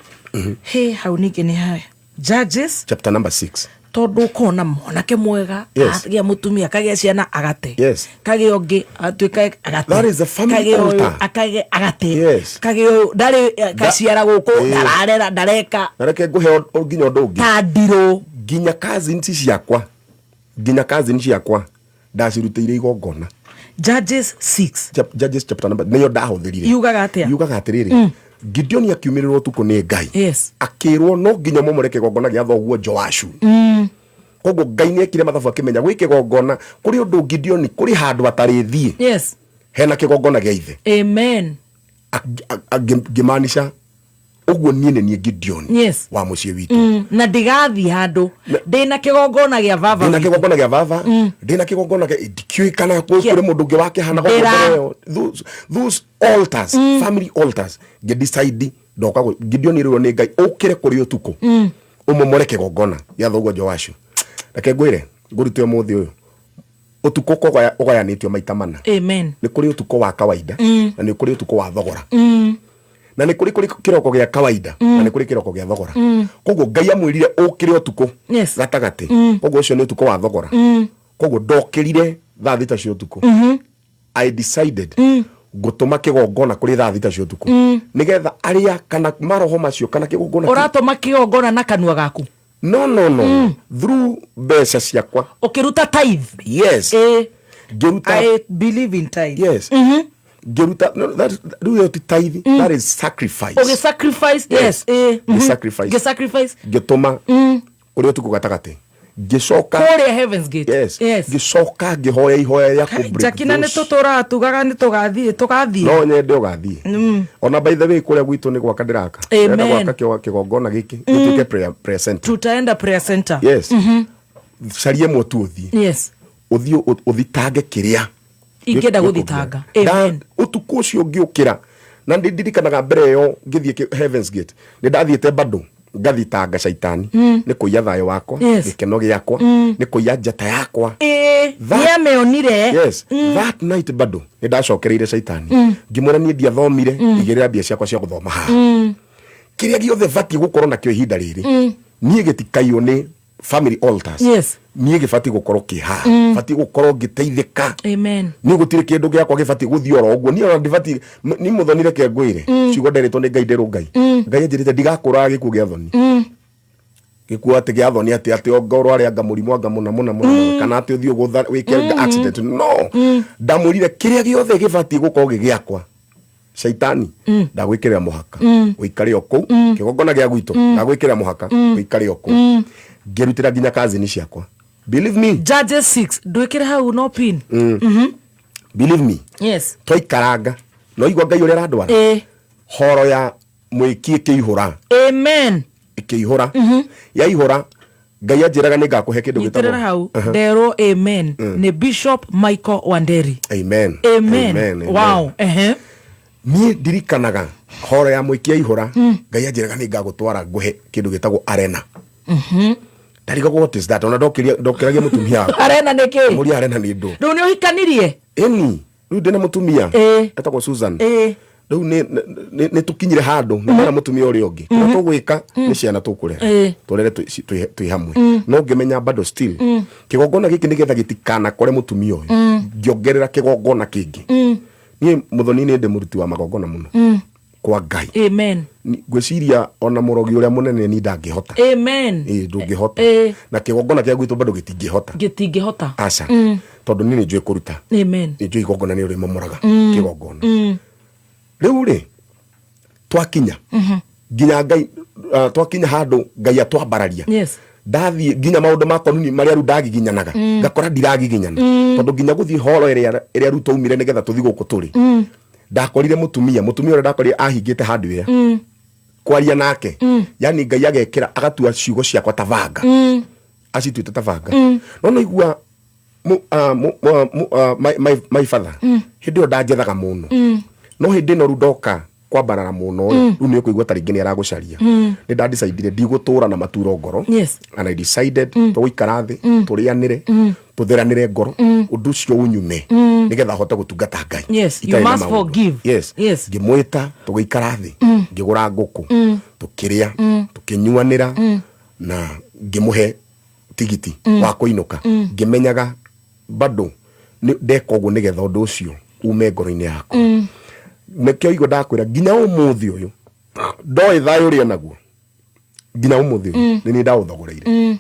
he hau ningĩ nĩ haya, Judges Chapter number 6. Tondũ ũkona mwanake mwega agĩa mũtumia, akagĩa ciana, agate. Kagĩa ũngĩ, atuĩka agate. That is the family Kagĩa ũyũ, altar. akagĩa agate. Kagĩa ũyũ, ndarĩ kaciara gũkũ, ndararera, ndareka. Na reke ngũhe nginya ũndũ ũngĩ. Ta ndirũ. Nginya cousins ciakwa ndacirutĩire igongona. Judges 6. Judges chapter number nĩyo ndahũthĩrire. Yugaga atĩa? Yugaga atĩrĩrĩ, Gideoni akiumĩrĩrwo ũtukũ nĩ Ngai, akĩrwo no nginya momore kĩgongona gĩa thoguo Joashu. Koguo Ngai nĩ ekire mathabu akĩmenya gwĩ kĩgongona kũrĩ ũndũ Gideoni kũrĩ handũ atarĩthiĩ hena kĩgongona gĩa ithe. Amen. Ngĩmaanisha ũguo niĩ nĩ niĩ Gideoni wa mũciĩ witũ. Na ndigathiĩ handũ ndĩna kĩgongona gĩa baba Ndĩna witũ. kĩgongona gĩa baba, ndĩna kĩgongona gĩa ndikĩũĩ kana kũrĩ mũndũ ũngĩ wakĩhana gũkũ Ndĩra. mbere ĩyo. Those altars, family altars, ngĩdecide ndoka Gideoni rĩrwo nĩ Ngai ũkĩre kũrĩ ũtukũ ũmomore kĩgongona gĩa thoguo Joashu. Reke ngwĩre, ngũrute ũmũthĩ ũyũ, ũtukũ ũgayanĩtio maita mana. Amen. Nĩ kũrĩ ũtukũ wa kawaida na nĩ kũrĩ ũtukũ wa thogora, na nĩ kũrĩ kĩroko gĩa kawaida na nĩ kũrĩ kĩroko gĩa thogora. Koguo Ngai amwĩrire ũkĩre ũtukũ gatagatĩ. Koguo ũcio nĩ ũtukũ wa thogora. Koguo ndokĩrire thaa 6 cia ũtukũ. I decided ngũtũma kĩgongona kũrĩ thaa 6 cia ũtukũ nĩgetha arĩa kana maroho macio kana kĩgongona Ũratũma kĩgongona na kanua gaku? No, no, no, through mbeca ciakwa. Ũkĩruta tithe? Yes. Ngĩruta. I believe in tithe. Yes, ngĩruta. No, rĩu ĩyo ti tithe, that is sacrifice. Ũgĩ sacrifice, yes. Ngĩ sacrifice. Ngĩ sacrifice. Ngĩtũma kũrĩ ũtukũ gatagatĩ, ngĩcoka Kũrĩa Heavens Gate. Yes. Ngĩcoka ngĩhoya ihoya rĩa kũ break Jakina nĩ tũtũraga tugaga nĩ tũgathiĩ, tũgathiĩ. No nyende ũgathiĩ. Ona by the way, kũrĩa gwitũ nĩ gwaka ndĩraka. Amen. Ndĩrenda gwaka kĩgongona gĩkĩ gĩtuĩke prayer center. Tutaenda prayer center. Yes. Carie ĩmwe tu ũthiĩ. Ũthiĩ ũthitange kĩrĩa Ingĩenda gĩkũgia. gũthitanga. Amen. Ũtukũ ũcio ngĩũkĩra, na nĩ ndirikanaga mbere ĩyo ngĩthiĩ Heavens Gate, nĩ ndathiĩte bado ngathitanga caitani nĩ kũiya thayũ wakwa, gĩkeno gĩakwa, nĩ kũiya njata yakwa. Nĩ amĩonire. Yes. That night bado nĩ ndacokereire caitani, ngĩmwĩra niĩ ndiathomire, igĩrĩra mbia ciakwa cia gũthoma haha. Kĩrĩa gĩothe batiĩ gũkorwo nakĩo ihinda rĩrĩ, Niĩ gĩtikaiywo nĩ family altars. Yes. Niĩ gĩbatiĩ gũkorwo kĩ haha. Batiĩ gũkorwo ngĩteithĩka. Amen. Niĩ gũtirĩ kĩndũ gĩakwa gĩbatiĩ gũthiĩ oro ũguo. Niĩ ona ndibatiĩ niĩ mũthoni reke ngwĩre. Ciugo nderĩtwo nĩ Ngai nderwo Ngai. Ngai anjĩrĩte ndigakũraga gĩkuũ gĩa thoni. Gĩkuũ atĩ gĩa thoni atĩ atĩ anga ũrware anga mũrimũ anga mũna mũna mũna kana atĩ ũthiĩ ũgũtha wĩke accident. No. Ndamwĩrire kĩrĩa gĩothe gĩbatiĩ gũkorwo gĩ gĩakwa. Shaitani ndagwĩkĩrĩra mũhaka. Ũikare o kũu. Kĩgongona gĩa gwitũ ndagwĩkĩrĩra mũhaka. Ũikare o kũu. Ngĩrutĩra nginya kazini ciakwa. Believe me. Judges 6 ndwĩkĩre hau no pin. Believe me. Yes. Twaikaranga no igua Ngai ũrĩa arandwara. Horo ya mwĩki ĩkĩihũra. Amen. Ĩkĩihũra. Yaihũra Ngai anjĩraga nĩ ngakũhe kĩndũ Nyitĩrĩra gĩtagwo hau nderwo amen nĩ Bishop Michael Wanderi. Amen. Amen. Amen. Amen. Wow. Ehe. Niĩ ndirikanaga horo ya mwĩki yaihũra Ngai anjĩraga nĩ ngagũtwara ngũhe kĩndũ gĩtagwo arena. Ndarigagwo what is that ona ndokĩragia mũtumia wakwa. Arena nĩ kĩ? Mũria arena nĩ ndũ. Rĩu nĩ ũhikanirie? Ĩni rĩu ndĩna mũtumia etagwo Susan. Rĩu nĩ tũkinyire handũ nĩ ndĩna mũtumia ũrĩa ũngĩ. Kĩrĩa tũgwĩka nĩ ciana tũkũrera. Tũrere twĩ hamwe. No ngĩmenya bado still kĩgongona gĩkĩ nĩgetha gĩtikanakore mũtumia ũyũ. Ngĩongerera kĩgongona kĩngĩ. Niĩ mũthoni nĩ ndĩ mũruti wa magongona mũno. Kwa Ngai. Amen. Ngwĩciria ona mũrogi ũrĩa mũnene ni ndangĩhota. Amen. Ĩĩ ndũngĩhota. Na kĩgongona kĩa gwitũ bado gĩtingĩhota. Gĩtingĩhota. Aca. Tondũ niĩ nĩ njũĩ kũruta. Amen. Nĩ njũĩ igongona nĩ ũrĩmomoraga kĩgongona. Rĩu rĩ twakinya nginya Ngai twakinya handũ Ngai atwambararia. Yes. Ndathiĩ nginya maũndũ ma konuni marĩa rĩu ndagiginyanaga ngakora ndiragiginyana tondũ nginya gũthiĩ horo ĩrĩa rĩu twaumire nĩgetha tũthiĩ gũkũ tũrĩ ndakorire mũtumia ũrĩa ndakorire ahingĩte handũ ĩrĩa kwaria nake yani Ngai agekĩra agatua ciugo ciakwa ta banga acituĩte ta banga no naigua my father hĩndĩ ĩyo ndanjethaga mũno no hĩndĩ ĩno rĩu ndoka kwambarara mũno rĩu nĩ ũkũigua ta rĩngĩ nĩ aragũcaria nĩ ndadecidire ndigũtũra na maturo ngoro. Yes. And I decided tũgũikara thĩ tũrĩanĩre tũtheranĩre ngoro ũndũ ũcio ũnyume nĩgetha hote gũtungata Ngai. Yes, you Itarĩ na must maũndũ. forgive. Yes. Yes. Ngĩmwĩta tũgĩikara thĩ ngĩgũra ngũkũ tũkĩrĩa tũkĩnyuanĩra na ngĩmũhe tigiti wa kũinũka ngĩmenyaga bado ndeka ũguo nĩgetha ũndũ ũcio ume ngoro-inĩ yakwa. Nĩkĩo igua ndakwĩra nginya ũmũthĩ ũyũ ndoĩ thayũ ũrĩa naguo nginya ũmũthĩ ũyũ nĩ niĩ ndaũthogoreire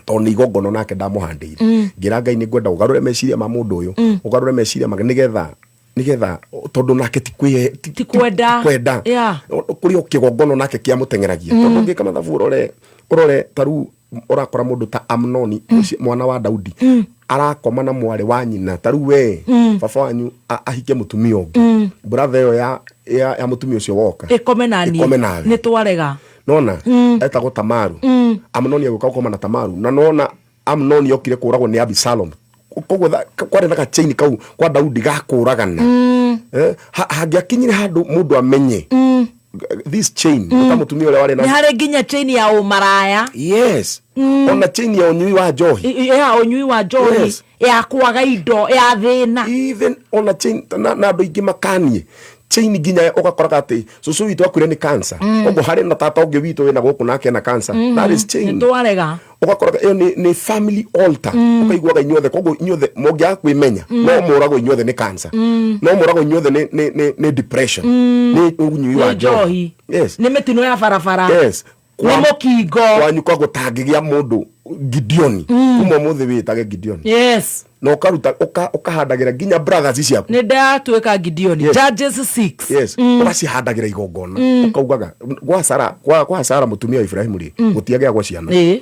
tondũ nĩ igongona nake ndamũhandĩire ngĩra Ngai nĩ ngwenda ũgarũre meciria ma mũndũ ũyũ ũgarũre meciria make nĩgetha tondũ nake ti kwenda. Kwenda. Yeah. Kũrĩ o kĩgongona nake kĩamũteng'eragia tondũ ũngĩka mathabu ũrore ta rĩu ũrakora mũndũ ta Amnoni mwana wa Daudi arakoma na mwarĩ wa nyina ta rĩu we baba wanyu ahike mũtumia ũngĩ brother ĩyo ya mũtumia ũcio woka ĩkome na niĩ ĩkome nawe. Nĩ twarega. Nona etagwo Tamaru. Amnoni agĩũka gũkoma na Tamaru na nona Amnoni okire kũragwo nĩ Absalom koguo kwarĩ na gachain kau kwa Daudi gakũragana. Hangĩakinyire handũ mũndũ amenye this chain ta mũtumia ũrĩa warĩ na nĩ harĩ nginya chain ya ũmaraya. Yes. Ona chain ya ũnyui wa njohi. Ya ũnyui wa njohi. Yes. Ya kwaga indo ya thĩna. Even ona chain na andũ aingĩ makanie chain nginya ũgakoraga atĩ cũcũ witũ akuire nĩ cancer koguo harĩ na tata ũngĩ witũ wĩna gũkũ nake ena cancer. That is chain. Nĩ twarega. Ũgakoraga ĩyo nĩ family altar ũkaiguaga inyuothe koguo inyuothe mũngĩaga kwĩmenya no mũragwo inyuothe nĩ cancer no mũragwo inyuothe nĩ depression nĩ ũnyui wa njohi. Yes. Nĩ mĩtino ya barabara. Yes. Nĩ mũkingo. Kwanyu kwa gũtangĩgĩa mũndũ Gideoni kuma ũmũthĩ wĩtage Gideoni. Yes. Na ũkaruta ũkahandagĩra nginya brothers ciaku. Nĩ ndatuĩka Gideoni. Judges 6. Yes. Ũgacihandagĩra igongona ũkaugaga kwa Sara mũtumia wa Ibrahimu rĩ gũtiagĩagwo ciana.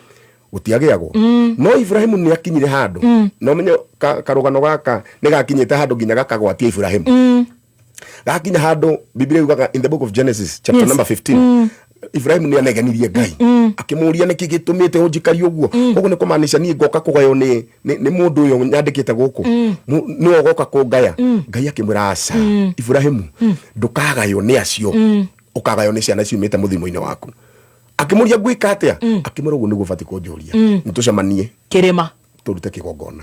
Gũtiagĩagwo. No Ibrahimu nĩ akinyire handũ. Na ũmenye karũgano gaka nĩ gakinyĩte handũ nginya gakagwatia Ibrahimu. Gakinya handũ Biblia yugaga in the book of Genesis chapter number 15 Ibrahimu nĩ anegenirie Ngai akĩmũria nĩkĩ gĩtũmĩte ũnjikarie ũguo koguo nĩ kũmaanisha niĩ ngoka kũgaywo nĩ mũndũ ũyũ nyandĩkĩte gũkũ nĩwe ũgoka kũngaya. Ngai akĩmwĩra aca Ibrahimu ndũkagaywo nĩ acio ũkagaywo nĩ ciana ciumĩte mũthimo-inĩ waku. Akĩmũria ngwĩka atĩa akĩmwĩra ũguo nĩguo ũbatiĩ kũnjũria nĩtũcemanie kĩrĩma tũrute kĩgongona.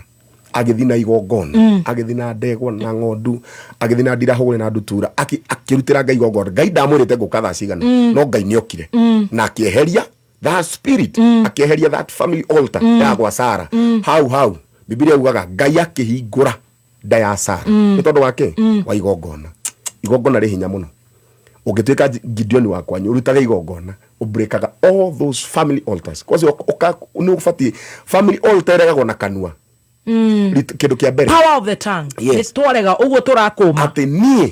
Agĩthiĩ na igongona agĩthiĩ na ndegwa na ng'ondu agĩthiĩ na ndirahũgũrĩ na ndutura akĩrutĩra Ngai igongona. Ngai ndamwĩrĩte ngũka thaa cigana no Ngai nĩokire na akĩeheria That spirit akĩeheria that family altar ya gwa Sara. Hau hau Bibilia ugaga Ngai akĩhingũra nda ya Sara nĩ tondũ wake wa igongona. Igongona rĩ hinya mũno. Ũngĩtuĩka Gideon wa kwanyu ũrutage igongona, ũbrekaga all those family altars. Kwacio nĩ ũbatiĩ family altar ĩregagwo na kanua. Kĩndũ kĩa mbere, power of the tongue. Yes. Nĩ twarega ũguo tũrakũma. Atĩ niĩ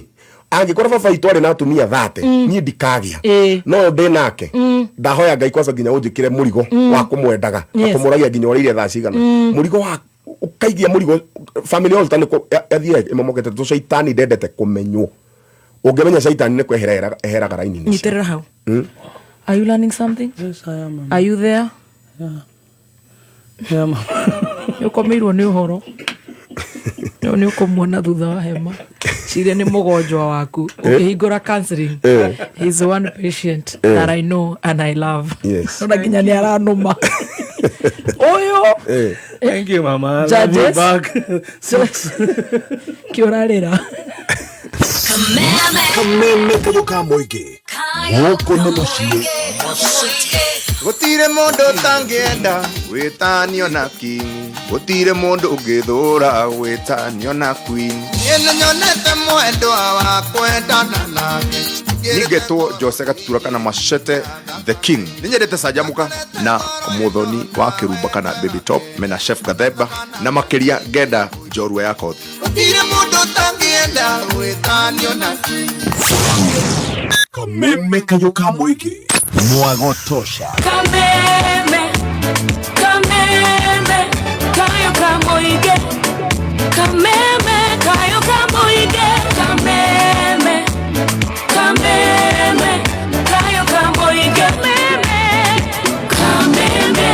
angĩkorwo baba itũ arĩ na atumia 30, niĩ ndikagĩa no ndĩ nake. Ndahoya Ngai kwanza nginya ũnjĩkĩre mũrigo wa kũmwendaga na kũmũragia nginya ũrĩire thaa cigana. Mũrigo wa ũkaigia mũrigo family altar nĩ yathiĩ ĩmomokete tondũ caitani ndendete kũmenywo. Ũngĩmenya caitani nĩ kwehera eheraga raini-inĩ. Nyitĩrĩra hau. Are you learning something? Yes, I am, ma'am. Are you there? Yeah, ma'am. Nĩũkomeirwo nĩ ũhoro. No nĩ ũkũmuona thutha wa hema. Ciria nĩ mũgonjwa waku. Ũkĩhingũra counseling. He's one patient that I know and I love. Yes. Ona nginya nĩ aranũma. Ũyũ. Thank you, mama. I love you Judges. back. Six. Kĩũrarĩra. Kameme kayũ ka mũingĩ gũkũ nĩ mũciĩ. Gũtirĩ mũndũ ũtangĩenda gwĩtanio na king, gũtirĩ mũndũ ũngĩthũra gwĩtanio na queen. Niĩ nĩnyonete mwendwa wa kwendana nake. Ningetwo Jose Gatutura kana Machete the King. Nĩnyendete Canjamũka na Mũthoni wa Kĩrumba kana Baby Top mena Chef Gathemba, na makĩria ngenda njorua ya kothi. Gũtirĩ mũndũ ũtangĩenda gwĩtanio na king. Kameme kayũ ka mũingĩ mwago tosha. Kameme, kameme, kayo kamoige. Kameme, kayo kamoige. Kameme, kameme, kayo kamoige. Kameme, kameme,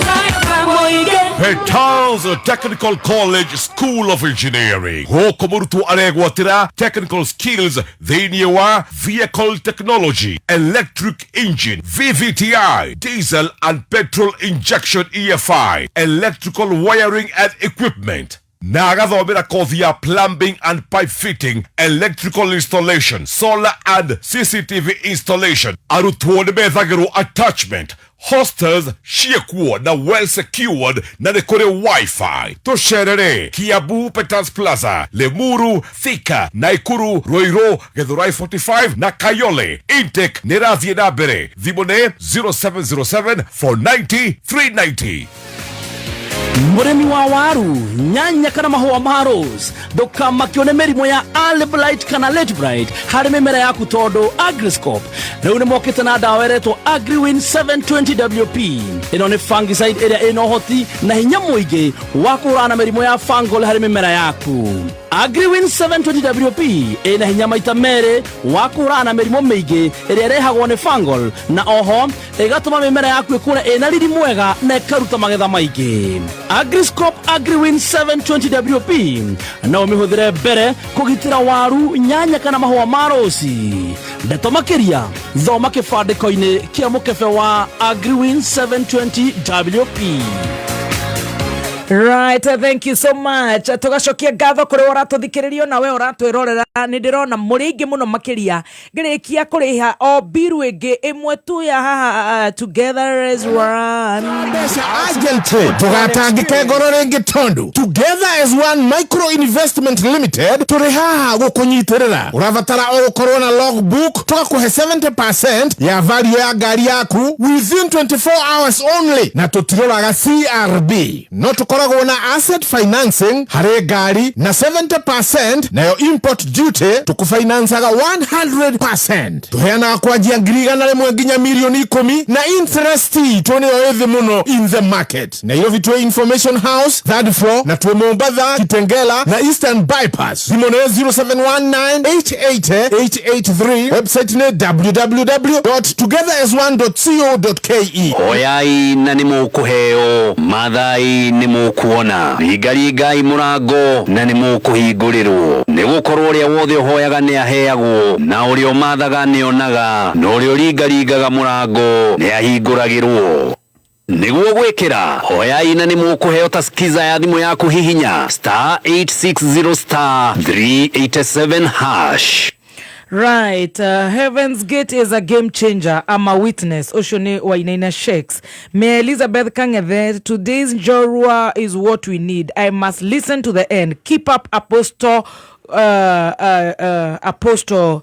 kayo kamoige. Petals Technical College School of Engineering gũkũ mũrutwo aregwatĩra technical skills thĩinĩ wa vehicle technology, electric engine, VVTI, diesel and petrol injection EFI, electrical wiring and equipment, na agathomera kothi ya plumbing and pipe fitting, electrical installation, solar and CCTV installation. Arutwo nĩ methagĩrwo attachment, hostels ciĩkuo na well secured, na nĩ kũrĩ wifi. Tũcerere Kiambu Peters Plaza, Limuru, Thika, Naikuru, Ruiru, Githurai 45 na Kayole. Intake nĩ ĩrathiĩ na mbere. Thimũ nĩ 0707 490 390. Mũrĩmi wa waru, nyanya kana mahũa ma rose, ndũkamakio nĩ mĩrimũ ya early blight kana late blight harĩ mĩmera yaku tondũ Agriscope rĩu nĩ mokĩte na ndawa ĩretwo Agriwin 720 WP. Ĩno nĩ fungicide ĩrĩa ĩna ũhoti na hinya mũingĩ wa kũhũrana na mĩrimũ ya fungal harĩ mĩmera yaku. Agriwin 720 WP ĩna hinya maita merĩ wa kũhũrana na mĩrimũ mĩingĩ ĩrĩa ĩrehagwo nĩ fungal, na oho ĩgatũma mĩmera yaku ĩkũre ĩna riri mwega na ĩkaruta magetha maingĩ. Agriscope Agriwin 720 WP no ũmĩhũthĩre mbere kũgitĩra waru, nyanya kana mahũa ma rosi. Ndeto makĩria thoma kĩbandĩko-inĩ kĩa mũkebe wa Agriwin 720 WP. Right, thank you so much. Tugacokia ngatho kuri ũratũthikĩrĩria na we ũratwĩrorera. Nĩ ndĩrona mũrĩ aingĩ mũno makĩria ngĩrĩkia kũrĩha o mbiru ĩngĩ ĩmwe tu ya haha, together as one. Mbeca Agent ndũgatangĩke ngoro rĩngĩ tondũ Together as One Micro Investment Limited tũrĩ haha gũkũnyitĩrĩra. Ũrabatara o gũkorwo na logbook, tũgakũhe 70% ya value ya ngari yaku within 24 hours only, na tũtiroraga CRB. No tũkoragwo na asset financing harĩ ngari na 70%, nayo import duty tũkũfinancaga 100%. Tũheanaga kwanjia 100,000 nginya 10,000,000 na interest itũ nĩyo ĩthĩ mũno in the market. Nairobi twĩ Information House third floor, na twĩ Mombatha, Kitengela na Eastern Bypass. Thimũ nĩ 0719880883, website nĩ www.togetherasone.co.ke. Oyai na nĩ mũkũheo, mathai nĩ mũkuona, ringaringai mũrango na nĩ mũkũhingũrĩrwo, nĩ gũkorwo ũrĩa wothe ũhoyaga nĩ aheagwo, na ũrĩa ũmathaga nĩ onaga, na ũrĩa ũringaringaga mũrango nĩ ahingũragĩrwo. Nĩguo gwĩkĩra hoyai na nĩ mũkũheo ta skiza ya thimũ yaku, hihinya star 860 star 387 hash. Right, Heaven's Gate is a game changer. I'm a witness. Ũcio nĩ Wainaina Shakes. May Elizabeth Kangethe, today's Njorua is what we need. I must listen to the end. Keep up, Apostle Apostle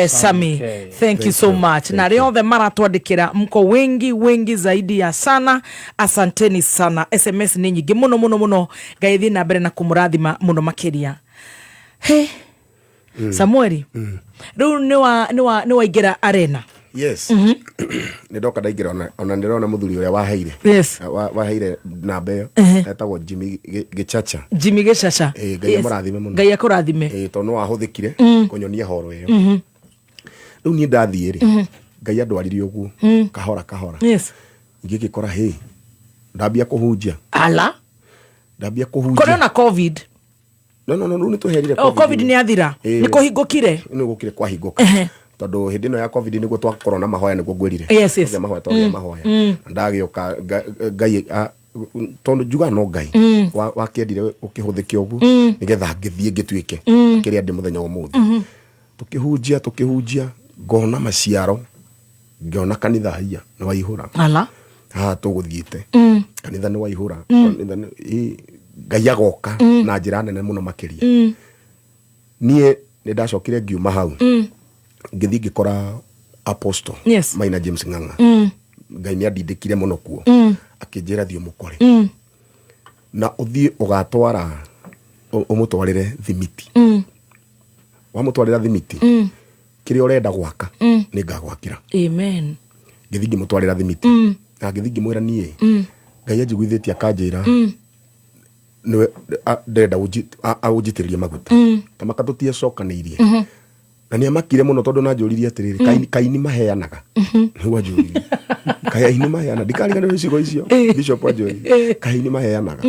Sami. K. Thank you so much. Na arĩa othe maratwandĩkĩra mko wengi wengi zaidi ya sana. Asanteni sana. SMS nĩ nyingĩ mũno mũno mũno. Ngai thiĩ na mbere na kũmũrathima mũno makĩria. Hey. Samueli rĩu nĩ waingĩra arena. Yes, nä ndoka ndaingä ra ona ndä rona må thuri å rä a waheire. Yes. Waheire namba ä yo etagwo Jimmy Gĩchacha. Jimmy Gĩcaca. Ĩ, Ngai amũrathime mũno. Ngai akũrathime. Ĩ, tondũ no wahũthä kire kũnyonia horo ä yo. Rä u niä ndathiä rä, Ngai andwarire å guo kahora kahora. Ngä gä kora hä ndambia kå hunjia. Ala. Ndambia kå Kũrĩ hunjia. ona COVID. No, no, no, rä u nä tå herire. Oh, COVID nĩ yathira. Ĩ. Nĩ kũhingũkire. Nä gå kire kwahingũka tondå hä ndä ä no ya COVID nä guo twakorwo na mahoya nä guo ngwä rire. Yes. Mahoya twagĩa mahoya na ndagä å ka Ngai tondå njugaga no Ngai wakĩendire ũkĩhũthĩke ũguo nĩgetha ngĩthiĩ ngĩtuĩke kĩrĩa ndĩ mũthenya wa ũmũthĩ. Tũkĩhunjia tũkĩhunjia, ngona maciaro, ngĩona kanitha haiya nĩ waihũra. Ala. Haha tũgũthiĩte kanitha nĩ waihũra. Kanitha Ngai agoka na njĩra nene mũno makĩria. Niĩ nĩ ndacokire ngiuma hau, ngĩthiĩ ngĩkora Apostle Maina James Ng'ang'a. Ngai nĩ andindĩkire mũno kuo, akĩnjĩra thiĩ ũmũkore na ũthiĩ ũgatwara ũmũtwarĩre thimiti. Wamũtwarĩra thimiti, kĩrĩa ũrenda gwaka nĩ ngagwakĩra. Amen. Ngĩthiĩ ngĩmũtwarĩra thimiti na ngĩthiĩ ngĩmwĩra niĩ Ngai anjiguithĩtie akanjĩra nĩwe ndĩrenda aũnjitĩrĩrie maguta tamaka tũtiacokanĩirie. Na nĩ amakire mũno tondũ nanjũririe atĩrĩrĩ, kaini maheanaga, nĩguo anjũririe kaini maheana, ndikariganĩrwo icigo icio bishop anjũririe kaini maheanaga.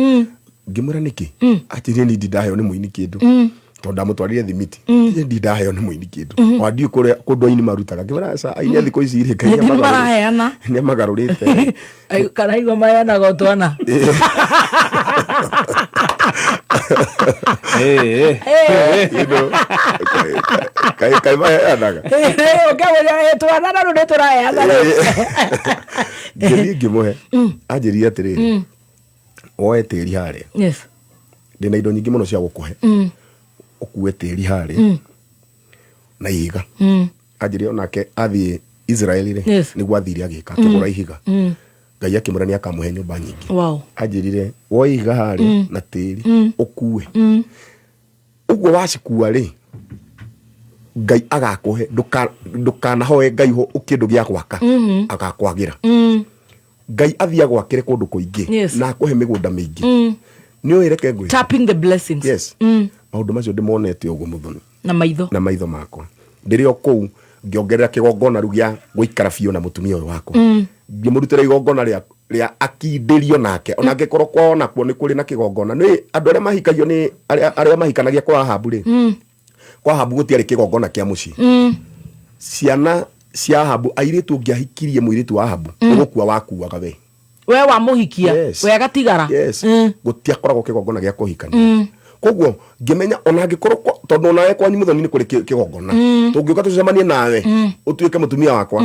Ngĩmwĩra nĩkĩ, atĩrĩ ni ndindaheo nĩ mũini kĩndũ tondũ ndamũtwarire thimiti, niĩ ndindaheo nĩ mũini kĩndũ wa ndiũ kũrĩa kũndũ aini marutaga. Ngĩmwĩra aca, aini a thikũ ici rĩ Ngai Nĩ maraheana. nĩ amagarũrĩte. Ai, karaigua maheanaga o twana. You know, kai maheanaga. Ũkĩmwĩra, "Twana na rĩu nĩ tũraheana rĩu." Ngĩthiĩ ngĩmũhe, anjĩrire atĩrĩrĩ, woe tĩri harĩa, ndĩna indo nyingĩ mũno cia gũkũhe, ũkue tĩri harĩa na ihiga. Anjĩrire onake athiĩ Israeli rĩ, nĩguo athire agĩka, akĩgũra ihiga, Ngai akĩmwĩra nĩ akamũhe nyũmba nyingĩ. Anjĩrire woe ihiga harĩa na tĩri ũkue, ũguo wacikua rĩ, Ngai agakũhe, ndũkanahoe Ngai ho kĩndũ gĩa gwaka, agakwagĩra. Ngai athiĩ agwakĩre kũndũ kũingĩ na akũhe mĩgũnda mĩingĩ. Nĩ ũĩ, reke ngwĩre, Tapping the blessings. Yes, maũndũ macio ndĩmonete ũguo mũthoni. Na maitho. Na maitho makwa ndĩrĩ o kũu ngĩongerera kĩgongona rĩu gĩa gũikara biũ na mũtumia ũyũ wakwa, ngĩmũrutĩra igongona rĩa akindĩrio nake ona angĩkorwo kwao nakuo nĩ kũrĩ na kĩgongona. Nĩ andũ arĩa mahikagio nĩ arĩa mahikanagia kwa Ahabu rĩ, kwa Ahabu gũtiarĩ kĩgongona kĩa mũciĩ. Ciana cia Ahabu airĩtu, ũngĩahikirie mũirĩtu wa Ahabu, ũgũkua wakuaga we. We wamũhikia. Yes. We agatigara. Yes, gũtiakoragwo kĩgongona gĩa kũhikania. Koguo ngĩmenya ona angĩkorwo tondũ onawe kwanyu mũthoni nĩ kũrĩ kĩgongona, tũngĩũka tũcemanie nawe ũtuĩke mũtumia wakwa,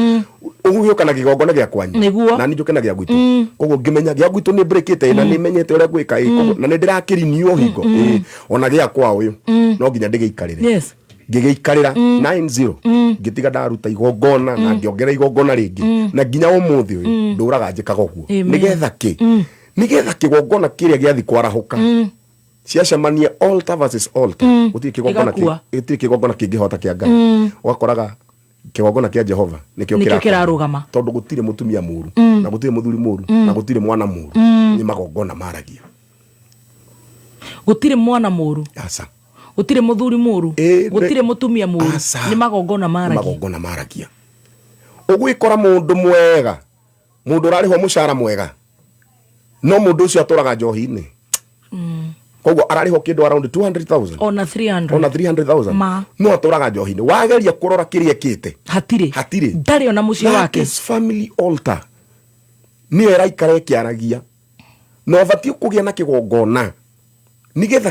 ũgũgĩũka na kĩgongona gĩa kwanyu. Nĩguo. Na niĩ njũke na gĩa gwitũ. Koguo ngĩmenya gĩa gwitũ nĩ mbũrĩkĩte na nĩ menyete ũrĩa ngwĩka ĩ, koguo na nĩ ndĩrakĩrinio hingo ĩ, ona gĩakwa ũyũ no nginya ndĩgĩikarĩre. Ngĩgĩikarĩra 90, ngĩtiga ndaruta igongona na ngĩongerera igongona rĩngĩ, na nginya ũmũthĩ ũyũ ndũraga njĩkaga ũguo. Amen. Nĩgetha kĩ? Nĩgetha kĩgongona kĩrĩa gĩathi kwarahũka, ciacemania altar versus altar, gũtirĩ kĩgongona Ĩgakua. gũtirĩ kĩgongona kĩngĩhota kĩa Ngai. Ũgakoraga kĩgongona kĩa Jehova nĩkĩo Nĩkĩo kĩrakora. kĩrarũgama. Tondũ gũtirĩ mũtumia mũru na gũtirĩ mũthuri mũru na gũtirĩ mwana mũru, nĩ magongona maragia. Gũtirĩ mwana mũru. Aca. Gũtirĩ mũthuri mũru. Ĩ, Gũtirĩ mũtumia mũru. Aca. Nĩ magongona nĩ maragia. Magongona maragia. Ũgwĩkora mũndũ mwega, mũndũ ũrarĩhwo mũcara mwega, no mũndũ ũcio atũraga njohi-inĩ. Koguo ararĩhwo kĩndũ around 200,000 Ona 300. Ona 300,000. Ma. No atũraga njohi-inĩ. Wageria kũrora kĩrĩa ekĩte, Hatirĩ. Hatirĩ. Ndarĩ ona mũciĩ That wake. is family altar nĩyo ĩraikara ĩkĩaragia, na ũbatiĩ kũgĩa na kĩgongona nĩgetha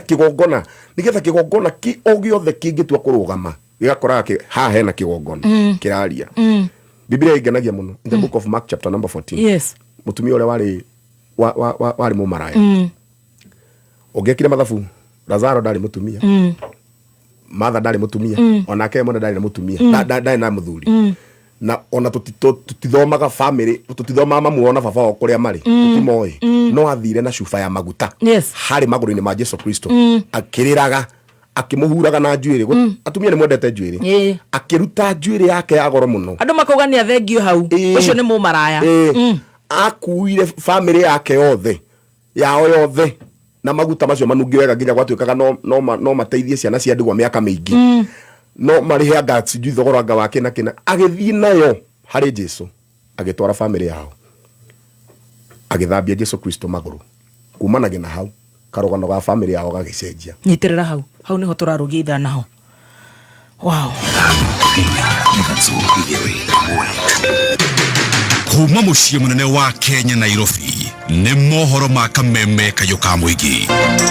kĩgongona kĩ o gĩothe kĩngĩtua kũrũgama. Gĩgakoraga haha hena kĩgongona kĩraria. Biblia ĩngenagia mũno. In the book of Mark chapter number 14. Mũtumia ũrĩa warĩ warĩ mũmaraya. Ũngĩekire mathabu, Lazaro ndarĩ mũtumia. Martha ndarĩ mũtumia. Onake mwene ndarĩ na mũtumia. Ndarĩ na mũthuri. Na ona tũtithomaga family, tũtithomaga mamu wao na baba wao kũrĩa marĩ. Tũtimoĩ. No athire na cuba ya maguta. Harĩ magũrũ-inĩ ma Jesu Kristo. Akĩrĩraga, akĩmũhuraga na njuĩrĩ. Atumia nĩ mwendete njuĩrĩ. Akĩruta njuĩrĩ yake ya goro mũno. Andũ makauga nĩ athengio hau. Ũcio nĩ mũmaraya. Akuire family yake yothe, yao yothe, na maguta macio manungi wega nginya gwatuĩkaga no mateithie ciana cia ndigwa mĩaka mĩingĩ. No marĩhe anga sijui thogora anga wa kĩna kĩna. Agĩthiĩ nayo harĩ Jesu, agĩtwara family yao, agĩthambia Jesu Kristo magũrũ. Kumanagia na hau karũgano ga family yao gagĩcenjia. Nyitĩrĩra hau. Hau nĩho tũrarũgia ithaa naho. Wow. Kuma mũciĩ mũnene wa Kenya Nairobi, nĩ mohoro ma kameme kayũ ka mũingĩ.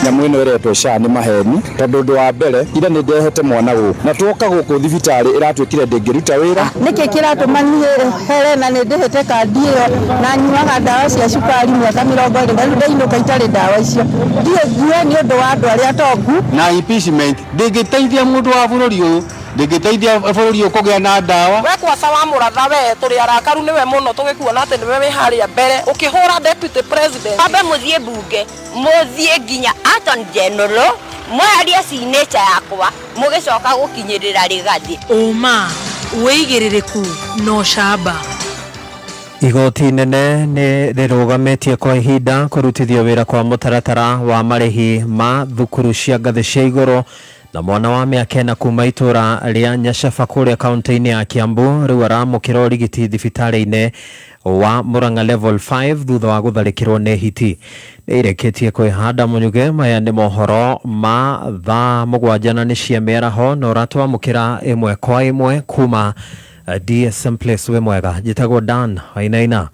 Nyamũ ĩno ĩretwo SHA nĩ maheni, tondũ ũndũ wa mbere, ira nĩ ndehete mwana gũkũ na twoka gũkũ thibitarĩ ĩratuĩkire ndĩngĩruta wĩra. Nĩkĩ kĩratũma niĩ here na nĩ ndĩhĩte kandi ĩyo na nyuaga ndawa cia cukari mĩaka 20 na rĩu ndainũka itarĩ ndawa icio, ndiĩ ngue nĩ ũndũ wa andũ arĩa atongu. Na impeachment ndĩngĩteithia mũndũ wa bũrũri ũyũ, ndĩngĩteithia bũrũri ũyũ kũgĩa na ndawa. We kwaca wa mũratha, we tũrĩ arakaru nĩwe mũno, tũgĩkuona atĩ nĩwe wĩ harĩa mbere ũkĩhũra deputy president. Ambe mũthiĩ mbunge, mũthiĩ nginya Attorney General, mweherie signature yakwa, mũgĩcoka gũkinyĩrĩra Rigathi. Ũma, wĩigĩrĩrĩku na ũcamba. Igoti inene nĩ rĩrũgamĩtie kwa ihinda kũrutithio wĩra kwa mũtaratara wa marĩhi ma thukuru cia ngathĩ cia igũrũ, na mwana wa mĩaka 4 kuma itũra rĩa Nyacaba kũrĩa kaunti-inĩ ya Kiambu rĩu aramũkĩra ũrigiti thibitarĩ-inĩ wa Murang'a level 5 thutha wa gũtharĩkĩrwo nĩ hiti. Nĩ irĩkĩtie kwĩhanda mũnyuge. Maya nĩ mohoro ma thaa 7 na nĩ cia mĩaraho, na ũratwamũkĩra ĩmwe kwa ĩmwe kuma DSM Place. Wĩ mwega, njĩtagwo Dan Wainaina.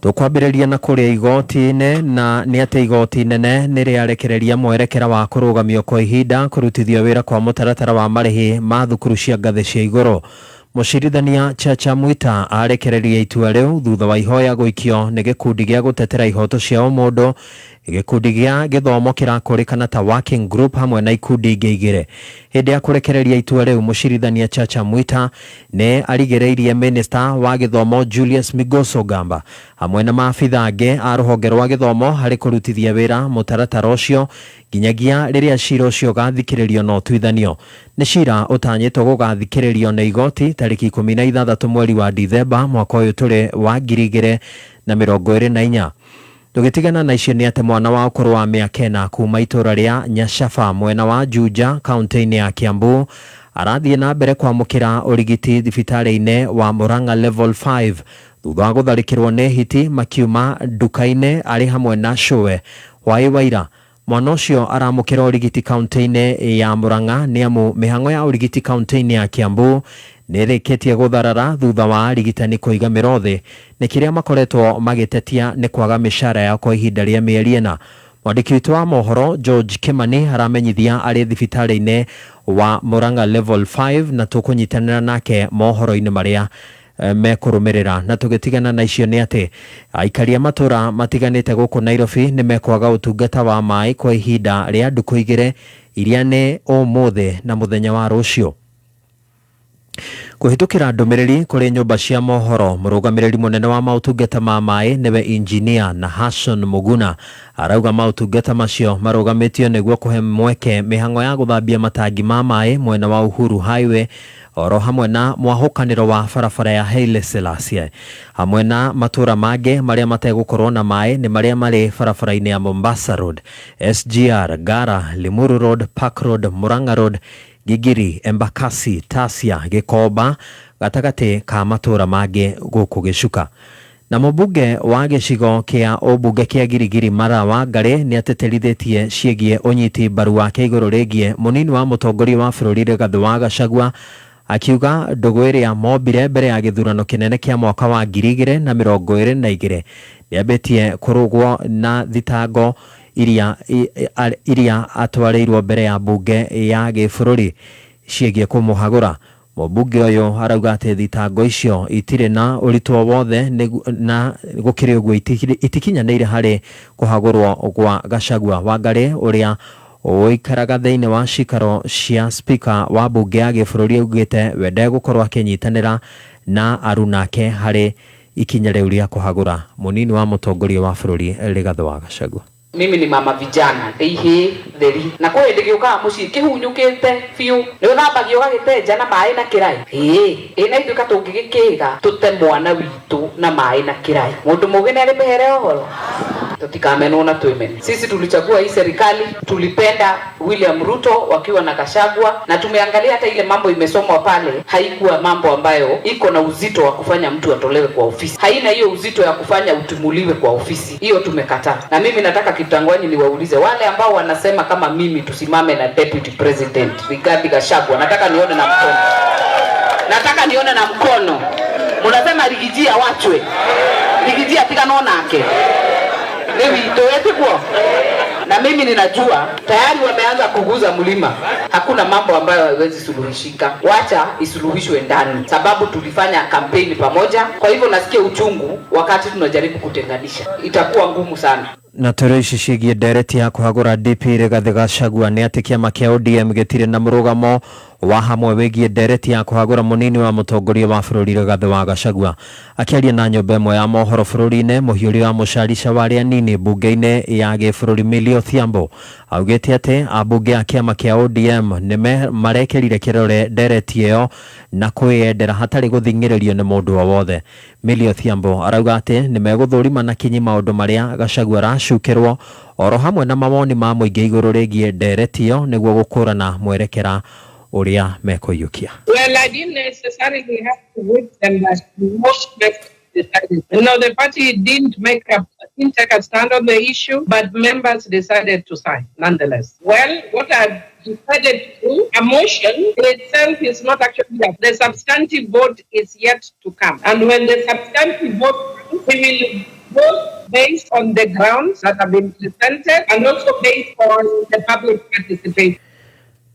Tũkwambĩrĩria na kũrĩa igoti-inĩ, na nĩ atĩ igoti inene nĩ rĩarekereria mwerekera wa kũrũgamio kwa ihinda kũrutithio wĩra kwa mũtaratara wa marĩhi ma thukuru cia ngathĩ cia igũrũ. Mũcirithania Chacha Mwita arekereria itua rĩu thutha wa ihoya gũikio nĩ gĩkundi gĩa gũtetera ihoto cia ũmũndũ, gĩkundi gĩa gĩthomo kĩrakũrĩkana ta Working Group, hamwe na ikundi ingĩ igĩrĩ. Hĩndĩ ya kũrekereria itua rĩu, mũcirithania Chacha Mwita nĩ arigĩrĩirie minista wa gĩthomo Julius Migos Ogamba hamwe na maabitha angĩ a rũhonge rwa gĩthomo harĩ kũrutithia wĩra mũtaratara ũcio nginyagia rĩrĩa cira ũcio ũgathikĩrĩrio na ũtuithanio. Nĩ cira ũtanyĩtwo gũgathikĩrĩrio nĩ igoti tarĩki 16 mweri wa Dithemba mwaka ũyũ tũrĩ wa 2024. Tũgĩtigana na icio nĩ atĩ mwana wa ũkũrũ wa mĩaka 4 kuma itũra rĩa Nyacaba mwena wa Juja kaunti-inĩ ya Kiambu arathiĩ na mbere kwamũkĩra ũrigiti thibitarĩ-inĩ wa Murang'a level 5 thutha wa gũtharĩkĩrwo nĩ hiti makiuma nduka-inĩ arĩ hamwe na cũwe. Hwaĩ waira mwana ũcio aramũkĩra ũrigiti kaunti-inĩ ya Murang'a, nĩ amu mĩhang'o ya ũrigiti kaunti-inĩ ya Kiambu nĩ ĩrĩkĩtie gũtharara thutha wa arigitani kũiga mĩro thĩ nĩ kĩrĩa makoretwo magĩtetia nĩ kwaga mĩcara yao kwa ihinda rĩa mĩeri 4. Mwandĩki witũ wa mohoro George Kimani aramenyithia arĩ thibitarĩ-inĩ wa Murang'a level 5, na tũkũnyitanĩra nake mohoro-inĩ marĩa mekũrũmĩrĩra. Na tũgĩtigana na icio nĩ atĩ aikari a matũra matiganĩte gũkũ Nairobi nĩ mekwaga ũtungata wa maĩ kwa ihinda rĩa ndukũ 2 iria nĩ ũmũthĩ na mũthenya wa rũciũ. Kũhĩtũkĩra ndũmĩrĩri kũrĩ nyũmba cia mohoro, mũrũgamĩrĩri mũnene wa maũtungata ma maĩ nĩwe injinia Nahashon Muguna arauga maũtungata macio marũgamĩtio nĩguo kũhe mweke mĩhang'o ya gũthambia matangi ma maĩ mwena wa Uhuru Highway oro hamwe na mwahũkanĩro wa barabara ya Haile Selassie, hamwe na matũra mangĩ marĩa mategũkorwo na maĩ nĩ marĩa marĩ barabara-inĩ ya Mombasa Road, SGR, Ngara, Limuru Road, Park Road, Murang'a Road, Gigiri, Embakasi, Tasia, Gĩkomba, gatagatĩ ka matũra mangĩ gũkũ Gĩcuka. Na mũmbunge wa gĩcigo kĩa ũmbunge kĩa Girigiri Mara Wangari nĩ atĩtĩrithĩtie ciĩgiĩ ũnyiti mbaru wake igũrũ rĩgiĩ mũnini wa mũtongoria wa bũrũri Rigathĩ wa Gachagua, akiuga ndũgũ ĩrĩa mombire mbere ya gĩthurano kĩnene kĩa mwaka wa 2022 nĩambĩtie kũrũgwo na thitango iria atwarĩirwo mbere ya mbunge ya gĩbũrũri. ciĩgiĩ kũmũhagũra. Mũmbunge ũyũ arauga atĩ thitango icio itirĩ na ũritũ o wothe na gũkĩrĩ ũguo itikinyanĩire harĩ kũhagũrwo gwa Gachagua. Wangari ũrĩa ũikaraga thĩinĩ wa cikaro cia speaker wa mbunge ya gĩbũrũri augĩte we ndegũkorwo akĩnyitanĩra na arunake harĩ ikinya rĩu rĩa kũhagũra mũnini wa mũtongoria wa bũrũri Rigathĩ wa Gachagua. Mimi ni mama vijana ndĩihĩ theri na kwĩ hĩndĩ gĩũkaga mũciĩ kĩhunyũkĩte biũ nĩ ũthambagia ũgagĩtenja na maĩ na kĩraĩ ĩĩ na ithuĩ ka tũngĩgĩkĩga tũte mwana witũ na maĩ na kĩraĩ mũndũ mũgĩ nĩ arĩ mĩhere ũhoro tutikamenwo na twimene. Sisi tulichagua hii serikali, tulipenda William Ruto wakiwa na Gachagua, na tumeangalia hata ile mambo imesomwa pale haikuwa mambo ambayo iko na uzito wa kufanya mtu atolewe kwa ofisi. Haina hiyo uzito ya kufanya utumuliwe kwa ofisi. Hiyo tumekataa. Na mimi nataka Kitangwanyi niwaulize wale ambao wanasema kama mimi tusimame na Deputy President Rigathi Gachagua, nataka nione na mkono. Nataka nione na mkono. Mnasema Rigijia wachwe. Rigijia tigano nake. Na mimi ninajua tayari wameanza kuguza mlima. Hakuna mambo ambayo haiwezi suluhishika. Wacha isuluhishwe ndani, sababu tulifanya kampeni pamoja. Kwa hivyo nasikia uchungu wakati tunajaribu kutenganisha. Itakuwa ngumu sana. Na toro ici ciĩgiĩ ndereti ya kũhagũra DP Rigathĩ Gachagua nĩ atĩ kĩama kĩa ODM gĩtirĩ na mũrũgamo wa hamwe wĩgiĩ ndereti ya kũhagũra mũnini wa mũtongoria wa bũrũri Rigathĩ wa Gachagua. Akĩaria na nyũmba ĩmwe ya mohoro bũrũri-inĩ, mũhiũri wa mũcarica wa arĩa anini mbunge-inĩ ya gĩbũrũri Millie Odhiambo augĩte atĩ ambunge a kĩama kĩa ODM nĩ marekĩrire kĩrore ndereti ĩyo na kwĩyendera hatarĩ gũthing'ĩrĩrio nĩ mũndũ o wothe. Millie Odhiambo arauga atĩ nĩ megũthũrima na kinyi maũndũ marĩa Gachagua aracukĩrwo oro hamwe na mawoni ma mũingĩ igũrũ rĩgiĩ ndereti ĩyo nĩguo gũkũrana mwerekera ũrĩa mekũiyũkia. Well, I didn't necessarily have to whip them, but most members decided. No, the party didn't take a stand on the issue, but members decided to sign nonetheless. Well, what I've decided to do, a motion itself is not actually there. The substantive vote is yet to come. And when the substantive vote comes, we will vote based on the grounds that have been presented and also based on the public participation.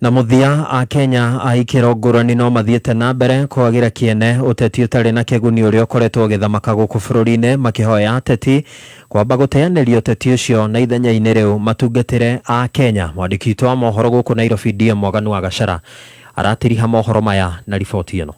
Na mũthia a Kenya a ikĩro ngũrani no mathiĩte na mbere kwagĩra kĩene ũteti ũtarĩ na kĩguni ũrĩa ũkoretwo ũgĩthamaka gũkũ bũrũri-inĩ, makĩhoya ateti kwamba gũteanĩria ũteti ũcio na ithenya-inĩ rĩu matungatĩre a Kenya. Mwandĩki witũ wa mohoro gũkũ Nairobi DM Mwaganu wa Gachara aratiriha mohoro maya na riboti ĩno.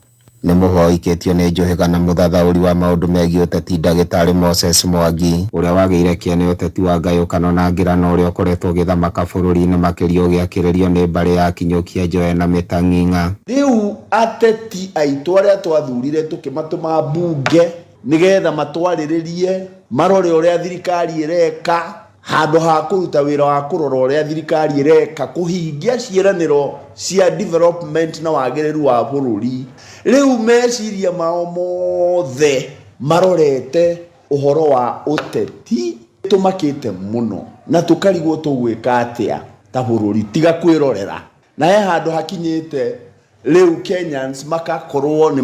Nĩ mũhwa ũikĩtio nĩ Njũhĩga na mũthathaũri wa maũndũ megiĩ ũteti ndagĩtarĩ Moses Mwangi ũrĩa wagĩire kĩene ũteti wa ngayũkano na ngĩrano ũrĩa ũkoretwo ũgĩthamaka bũrũri-inĩ makĩria ũgĩakĩrĩrio nĩ mbarĩ ya Kinyũkia Njoe na Mĩtang'ing'a. Rĩu ateti aitũ arĩa twathurire tũkĩmatũma mbunge nĩgetha matwarĩrĩrie marore ũrĩa thirikari ĩreka handũ ha kũruta wĩra wa kũrora ũrĩa thirikari ĩreka kũhingia ciĩranĩro cia development na wagĩrĩru wa bũrũri. Rĩu meciria mao mothe marorete ũhoro wa ũteti. Tũmakĩte mũno na tũkarigwo tũgwĩka atĩa ta bũrũri tiga kwĩrorera. Na he handũ hakinyĩte rĩu Kenyans makakorwo nĩ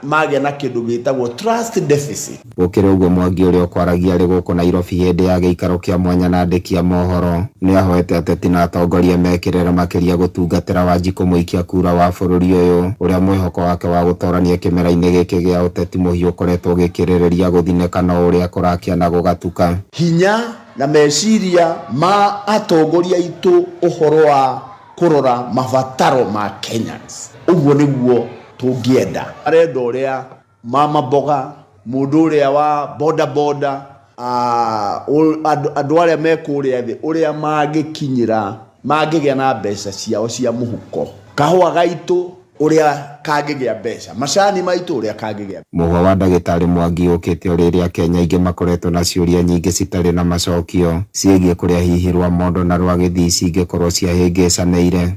magĩa na kĩndũ gĩtagwo trust deficit. Gũkĩrĩ ũguo Mwangi ũrĩa ũkwaragia arĩ gũkũ Nairobi hĩndĩ ya gĩikaro kĩa mwanya na andĩki a mohoro nĩ ahoete ateti na atongoria mekĩrĩre makĩria gũtungatĩra Wanjikũ mũikia kura wa bũrũri ũyũ ũrĩa mwĩhoko wake wa gũtorania kĩmera-inĩ gĩkĩ gĩa ũteti mũhiũ ũkoretwo ũgĩkĩrĩrĩria gũthinĩka no ũrĩa kũrakia na gũgatuka. Hinya na meciria ma atongoria aitũ ũhoro wa kũrora mabataro ma Kenyans. Ũguo nĩguo tũngĩenda. Arenda ũrĩa mama mboga, mũndũ ũrĩa wa boda boda, andũ arĩa me kũrĩa thĩ ũrĩa mangĩkinyĩra, mangĩgĩa na mbeca ciao cia mũhuko. Kahũa gaitũ ũrĩa kangĩgĩa mbeca, macani maitũ ũrĩa kangĩgĩa. Mũhwa wa ndagĩtarĩ Mwangi ũkĩte o rĩrĩa Kenya aingĩ makoretwo na ciũria nyingĩ citarĩ na macokio ciĩgiĩ kũrĩa hihi Rwamondo na Rwagĩthii cingĩkorwo ciahĩngĩcanĩire.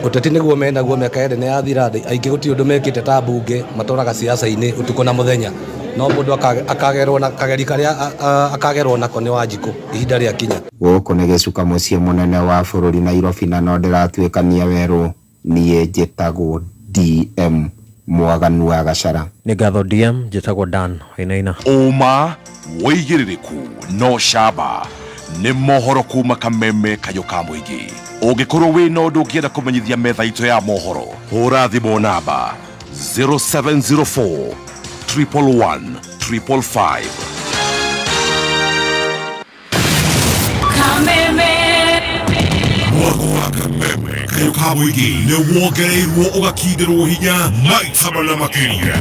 Ũteti nĩguo menaguo mĩaka ĩrĩ nĩ yathira, aingĩ gũtirĩ ũndũ mekĩte ta mbunge matũraga siasa-inĩ ũtukũ na mũthenya, no mũndũ akagerwo na kageri karĩa akagerwo nako nĩ Wanjikũ ihinda rĩa kinya. Gũkũ nĩ gĩcuka mũciĩ mũnene wa bũrũri Nairobi na no ndĩratuĩkania werũ. Niĩ njĩtagwo DM Mwaganu wa Gachara. Nĩ ngatho DM, njĩtagwo Dan Wainaina. Ũma wĩigĩrĩrĩku no camba Nĩ mohoro kuma Kameme Kayũ ka Mũingĩ. Ũngĩkorwo wĩna ũndũ ũngĩenda kũmenyithia metha itũ ya mohoro, hũra thimũ namba 0704 111 555. Kameme. Mwago wa Kameme Kayũ ka Mũingĩ nĩ wongereirwo ũgakindĩrwo hinya maita mana makĩria.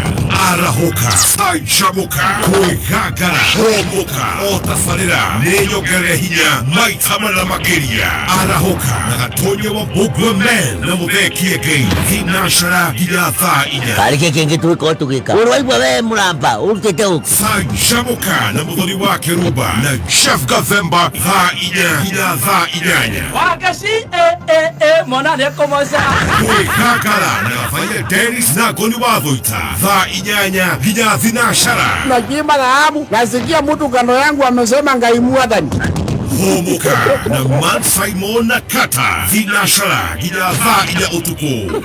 Arahũka, canjamũka, kwĩgangara, hũmũka, o tabarĩra nĩ nyongerere hinya maita mana makĩria. Arahũka na Gatonya wa Mbũngwe Men na Mũthee Kĩengei thinacara nginya thaa 4. Karĩ kĩ kĩngĩ tũgĩkorwo tũgĩka? Ũrĩ waigua we mũramba ũrutĩte ũkĩ? Canjamũka na Mũthoni wa Kĩrumba na Jeff Gathemba thaa 4 nginya thaa 8. Wagaci eh eh eh mwana nĩ ekũmoca. Kwĩgangara na Gabaia Dennis na Ngoni wa Thũita thaa 8 nginya thinacara. Nachimba dhahabu, nasikia mtu kando yangu amesema Ngai mwathani. Hũmũka na Man Simon na Kata thinacara nginya thaa 4 ũtukũ.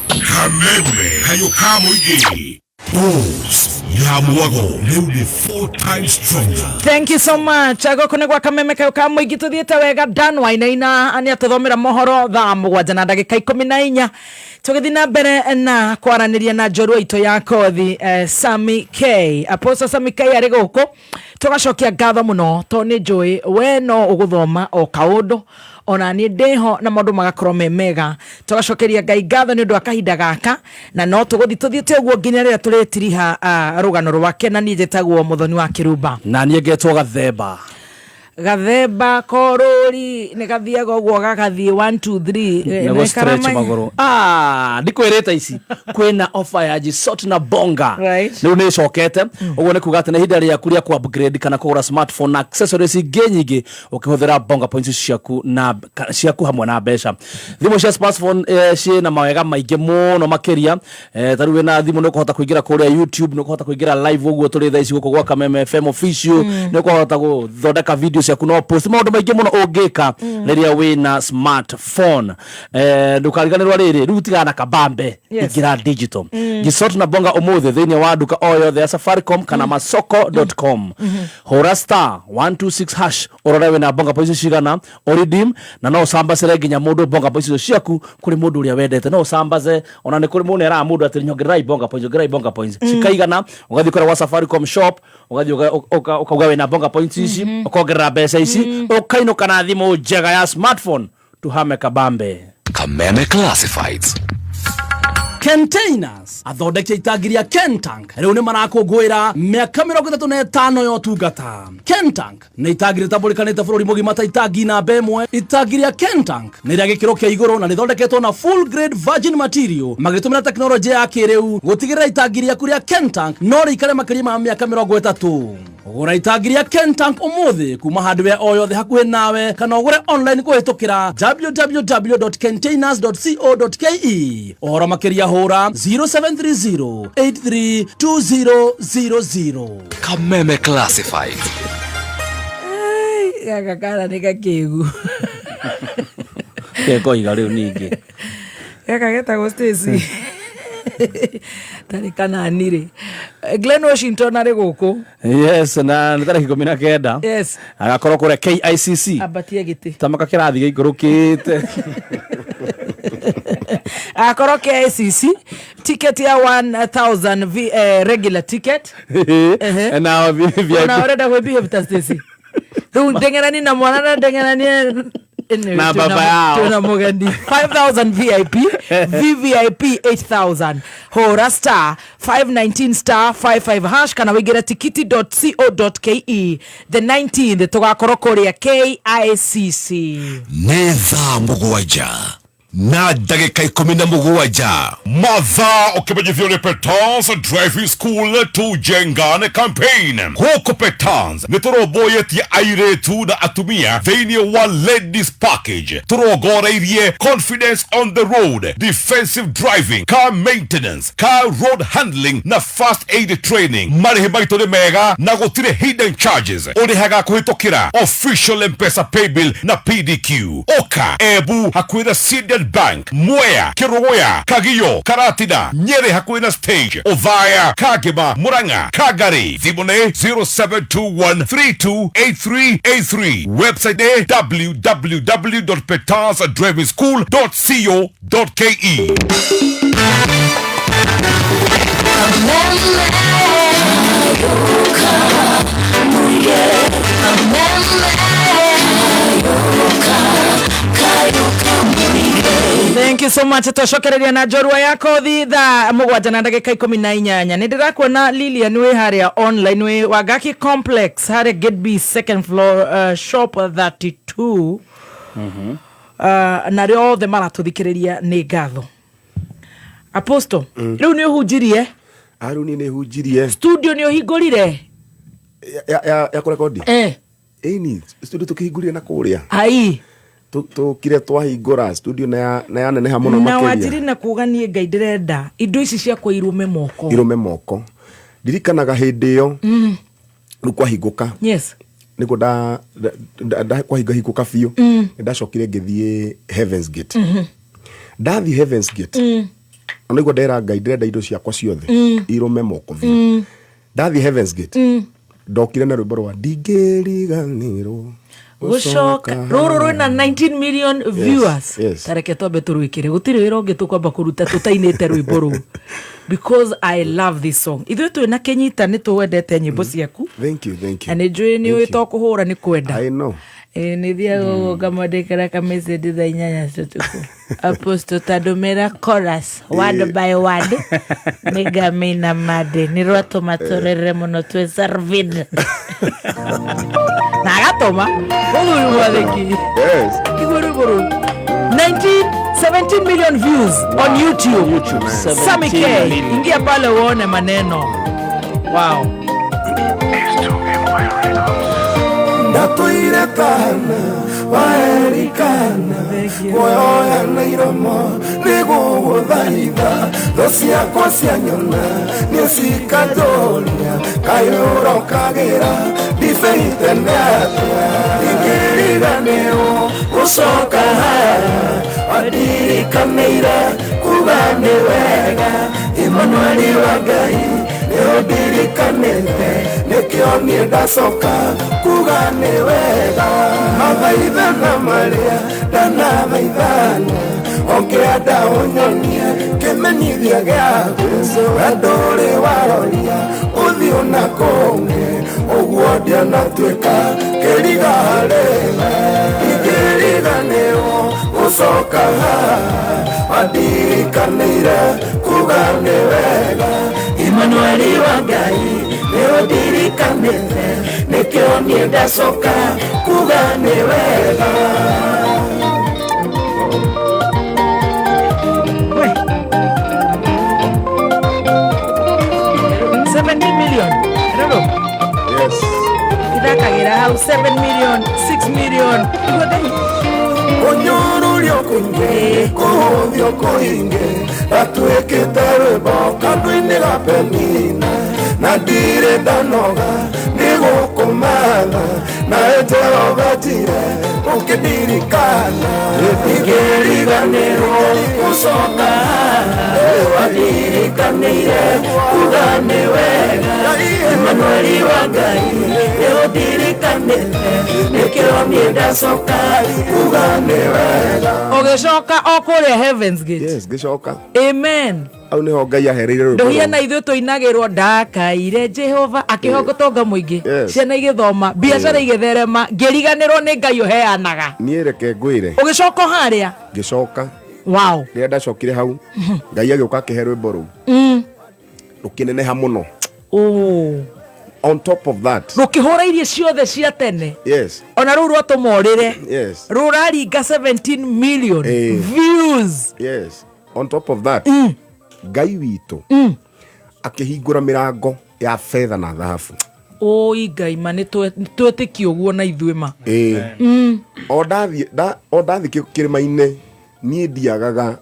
Kameme Kayũ ka Mũingĩ. Bulls ya Mwago rĩu nĩ 4 times stronger. Thank you so much. Gũkũ nĩ gwa Kameme Kayũ ka Mũingĩ, tũthiĩte wega. Dan Wainaina nĩ atũthomera mohoro thaa 7 na ndagĩka 14, tũgĩthiĩ na mbere na kwaranĩria na njorua itũ ya kothi, Sami K. Apostle Sami K arĩ gũkũ, tũgacokia ngatho mũno tondũ nĩ njũĩ we no ũgũthoma o kaũndũ ona niĩ ndĩho na maũndũ magakorwo me mega. Tũgacokeria Ngai ngatho nĩ ũndũ wa kahinda gaka, na no tũgũthiĩ tũthiĩte ũguo nginya rĩrĩa tũrĩtiriha rũgano rwake. Na niĩ njĩtagwo Mũthoni wa Kĩrumba. Na niĩ ngetwo Gathemba. Gathemba korũri nĩ gathiaga ũguo gagathiĩ 1 2 3. Nĩ gũ stretch magũrũ. Ndikwĩrĩte ici kwĩna offer ya Jisot na Bonga. Rĩu nĩ ĩcokete ũguo, nĩ kuga atĩ nĩ ihinda rĩaku rĩa ku upgrade kana kũgũra smartphone na accessories ingĩ nyingĩ ũkĩhũthĩra Bonga points ciaku na ciaku hamwe na mbeca. Thimũ cia smartphone ciĩna mawega maingĩ mũno makĩria. Ta rĩu wĩna thimũ nĩ ũkũhota kũingĩra kũrĩa YouTube, nĩ ũkũhota kũingĩra live ũguo tũrĩ thaa ici gũkũ gwa Kameme FM official, nĩ ũkũhota gũthondeka video ciaku no post, maũndũ maingĩ mũno ũngĩka rĩrĩa wĩna smartphone. Ndũkariganĩrwo rĩrĩ, rĩu tigana na kabambe, ingĩra digital. Jisot na Bonga ũmũthĩ thĩinĩ wa nduka o yothe ya Safaricom kana masoko.com. Hũra *126# ũrore wĩna Bonga points cigana, ũredeem, na no ũcambacĩre nginya mũndũ Bonga points icio ciaku kũrĩ mũndũ ũrĩa wendete. No ũcambace, ona nĩ kũrĩ mũndũ eraga mũndũ atĩ nyongererai Bonga points, nyongererai Bonga points, cikaigana. Ũgathiĩ kũrĩa gwa Safaricom shop, ũgathiĩ ũkauga wĩna Bonga points ici, ũkongerera mbeca ici, ũkainũka na thimũ njega ya smartphone. Tuhame kabambe. Kameme Classifieds. Containers athondeki itangi rĩa Kentank rĩu nĩ marakũngũĩra mĩaka 35 ya ũtungata. Kentank nĩ itangi rĩtambũrĩkanĩte bũrũri mũgima ta itangi namba 1. Itangi rĩa Kentank nĩ rĩa gĩkĩro kĩa igũrũ na rĩthondeketwo na full grade virgin material, magĩtũmĩra tekinoronjĩ ya kĩrĩu gũtigĩrĩra itangi rĩaku rĩa Kentank no rĩikare makĩria ma mĩaka 30. Gũra itangi rĩa Kentank ũmũthĩ kuma hardware o yothe hakuhĩ nawe, kana ũgũre online kũhĩtũkĩra www.containers.co.ke. Ũhoro makĩria hũra 0730 832000. Kameme Classifieds. Gaka kana nĩ gakĩgu. Kekoiga rĩu ningĩ. Gaka getagwo Stacy tarĩ kanani rĩ. Glenn Washington arĩ gũkũ. Yes, na nĩ tarĩki 19. Agakorwo kũrĩa KICC. Ambatie gĩtĩ. Tamaka kĩrathi gĩikũrũkĩte. Akorwo KICC, ticket ya 1000 regular ticket. Na VIP. Ona ũrenda kwĩ ta Stacy rĩu, ndeng'erani na mwana na ndeng'eranie. Anyway, Na baba yao. Twĩna mũgeni. 5000 VIP, VVIP 8000. Hũra *519*55# kana wĩingĩre tikiti.co.ke. The 19th tũgakorwo kũrĩa KICC. Nĩ thaa 7 na ndagĩka 17, mathaa ũkĩmenyithio nĩ Petans Driving School Tujengane campaign. Gũkũ Petans nĩ tũrũmbũyĩtie airĩtu na atumia thĩinĩ wa ladies package, tũrongoreirie confidence on the road, defensive driving, car maintenance, car road handling na first aid training. Marĩhi maitũ nĩ mega na gũtirĩ hidden charges, ũrĩhaga kũhĩtũkĩra official Mpesa paybill na PDQ. Ũka Embu hakuhĩ na Sidian. Standard Bank, Mwea, Kerugoya, Kagio, Karatina, Nyeri hakuhĩ na stage, Othaya, Kagema, Murang'a, Kagari. Thimũ nĩ 0721328383. Website nĩ www.petasdrivingschool.co.ke. Thank you so much. Twacokereria na njorua ya kothi thaa 7 na ndagĩka 18. Nĩ ndĩrakuona Lilian wĩ harĩa online wĩ Wangaki Complex harĩa Gate B second floor, shop 32. Na arĩa othe maratũthikĩrĩria nĩ ngatho. Apostle, rĩu nĩ ũhunjirie? Rĩu niĩ nĩ hunjirie. Studio nĩ ũhingũrire? Ya kũrekondi? Eh. Ĩni, studio tũkĩhingũrire na kũrĩa. Ai. Tũkire twahingũra studio na yaneneha mũno Na makĩria. Wanjiri na kuga niĩ Ngai ndĩrenda indo ici ciakwa irume moko. Irume moko. Ndirikanaga hĩndĩ ĩyo rĩu kwahingũka. Yes. Nĩguo nda kwahingũka biũ. Nĩndacokire ngĩthiĩ Heavens Gate. Ndathiĩ Heavens Gate. Ona nĩguo ndera Ngai ndĩrenda indo ciakwa ciothe irume moko biũ. Ndathiĩ Heavens Gate. Ndokire na rwĩmbo rwa ndingĩriganĩrwo Gũcoka rũrũ rwĩna 19 million viewers. Yes. Tareke twambe tũrwĩkĩre, gũtirĩ wĩra ũngĩ tũkwamba kũruta tũtainĩte rwĩmbo rũu, because I love this song. Ithuĩ twĩna kĩnyita nĩ tũwendete nyĩmbo ciaku. Thank you, thank you. Na nĩ njũĩ nĩ ũĩ to kũhũra nĩ kwenda. I know. Ĩ, nĩ thiaga ũguo ngamwandĩkĩra kamessage thaa 8 cia ũtukũ, Apostle, tandũmĩra chorus word by word nĩngamĩina mande nĩ rwatũma tũrĩre mũno twĩ servid na agatũma mũthuri mwathĩki. Yes. Igua rwĩmbo rũu, 19 17 million views on YouTube. YouTube, Sammy K, 17 million. ingia pale uone maneno. Wow. Ndatũire tana waerikana kuoya na iromo nĩgũgũthaitha thũ ciakwa cianyona nĩ cikanjũria kaĩ ũrokagĩra ndibei tene atĩa ingĩriganĩrwo gũcoka haha wandirikanĩire kuga nĩ wega Imanueli wa Ngai nĩũndirikanĩte nĩkĩo niĩ ndacoka kuga nĩ wega mathaithana marĩa ndanathaithana ũngĩenda ũnyonie kĩmenyithia gĩaku wendo ũrĩ waroria ũthiũ na kũngĩ ũguo ndianatuĩka kĩriga harĩwe ingĩriganĩrwo gũcoka haha wandirikanĩire kuga nĩ wega Imanueli wa Ngai nĩũndirikanĩte nĩkĩo niĩ ndacoka kuga nĩ wega. We. 17 million. Rũrũ. Yes. Ithakagĩra hau 7 million, 6 million. Igua Ngai. Kũnyũrũrio kũingĩ kũhũthio kũingĩ gatuĩkĩte rwĩmbo kandũ-inĩ ga Penina na ndirĩ ndanoga nĩ gũkũmatha nawe Jehova njire ũkĩndirikana ingĩriganĩrwo gũcoka wandirikanĩire kuga nĩ wega Imanueli wa Ngai nĩũndirikanĩte nĩkĩo niĩ ndacoka kuga nĩ wega. Ũgĩcoka o kũrĩa Heavens Gate. Yes, ngĩcoka. Amen. Hau nĩho Ngai ahereire rwĩmbo Ndũhia rũu. na ithuĩ tũinagĩrwo ndakaire Jehova akĩhonga ũtonga mũingĩ. Yes. Ciana igĩthoma, biacara igĩtherema, ngĩriganĩrwo nĩ Ngai ũheanaga. Niĩ reke ngwĩre. Ũgĩcoka o harĩa? Ngĩcoka. Wow. Rĩrĩa ndacokire hau, Ngai agĩũka akĩhe rwĩmbo rũu. Rũkĩneneha mũno. Oh. On top of that. Rũkĩhũra irio ciothe cia tene. Yes. Ona rũu rwatũma ũrĩre. Yes. Rũraringa 17 million views. Yes. On top of that, Ngai witũ akĩhingũra mĩrango ya fedha na thahabu. Oi Ngai ma nĩ twĩtĩkie ũguo na ithuĩ ma. Ĩĩ. O ndathiĩ o ndathiĩ kĩrĩma-inĩ niĩ ndiagaga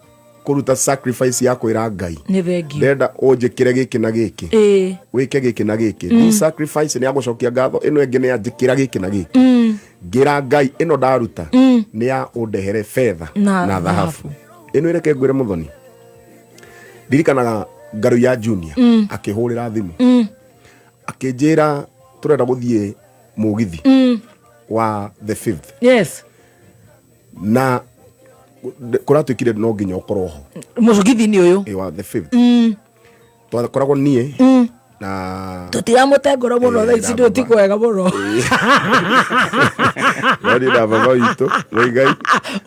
kũruta sacrifice ya kwĩra Ngai. Nĩ thengiũ. Ndĩrenda ũnjĩkĩre gĩkĩ na gĩkĩ. Ĩĩ. Wĩke gĩkĩ na gĩkĩ. This sacrifice nĩ ya gũcokia ngatho, ĩno ĩngĩ nĩ ya njĩkĩra gĩkĩ na gĩkĩ. Ngĩra Ngai ĩno ndaruta nĩ ya ũndehere fedha Na na thahabu. Ĩno ĩreke ngwĩre mũthoni, ndirikanaga ngaru ya junior akĩhũrĩra thimũ akĩnjĩra tũrenda gũthiĩ mũgithi wa the fifth. Yes. Na kũratuĩkire no nginya ũkorwo ho. Mũgithi-inĩ ũyũ. Ĩ, wa the fifth. Twakoragwo niĩ na Tũtiramũte ngoro mũno. Eh, thaa ici ndũ ti kwega mũno. Nĩ na baba witũ Mũigai.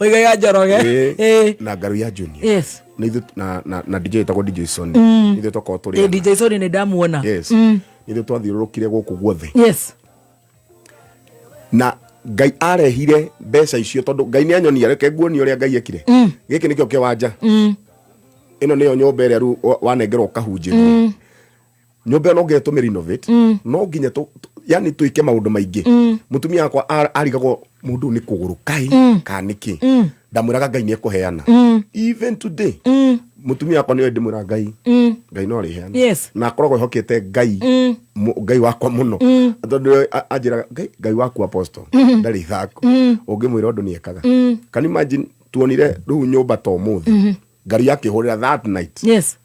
Mũigai wa Njoroge. Ĩ, Eh. na ngaru ya junior. Yes. Na ithuĩ na DJ ĩtagwo DJ Sony. Ithuĩ twakorwo tũrĩ Eh, ana. DJ Sony nĩ ndamuona. Yes. Ithuĩ twathiũrũrũkire gũkũ guothe. Yes. Na Ngai arehire mbeca icio tondũ Ngai nĩ anyonia, reke nguonie ũrĩa Ngai ekire. Gĩkĩ nĩkĩo kĩwanja. Ĩno nĩyo nyũmba ĩrĩa rĩu wanengerwo ũkahunjĩrio. Nyũmba ĩyo no nginya tũmĩ renovate. No nginya yani twĩke maũndũ maingĩ. Mũtumia wakwa arigagwo mũndũ ũyũ nĩ kũgũrũ kai kana nĩkĩ. Ndamwĩraga Ngai nĩ ekũheana. Even today mũtumia wakwa nĩwe ndĩmwĩra Ngai, Ngai no arĩheana. Na akoragwo ehokete Ngai, Ngai wakwa mũno, tondũ anjĩraga Ngai, Ngai waku apostle ndarĩ ithako, ũngĩmwĩra ũndũ nĩ ekaga. Can you imagine tuonire rĩu nyũmba ta ũmũthĩ, ngari akĩhũrĩra that night. Yes,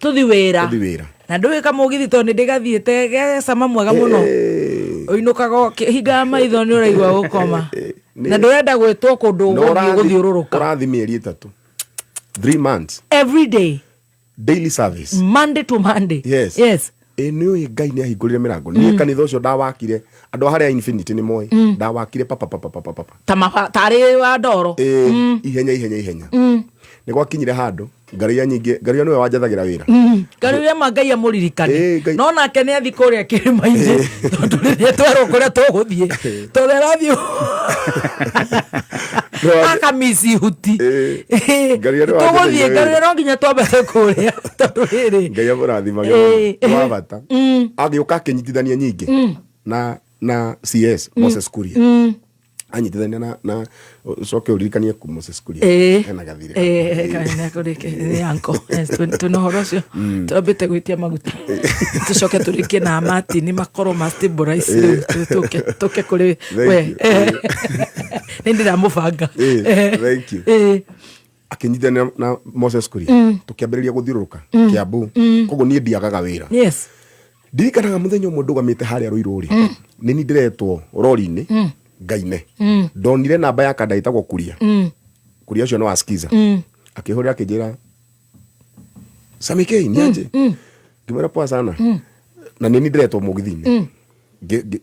tũthi wĩra. Tũthi wĩra. Na ndũĩ kamũgithi tondũ nĩ ndĩgathiĩte gecama mwega mũno, ũinũkaga ũkĩhingaga maitho nĩ ũraigua gũkoma na ndũrenda gwĩtwo kũndũ Na ũgũthiĩ gũthiũrũrũka. Ũrathi mĩeri 3, 3 months. Every day. Daily service. Monday to Monday. Yes. Yes. Ĩ nĩ ũĩ Ngai nĩ ahingũrire mĩrango. Niĩ kanitha ũcio ndawakire, andũ a harĩa Infinity nĩ moĩ. Ndawakire papa papa papa papa. Ta tarĩ wa ndoro. Ĩ, ihenya ihenya ihenya. Nĩ gwakinyire handũ ngaria nyingĩ, ngaria nĩwe wanjathagĩra wĩra. Ngai ũrĩa ma Ngai amũririkane. Ĩ, Ngai- No nake nĩ athi kũrĩa kĩrĩma-inĩ, tondũ rĩrĩa twerwo kũrĩa tũgũthiĩ, tondũ arathiĩ akamisi ihuti. Ĩ, Ngaria nĩwe tũgũthiĩ wanjathagĩra Ngaria wĩra. no nginya twambate kũrĩa tondũ rĩrĩ Ngai amũrathimage Ĩ. mũno. Nĩ wa bata. Agĩũka akĩnyitithania nyingĩ na CS Moses Kuria. Anyitithania na ũcoke ũririkanie ku Moses Kuria. Ĩ. Ena gathirĩ. Twĩna ũhoro ũcio twambĩte gwĩtia maguta, tũcoke tũrĩkie na Martin makorwo ma stabilize rĩu tũke kũrĩ Thank we. you. Nĩ ndĩramũbanga. Ĩ, thank you. Ĩ. Akĩnyitithania na Moses Kuria, tũkĩambĩrĩria gũthiũrũrũka Kiambu. Koguo niĩ ndiagaga wĩra. Ndirikanaga mũthenya ũmwe ndũgamĩte harĩa Rũirũ rĩ, nĩ ni ndĩretwo rori-inĩ ngaine. Ndonire namba ya kanda ĩtagwo Kuria. Kuria ũcio nĩ wa Skiza. Akĩhũrĩra akĩnjĩra, Sammy K, nĩ aje? Ngĩmwĩra poa sana. Na nĩ ni ndĩretwo mũgithi-inĩ.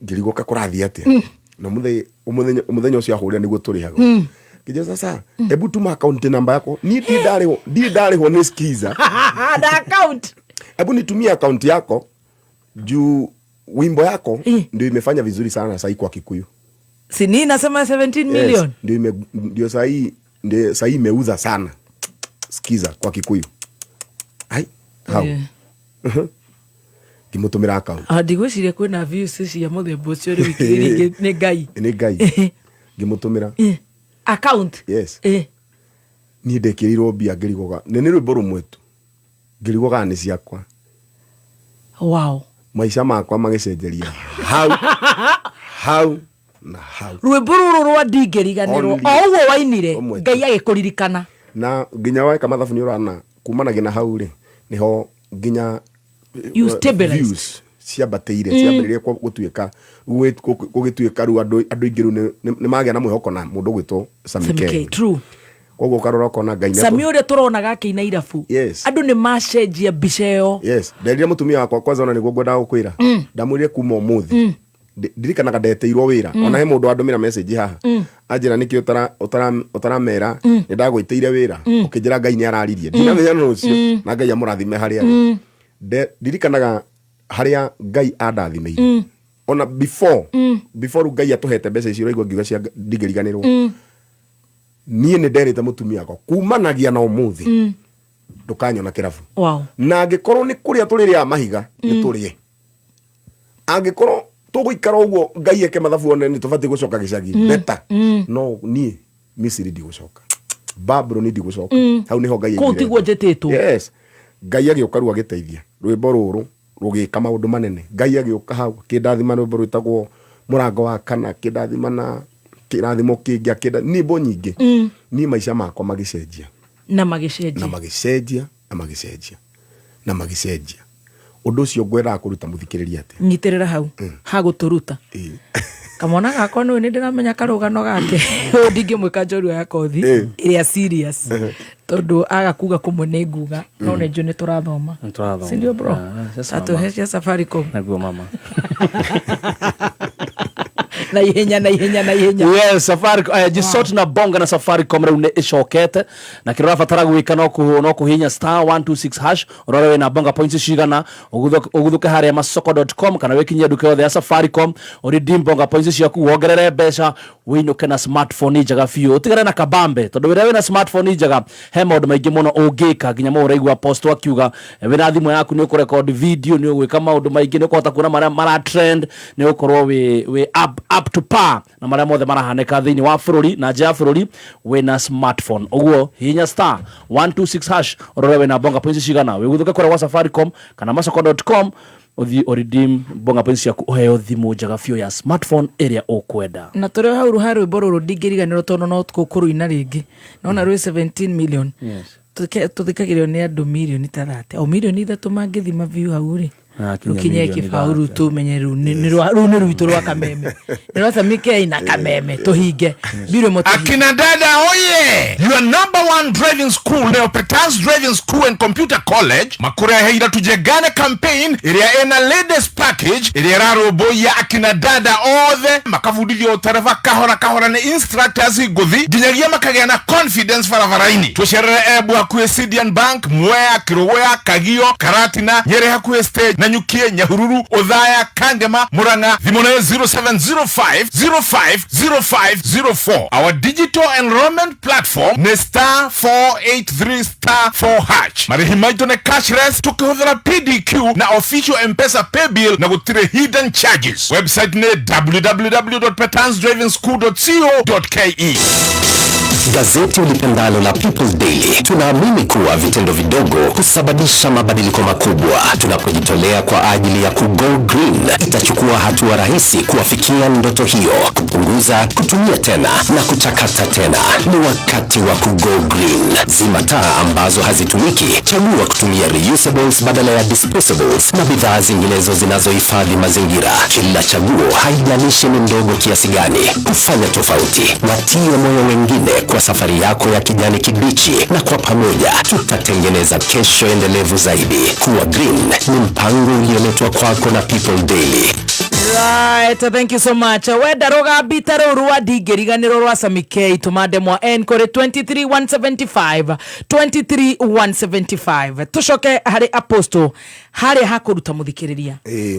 Ngĩrigwo ka kũrathiĩ atĩa. Na mũthenya ũcio ahũrĩra nĩguo tũrĩhagwo. Ngĩnjĩra sasa, hebu tuma account namba yako. Niĩ ndirĩ ndarĩhwo nĩ Skiza. Na account. Hebu nitumie account yako juu wimbo yako ndio imefanya vizuri sana sahii kwa Kikuyu. Si ni nasema 17 million. Yes, ndio sahii imeuza sana Skiza kwa Kikuyu. Ai, how? Ngĩmũtũmĩra account. Ah, ndigwĩciria kwĩna views cia mũthemba ũcio rĩu ikĩrĩ nĩ Ngai. Nĩ Ngai. Ngĩmũtũmĩra. Account. Yes. Niĩ ndekĩrĩirwo mbia ngĩrigwoga nĩ rwĩmbo rũmwe tu, ngĩrigwo kana nĩ ciakwa. Maica makwa magĩcenjeria hau hau na hau. Rwĩmbo rũrũ rwa ndingĩriganĩrwo. Only. O ũguo wainire Ũmwe tu. Ngai agĩkũririkana. Na nginya weka mathabu nĩ ũrana kumanagia na hau rĩ, nĩho nginya You stabilized. Views ciambatĩire, ciambĩrĩrie gũtuĩka gũgĩtuĩka rĩu andũ aingĩ rĩu nĩ magĩa na mwĩhoko na mũndũ ũgwĩtwo Sammy Sammy K. K, true. Koguo ũkarora ũkona Ngai nĩ Sami ũrĩa tũronaga akĩina irabu, andũ nĩ macenjia mbica ĩyo. Yes, nderire mũtumia wakwa kwanza, ona nĩguo ngwendaga gũkwĩra. Ndamwĩrire kuma ũmũthĩ, ndirikanaga ndetĩirwo wĩra. Ona he mũndũ wandũmĩra message haha, anjĩra nĩkĩ ũtaramera nĩ ndagwĩtĩire wĩra, ũkĩnjĩra Ngai nĩ araririe. Ndinamenya nũ ũcio. Na Ngai amũrathime harĩa arĩ. Ndirikanaga harĩa Ngai andathimĩire. Ona before rĩu Ngai atũhete mbeca icio ũraigua ngiuga cia ndingĩriganĩrwo. Niĩ nĩ nderĩte mũtumia wakwa kumanagia na ũmũthĩ ndũkanyona kĩrabu. Na angĩkorwo nĩ kũrĩa tũrĩrĩaga mahiga, nĩ tũrĩe. Angĩkorwo tũgũikara ũguo Ngai eke mathabu one nĩ tũbatiĩ gũcoka gĩcagi, better. No niĩ Misiri ndigũcoka, Babuloni ndigũcoka. Hau nĩho Ngai Kũu aigire. tiguo njĩtĩtwo. Yes, Ngai agĩũka rĩu agĩteithia rwĩmbo rũrũ rũgĩka maũndũ manene. Ngai agĩũka hau akĩndathima rwĩmbo rwĩtagwo mũrango wa kana, akĩndathima na kĩrathimo kĩngĩ, akĩnda nyĩmbo nyingĩ. Niĩ maica makwa magĩcenjia. Na magĩcenjia. Na magĩcenjia, na magĩcenjia, na magĩcenjia. Ũndũ ũcio ngwendaga kũruta mũthikĩrĩria atĩ Nyitĩrĩra hau hagũtũruta. Kamwana gakwa nĩ nĩ ndĩramenya karũgano gake. Ũyũ ndingĩmwĩka njorua ya kothi ĩrĩa serious, tondũ aga kuga kũmwe nĩ nguga, no nĩ njũ nĩ tũrathoma. Nĩtũrathoma. Sindio, bro? Ah, yes, mama. Atũhe cia Safaricom. Naguo, mama. Na ihenya, na ihenya, na ihenya. Yes, Safaricom, jisort na bonga na Safaricom rĩu nĩ ĩcokete, na kĩrĩa ũrabatara gwĩka no kũhihinya *126# ũrore wĩna bonga points cigana, ũguthũke harĩa masoko.com kana wĩkinyie nduka yothe ya Safaricom, ũredeem bonga points ciaku, wongerere mbeca, wĩinũke na smartphone njega biũ, ũtigane na kabambe, tondũ rĩrĩa wĩna smartphone njega he maũndũ maingĩ mũno ũngĩka, nginya mau ũraigua post akiuga, wĩna thimũ yaku nĩ ũkũrecord video, nĩ ũgwĩka maũndũ maingĩ, nĩ ũkũhota kuona marĩa mara trend, nĩ ũgũkorwo wĩ up to par na marĩa mothe marahanĩka thĩinĩ wa bũrũri na nja ya bũrũri wĩna smartphone. Ũguo hihinya *126# ũrore wĩna bonga points cigana, wĩguthũke kũrĩa gwa Safaricom kana masoko.com, ũthiĩ ũredeem bonga points ciaku, ũheo thimũ njega biũ ya smartphone ĩrĩa ũkwenda. Na tũrĩ hau ha rwĩmbo rũrũ ndingĩriganĩrwo, tondũ no kũrũina rĩngĩ nona rwĩ 17 million. Tũthikagĩrĩrio nĩ andũ mirioni ta 30 o mirioni 3 mangĩthima view hau rĩ, Akinya rũkinye mirioni kĩbaũ rĩu 30. tũmenye rĩu rĩu nĩ rwitũ rwa Kameme, nĩ rwa Samikei na Kameme, tũhinge mbirũ ĩmwe tũhinge. Akina dada oye! Your number one driving school, Neopetans Driving School and Computer College, makureheire tujengane campaign ĩrĩa ĩna ladies package ĩrĩa ĩrarũmbũiya akina dada othe, makabundithio ũtereba kahora kahora nĩ instructors ngũthi nginyagia makagĩa na confidence barabara-inĩ. Tũcerere Embu hakuhĩ Sidian Bank, Mwea, Kĩrũgũya, Kagio, Karatina, Nyĩrĩ hakuhĩ stage, Nanyukie, Nyahururu, Othaya, Kangema, Murang'a. Thimũ nĩ 0705 05 05 04. Our digital enrollment platform nĩ *483*4#. Marĩhi maitũ nĩ cashless tukĩhũthĩra PDQ na official M-Pesa paybill, na gũtirĩ hidden charges. Website nĩ www.petansdrivingschool.co.ke. Gazeti ulipendalo la People's Daily, tunaamini kuwa vitendo vidogo husababisha mabadiliko makubwa. Tunapojitolea kwa ajili ya ku go green, itachukua hatua rahisi kuwafikia ndoto hiyo: kupunguza, kutumia tena na kuchakata tena. Ni wakati wa ku go green. Zima taa ambazo hazitumiki, chagua kutumia reusables badala ya disposables na bidhaa zinginezo zinazohifadhi mazingira. Kila chaguo, haijalishi ni ndogo kiasi gani, hufanya tofauti. Watie moyo wengine kwa safari yako ya kijani kibichi, na kwa pamoja tutatengeneza kesho endelevu zaidi. Kuwa green ni mpango ulioletwa kwako na People Daily. Right, thank you so much. Wenda rũgambita rũu rwa ndingĩriganĩrwo rwa Samikei, tũma ndemwa N kũrĩ 23175, 23175. Tũcoke harĩ apostle, harĩa hakũruta mũthikĩrĩria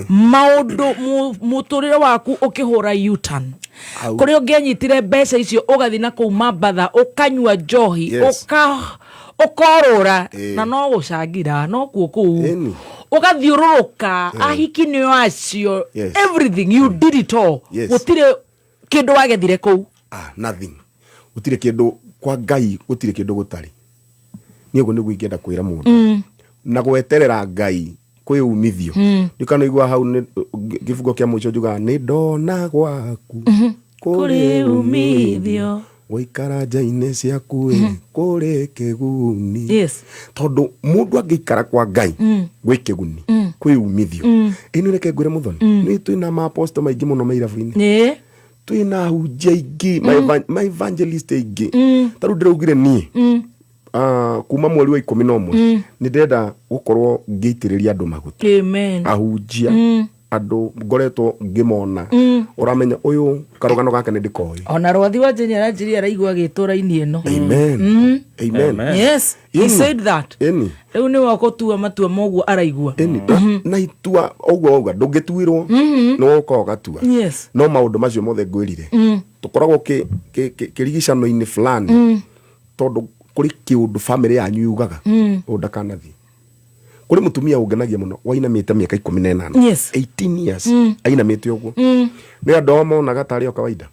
maũndũ mũtũrĩre waku ũkĩhũra U-turn, Hau. kũrĩa ũngĩanyitire mbeca icio ũgathiĩ na kũu Mambatha ũkanyua njohi, ũkorũra, na no gũcangira no kuo kũu ũgathiũrũrũka, ahiki nĩo acio, everything you did it all. Gũtirĩ kĩndũ wagethire kũu. Ah, nothing, gũtirĩ kĩndũ. Kwa Ngai gũtirĩ kĩndũ gũtarĩ. Niĩ ũguo nĩguo ingĩenda kwĩra mũndũ, na gweterera Ngai kwĩ umithio. Ndikana igua hau nĩ kĩbungo kĩa mũico njugaga nĩ ndona gwaku kũrĩ umithio, gũikara nja-inĩ ciaku ĩ kũrĩ kĩguni. Tondũ mũndũ angĩikara kwa Ngai gwĩ kĩguni, kwĩ umithio. Ĩno reke ngwĩre mũthoni, nĩ twĩna maaposto maingĩ mũno mairabu-inĩ, twĩna ahunjia aingĩ, ma evangelist aingĩ. Ta rĩu ndĩraugire niĩ, kuma mweri wa 11 nĩ ndĩrenda gũkorwo ngĩitĩrĩria andũ maguta. Amen. Ahunjia, andũ ngoretwo ngĩmona, ũramenya ũyũ karũgano gake nĩ ndĩkoĩ. Ona rwathi wa Jane aranjĩria araigua agĩtũra-inĩ ĩno. Amen. Amen. Yes, he said that. Rĩu nĩwe ũgũtua matua moguo araigua. Ĩni. Na itua ũguo wauga ndũngĩtuirwo, nĩ woka ũgatua. No maũndũ macio mothe ngwĩrire, tũkoragwo kĩrigicano-inĩ fulani, tondũ kũrĩ kĩũndũ famĩlĩ yanyu yugaga, ũyũ ndakanathiĩ. Kũrĩ mũtumia ũngenagia mũno wainamĩte mĩaka 18, 18 years, ainamĩte ũguo. Nĩ andũ ao monaga tarĩ o kawaida,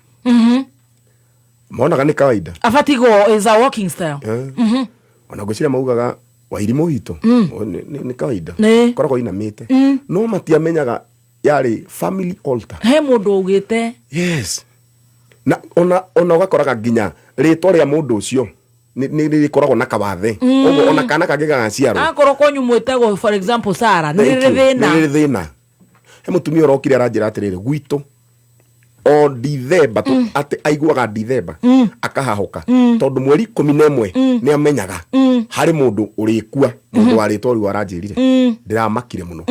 monaga nĩ kawaida. Abatiĩ go is a walking style. Ona ngwĩciria maugaga Wairimũ witũ o, nĩ kawaida, koragwo inamĩte, no matiamenyaga yarĩ family altar. He mũndũ augĩte. Yes, na ona ũgakoraga nginya rĩtwa rĩa mũndũ ũcio Nĩ rĩkoragwo na kawathe. Koguo ona kana kangĩ gagaciarwo. Akorwo kwanyu mwĩtagwo, for example, Sara, nĩ Thank rĩrĩ you. thĩna. Nĩ rĩrĩ thĩna. He mũtumia ũrokire aranjĩra atĩrĩrĩ, gwitũ o Dithemba tu atĩ aiguaga Dithemba akahahũka, tondũ mweri 11 nĩ amenyaga harĩ mũndũ ũrĩkua, mũndũ wa rĩtwa rĩu aranjĩrire. Ndĩramakire mũno.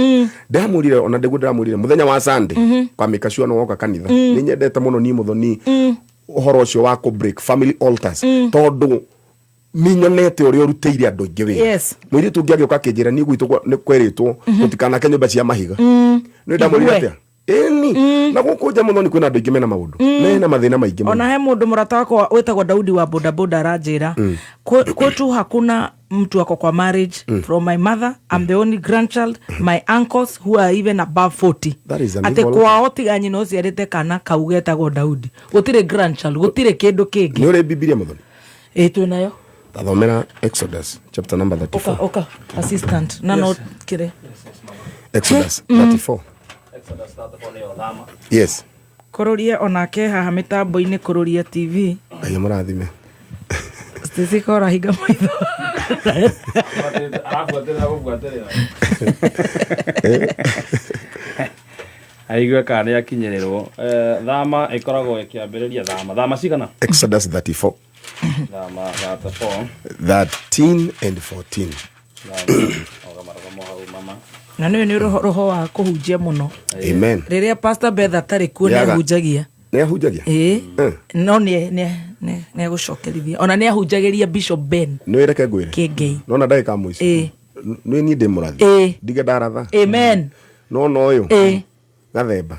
Ndĩramwĩrire ona ndĩguo ndĩramwĩrire mũthenya wa Sunday kwamĩka cio woka kanitha. Nĩ nyendete mũno niĩ mũthoni ũhoro ũcio wa kũ break family altars, tondũ nĩ nyonete ũrĩa ũrutĩire andũ aingĩ wĩra. Mũirĩtu ũngĩ agĩũka akĩnjĩra, niĩ gwitũ nĩ kwerĩtwo tũtikanake nyũmba cia mahiga. Nĩ ndamwĩrire Igue. atĩa? Ĩni na gũkũ nja mũno nĩ kwĩna andũ aingĩ mena maũndũ, mena mathĩna maingĩ mũno. Ona he mũndũ mũrata wakwa wĩtagwo Daudi wa bodaboda aranjĩra, kwetu hakuna mtu ako kwa marriage. From my mother, I'm the only grandchild. My uncles who are even above 40. That is an Atĩ evil. kwao tiga nyina ũciarĩte kana kau getagwo Daudi, gũtirĩ grandchild, gũtirĩ kĩndũ kĩngĩ. Nĩ ũrĩ Bibilia, mũthoni? Ĩ, twĩ nayo. Tathomera Exodus chapter number 34. Ũka, ũka, assistant, na no kĩrĩ. Exodus 34, yes. Kũrũria onake haha mĩtambo-inĩ, kũrũria TV. Ngai amũrathime. Stacy kora hinga maitho. Arabuatĩrĩra gũbuatĩrĩra aigue kana nĩ akinyĩrĩrwo. Thama ĩkoragwo ĩkĩambĩrĩria thama cigana? Exodus 34. Thama 34. 13 and 14. Rũgama hau mama. Na nĩwe nĩ roho wa kũhunjia mũno. Amen. Rĩrĩa Pastor Beth atarĩ kuo, nĩ Nĩaga- ahunjagia. Nĩ ahunjagia. Ĩĩ, no nĩ egũcokerithia, ona nĩ ahunjagĩria Bishop Ben. Nĩ wĩreke ngwĩre. Kĩngei. Nona ndagĩka ya mũico. Ĩĩ. Nĩ niĩ ndĩ mũrathi. Ĩĩ. Ndige ndaratha. Amen. Nona ũyũ Gathemba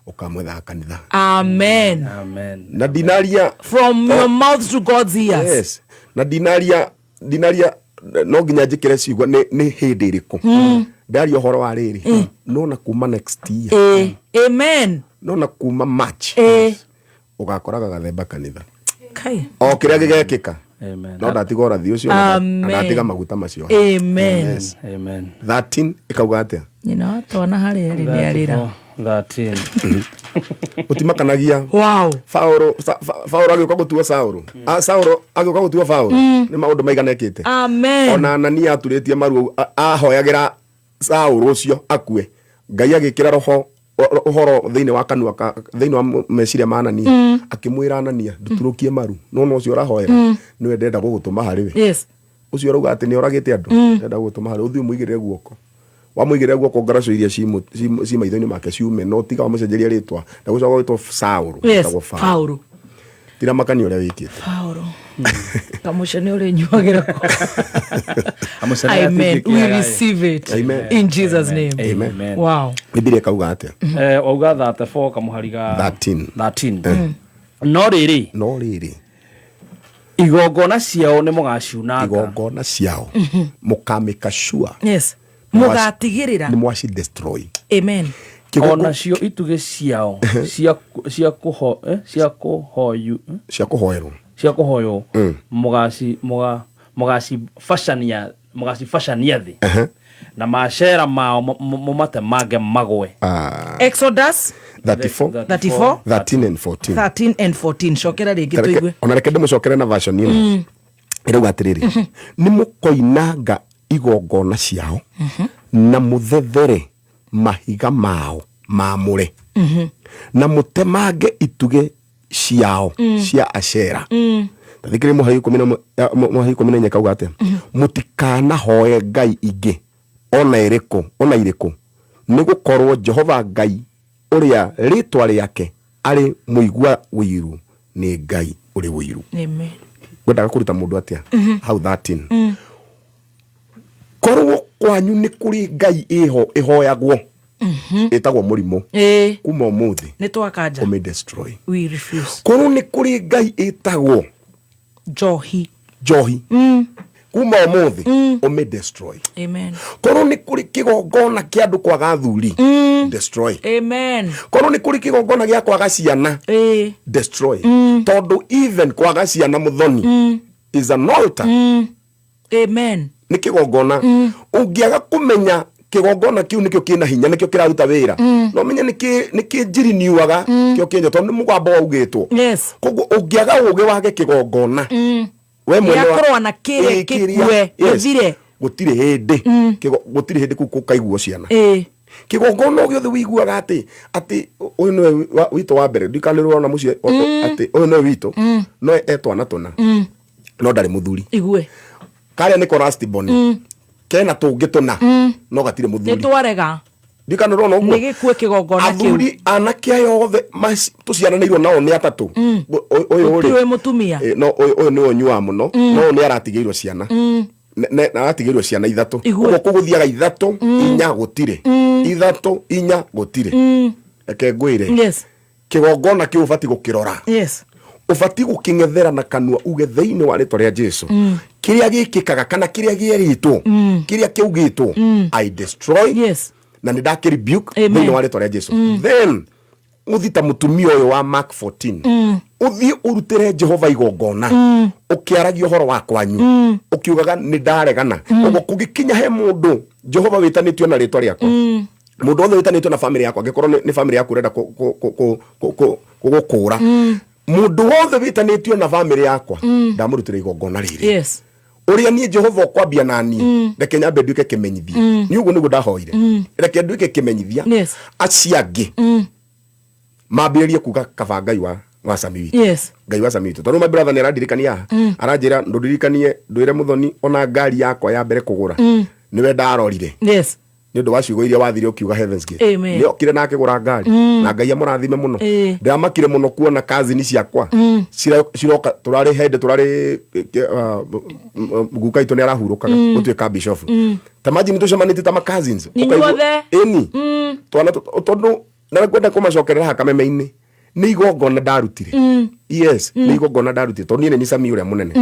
ũkamwethaga kanitha. Amen. Amen. Na ndinaria. From your mouth to God's ears. Yes, na ndinaria no nginya njĩkĩre ciugo nĩ hĩndĩ ĩrĩkũ ndaria ũhoro wa rĩrĩ, nona kuma next year. Ĩĩ. Amen. Nona kuma March ũgakoraga Gathemba kanitha. Kai. O kĩrĩa gĩgekĩka, Amen. no ndatiga ũrathi ũcio na Amen. ndatiga maguta macio. Amen. Yes. Amen. 13 ĩkauga atĩa? Nyina wa twana harĩa rĩ nĩ arĩra. 13. Ũtimakanagia. Wow. Faũrũ Faũrũ agĩũka gũtuo Saũrũ. Ah, Saũrũ agĩũka gũtuo Faũrũ, nĩ maũndũ maigana ekĩte. Amen. Ona Anania aturĩtie maru, ahoyagĩra Saũrũ ũcio akue, Ngai agĩkĩra roho ũhoro thĩinĩ wa kanua thĩinĩ wa meciria ma Anania, akĩmwĩra, Anania, ndũturũkie maru, nona ũcio ũrahoera nĩwe ndĩrenda gũgũtũma harĩ we. Ũcio ũrauga atĩ nĩ oragĩte andũ, ndĩrenda gũgũtũma harĩ ũthiĩ ũmũigĩrĩre guoko. Wamũigĩrĩra guoko, ngaraco iria ci maitho-inĩ make ciume, no tiga wamũcenjeria rĩtwa, ndagũcoka gwĩtwo Saũrũ, Yes. etagwo Faũrũ. Faũrũ. Tiramakania ũrĩa wĩkĩte. Faũrũ. Kamũce nĩ ũrĩnyuagĩra. Kamũcene Amen. gatingĩkĩaga, We ĩ. receive it. Amen. In Jesus' name. Amen. Wow. Bibilia ĩkauga atĩa? Wauga 34 kamũhari ga 13. 13. No rĩrĩ, no rĩrĩ, igongona ciao nĩ mũgaciunanga. Igongona ciao mũkamĩka sure. Yes. Mũgatigĩrĩra. Nĩ mwaci destroy. Amen. Onacio itugĩ ciao cia kũho cia kũhoyu cia kũhoerwo. Cia kũhoywo mũgaci mũga mũgacibacania mũgacibacania thĩ na macera mao mũmatemange magwe. Exodus 34. 34. 13 and 14. 13 and 14. Cokera rĩngĩ tũigue. Ona reke ndĩmũcokere na version ĩno ĩrauga atĩrĩrĩ, nĩ mũkoinanga igongona ciao na mũthethere mahiga mao mamũre na mũtemange itugĩ ciao cia Ashera. Tathikĩrĩ mũhari 11, mũhari 14 kauga atĩa? Mũtikanahoe ngai ingĩ ona ĩrĩkũ, ona irĩkũ, nĩ gũkorwo Jehova Ngai ũrĩa rĩtwa rĩake arĩ mũigua ũiru nĩ Ngai ũrĩ ũiru. Amen. Ngwendaga kũruta mũndũ atĩa hau 13? Korwo kwanyu nĩ kũrĩ ngai ĩho ĩhoyagwo ĩtagwo mũrimũ, kuma ũmũthĩ Nĩ twakanja. ũmĩ destroy. We refuse. Korwo nĩ kũrĩ ngai ĩtagwo njohi, njohi, kuma ũmũthĩ ũmĩ destroy. Amen. Korwo nĩ kũrĩ kĩgongona kĩa andũ kwaga athuri, destroy. Amen. Korwo nĩ kũrĩ kĩgongona gĩa kwaga ciana, destroy, tondũ even kwaga ciana, mũthoni, is an altar. Amen. Nĩ kĩgongona. Ũngĩaga kũmenya kĩgongona kĩu nĩkĩo kĩna hinya, nĩkĩo kĩraruta wĩra, no menye nĩkĩ njiriniuaga kĩo kĩnyo, tondũ nĩ mũgambo waugĩtwo. Yes. Koguo ũngĩaga ũgĩ wage kĩgongona, We mwene Gĩa kũrũa na kĩrĩa Ĩ, kĩrĩa, gĩkue, yes. gĩthire. Gũtirĩ hĩndĩ gũtirĩ hĩndĩ kũu kũkaiguo ciana. Ĩ. Kĩgongona o gĩothe wĩiguaga atĩ ũyũ nĩwe witũ wa mbere, ndikanĩrwo ona mũciĩ atĩ ũyũ nĩwe witũ, no e twana tũna, no ndarĩ mũthuri. Igue. Karĩa nĩko last born, kena tũngĩ tũna, no gatirĩ Nĩ mũthuri. twarega. Ndikanĩrwo ona Nĩ ũguo. gĩkue kĩgongona kĩu. Athuri anake aya othe tũciaranĩirwo nao nĩ atatũ. Ũyũ Gũtirĩ rĩ wĩ mũtumia. No ũyũ nĩwe ũnyuaga mũno, no ũyũ nĩ aratigĩirwo ciana. Aratigĩirwo ciana ithatũ. Igue. Ũguo kũgũthiaga ithatũ, inya gũtirĩ, ithatũ, inya gũtirĩ. Reke ngwĩre, Yes. kĩgongona kĩu ũbatiĩ gũkĩrora, Yes. ũbatiĩ gũkĩng'ethera na kanua uge thĩinĩ wa rĩtwa rĩa Jesu, kĩrĩa gĩkĩkaga kana kĩrĩa gĩerĩtwo, kĩrĩa kĩaugĩtwo, I destroy. Yes. Na nĩ ndakĩ rebuke Amen. thĩinĩ wa rĩtwa rĩa Jesu. Then ũthi ta mũtumia ũyũ wa Mark 14, ũthiĩ ũrutĩre Jehova igongona, ũkĩaragia ũhoro wa kwanyu, ũkiugaga nĩ ndaregana. Ũguo kũngĩkinya he mũndũ Jehova wĩtanĩtio na rĩtwa rĩakwa, mũndũ wothe wĩtanĩtio na famĩlĩ yakwa, angĩkorwo nĩ famĩlĩ yaku ũrenda gũkũra, mũndũ wothe wĩtanĩtio na famĩlĩ yakwa, ndamũrutĩra igongona rĩrĩ. Yes. Ũrĩa niĩ Jehova ũkwambia naniĩ, reke nyambe nduĩke kĩmenyithia. Nĩ ũguo nĩguo ndahoire, reke nduĩke kĩmenyithia. Yes. Acio angĩ mambĩrĩrie kuga kaba Ngai wa Sami witũ. Yes. Ngai wa Sami witũ, tondũ my brother nĩ arandirikania haha, aranjĩra ndũndirikanie ndwĩre mũthoni ona ngari yakwa ya mbere kũgũra nĩwe ndarorire, Yes. nĩ ũndũ wa ciugo iria wathire ũkiuga Heavens Gate. Amen. Nĩ okire na akĩgũra ngari, na Ngai amũrathime mũno. Ndĩramakire mũno kuona kazini ciakwa ciroka, tũrarĩ hĩndĩ tũrarĩ guka itũ nĩ arahurũkaga gũtuĩka bishop, ta imagine tũcemanĩtie ta ma cousins. Inyuothe. Ĩni twana tondũ na ngwenda kũmacokerera haha kameme-inĩ, nĩ igongona ndarutire. Yes, nĩ igongona ndarutire, tondũ niĩ nĩ Sami ũrĩa mũnene.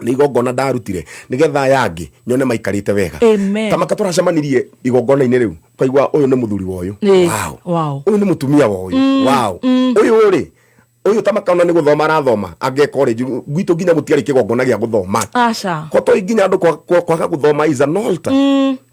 Nĩ igongona ndarutire nĩgetha aya angĩ nyone maikarĩte wega. Amen. Ta maka tũracemanirie igongona-inĩ rĩu, ũkaigua ũyũ nĩ mũthuri wa ũyũ. Ĩ. Wow. Wow. Ũyũ nĩ mũtumia wa ũyũ. Wow. Ũyũ rĩ, ũyũ ta makaona nĩ gũthoma arathoma angĩ college gwitũ nginya gũtiarĩ kĩgongona gĩa gũthoma. Aca. Kotoi nginya andũ kwaga gũthoma is an altar,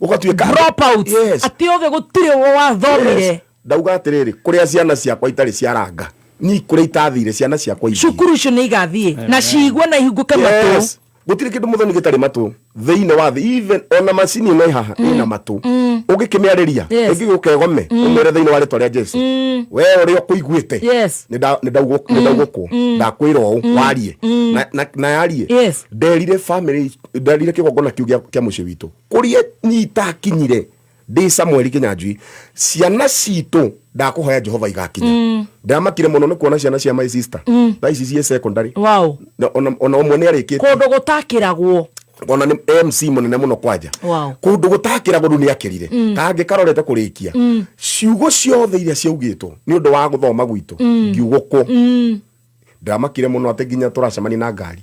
ũgatuĩka Drop out. Yes. Atĩ othe gũtirĩ wathomire. Yes. Ndauga atĩrĩrĩ, kũrĩa ciana ciakwa itarĩ ciaranga, ni kũrĩa itathire ciana ciakwa ithiĩ. Cukuru icio nĩ igathiĩ na ciigue na ihingũke matũ. Yes. Gũtirĩ kĩndũ mũthoni gĩtarĩ matũ thĩinĩ wa thĩ, even ona macini ĩno ĩ haha ĩna matũ, ũngĩkĩmĩarĩria, Yes. ĩngĩgĩũka ĩgome, ũmĩre thĩinĩ wa rĩtwa rĩa Jesu, we ũrĩa ũkũiguĩte, Yes. nĩ ndaugũkwo, ndakwĩra ũũ warie. Na yarie. Yes. Nderire family, nderire kĩgongona kĩu kĩa mũciĩ witũ kũrĩa nyitakinyire ndĩ Samuel Kinyanjui, ciana citũ ndakũhoya Jehova igakinya. Ndamakire mũno nĩ kuona ciana cia my sister thaa ici ciĩ secondary. Wow. Na ona ũmwe nĩ arĩkĩtie. Kũndũ gũtakĩragwo. Ona nĩ MC mũnene mũno kwanja. Wow. Kũndũ gũtakĩragwo rĩu nĩ akĩrire, kangĩ karorete kũrĩkia. Ciugo ciothe iria ciaugĩtwo nĩ ũndũ wa gũthoma gwitũ, ngiugũkwo. Ndamakire mũno atĩ nginya tũracemania na ngari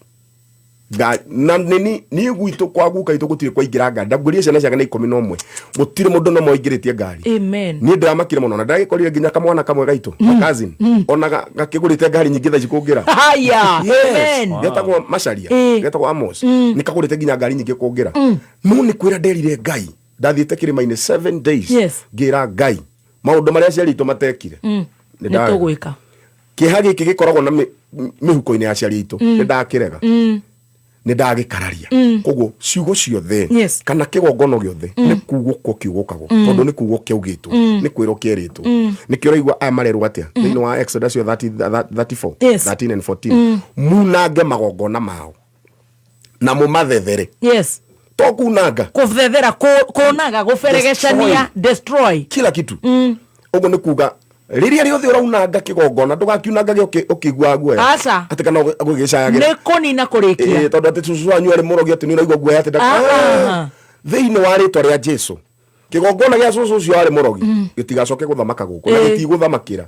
na nini niĩ gwitũ kwa guka itũ gũtirĩ kwaingĩra ngari, ndangũria ciana ciake nĩ 11, gũtirĩ mũndũ no ũingĩrĩtie ngari. Amen. Niĩ ndĩramakire mũno na ndagĩkorire nginya kamwana kamwe gaitũ, mm. cousin, ona gakĩgũrĩte ngari nyingĩ thaa ici kũngĩra. Haya. Yes. Amen. Getagwo Macaria, Ĩ. getagwo Amos, nĩ kagũrĩte nginya ngari nyingĩ kũngĩra. No nĩ kwĩra nderire Ngai, ndathiĩte kĩrĩma-inĩ 7 days, Yes. ngĩra Ngai maũndũ marĩa aciari aitũ matekire, nĩ Nĩ ndarega. tũgwĩka. Kĩeha gĩkĩ gĩkoragwo na mĩhuko-inĩ ya aciari aitũ, nĩ ndakĩrega, nĩ ndagĩkararia. Koguo ciugo ciothe, Yes. kana kĩgongono gĩothe, nĩ kugũkwo kiugũkagwo, tondũ nĩ kugwo kĩaugĩtwo, nĩ kwĩrwo kĩerĩtwo. Nĩkĩo ũraigua aya marerwo atĩa thĩinĩ wa Exodus 30, 34, Yes. 13 and 14, munange magongona mao na mũmathethere. Yes. To kunanga. Kũthethera, kũnaga, gũberegecania, destroy. Kila kitu. Ũguo nĩ kuga rĩrĩa rĩothe ũraunanga kĩgongona, ndũgakiunangage ũkĩiguaga guoya. Aca. Atĩ kana ũgĩgĩcayagĩra. Nĩ kũnina kũrĩkia. Ĩĩ, tondũ atĩ cucu wanyu arĩ mũrogi, atĩ nĩ ũraigua guoya atĩ Ah, ah. Thĩinĩ wa rĩtwa rĩa Jesu, kĩgongona gĩa cucu ũcio arĩ mũrogi gĩtigacoke gũthamaka gũkũ, na gĩtigũthamakĩra,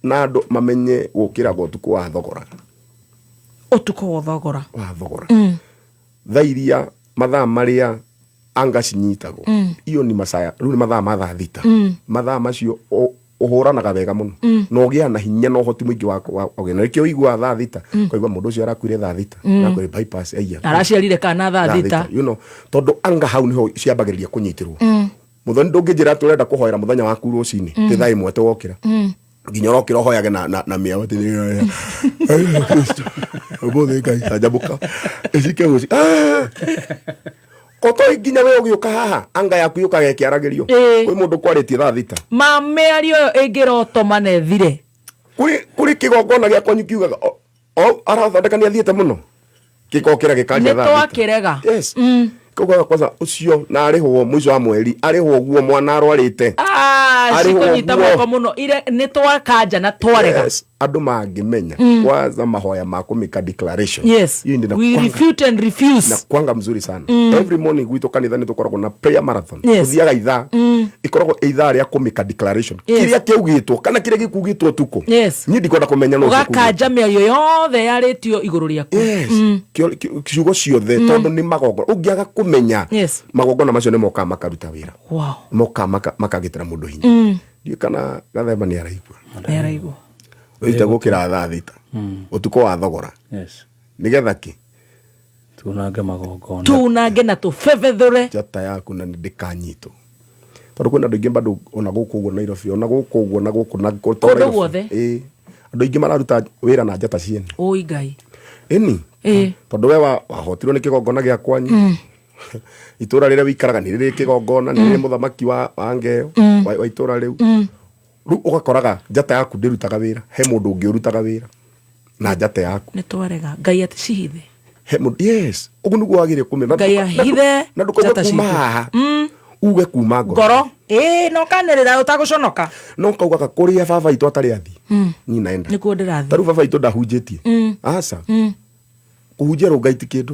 na andũ mamenye gũkĩragwo ũtukũ wa thogora. Ũtukũ wa thogora. Wa thogora, thaa iria mathaa marĩa anga cinyitagwo, iyo ni macaya rĩu nĩ mathaa ma thaa 6. Mathaa macio ũhũranaga wega mũno, na ũgĩa na hinya na ũhoti mũingĩ wa ũgĩa na nĩkĩo ũiguaga thaa 6, ũkaigua mũndũ ũcio arakuire thaa 6, arakuire bypass aiya. Araciarire kana thaa 6. You know, tondũ anga hau niho ciambagĩrĩria kũnyitĩrwo. Mũthoni, ndũngĩnjĩra atĩ ũrenda kũhoera mũthenya waku rũcinĩ ti thaa 1 atĩ wokĩra. Nginya ũrokĩra ũhoyage na mĩago atĩ ũmũthĩ Ngai canjamũka ĩcike gũci kotoi nginya we ũgĩũka haha anga yaku yũkaga ĩkĩaragĩrio. Ĩĩ. Kwĩ mũndũ kwarĩtie thaa 6. Ma mĩario ĩyo ĩngĩrotoma na ĩthire. Kũrĩ kĩgongona gĩa kwanyu kiugaga o arathondeka nĩ athiĩte mũno gĩkokĩra gĩkaria Nĩ thaa 6. twakĩrega. Yes. Kaugaga kwanza ũcio na arĩhwo mũico wa mweri arĩhwo guo mwana arwarĩte. Ah, Arĩhwo cikũnyita guo. moko mũno ire nĩ twakanja na twarega. Yes, andũ mangĩmenya kwanza mahoya ma kũmĩka declaration. Yes. Hiyo ndio We inakuanga- refute and refuse. Inakuanga mzuri sana. Every morning gwitũ kanitha nĩ tũkoragwo na prayer marathon. Tũthiaga ithaa ikoragwo ĩ ithaa rĩa kũmĩka declaration. Kĩrĩa kĩaugĩtwo kana kĩrĩa gĩkugĩtwo ũtukũ. Niĩ ndikwenda kũmenya no ũcio kugĩtwo. Ũgakanja mĩario yothe yarĩtio igũrũ rĩaku. Yes. Ciugo ciothe tondũ nĩ magongona ũngĩaga kũmenya magongona macio nĩ mokaga makaruta wĩra. Mokaga makagitĩra mũndũ hinya. Ndiũĩ kana Gathemba nĩ araigua. Nĩ araigua. Ũite gũkĩra thaa 6 ũtukũ wa thogora. Nĩgetha kĩ? Tunange magongona. Tunange na tũbebethũre. Njata yaku na nĩ ndĩkanyitwo. Tondũ kwĩna andũ aingĩ bado ona gũkũ ũguo Nairobi, ona gũkũ ũguo na gũkũ na kũ- to Kũndũ Nairobi. guothe. Ĩĩ. Andũ aingĩ mararuta wĩra na njata ciene. Ũi Ngai. Ĩni. Ĩĩ. Tondũ we wahotirwo nĩ kĩgongona gĩa kwanyu. Itũra rĩrĩa wĩikaraga nĩ rĩrĩ kĩgongona, nĩ rĩrĩ mũthamaki wa ngeo, wa itũra rĩu. Rĩu ũgakoraga njata yaku ndĩrutaga wĩra, he mũndũ ũngĩ ũrutaga wĩra na njata yaku. Nĩ twarega. Ngai aticihithe. He mũndũ, yes, ũguo nĩguo wagĩrĩire kũmenya. Ngai ahithe Na ndũkauge njata kuma citũ. haha. Uge kuma ngoro. Ngoro. Ĩĩ, na ũkanĩrĩra ũtagũconoka. No kaugaga kũrĩa baba itũ atarĩ athiĩ. Niĩ naenda. Nĩkuo ndĩrathiĩ. Ta rĩu baba itũ ndahunjĩtie. Aca. Kũhunjia rũngai ti kĩndũ.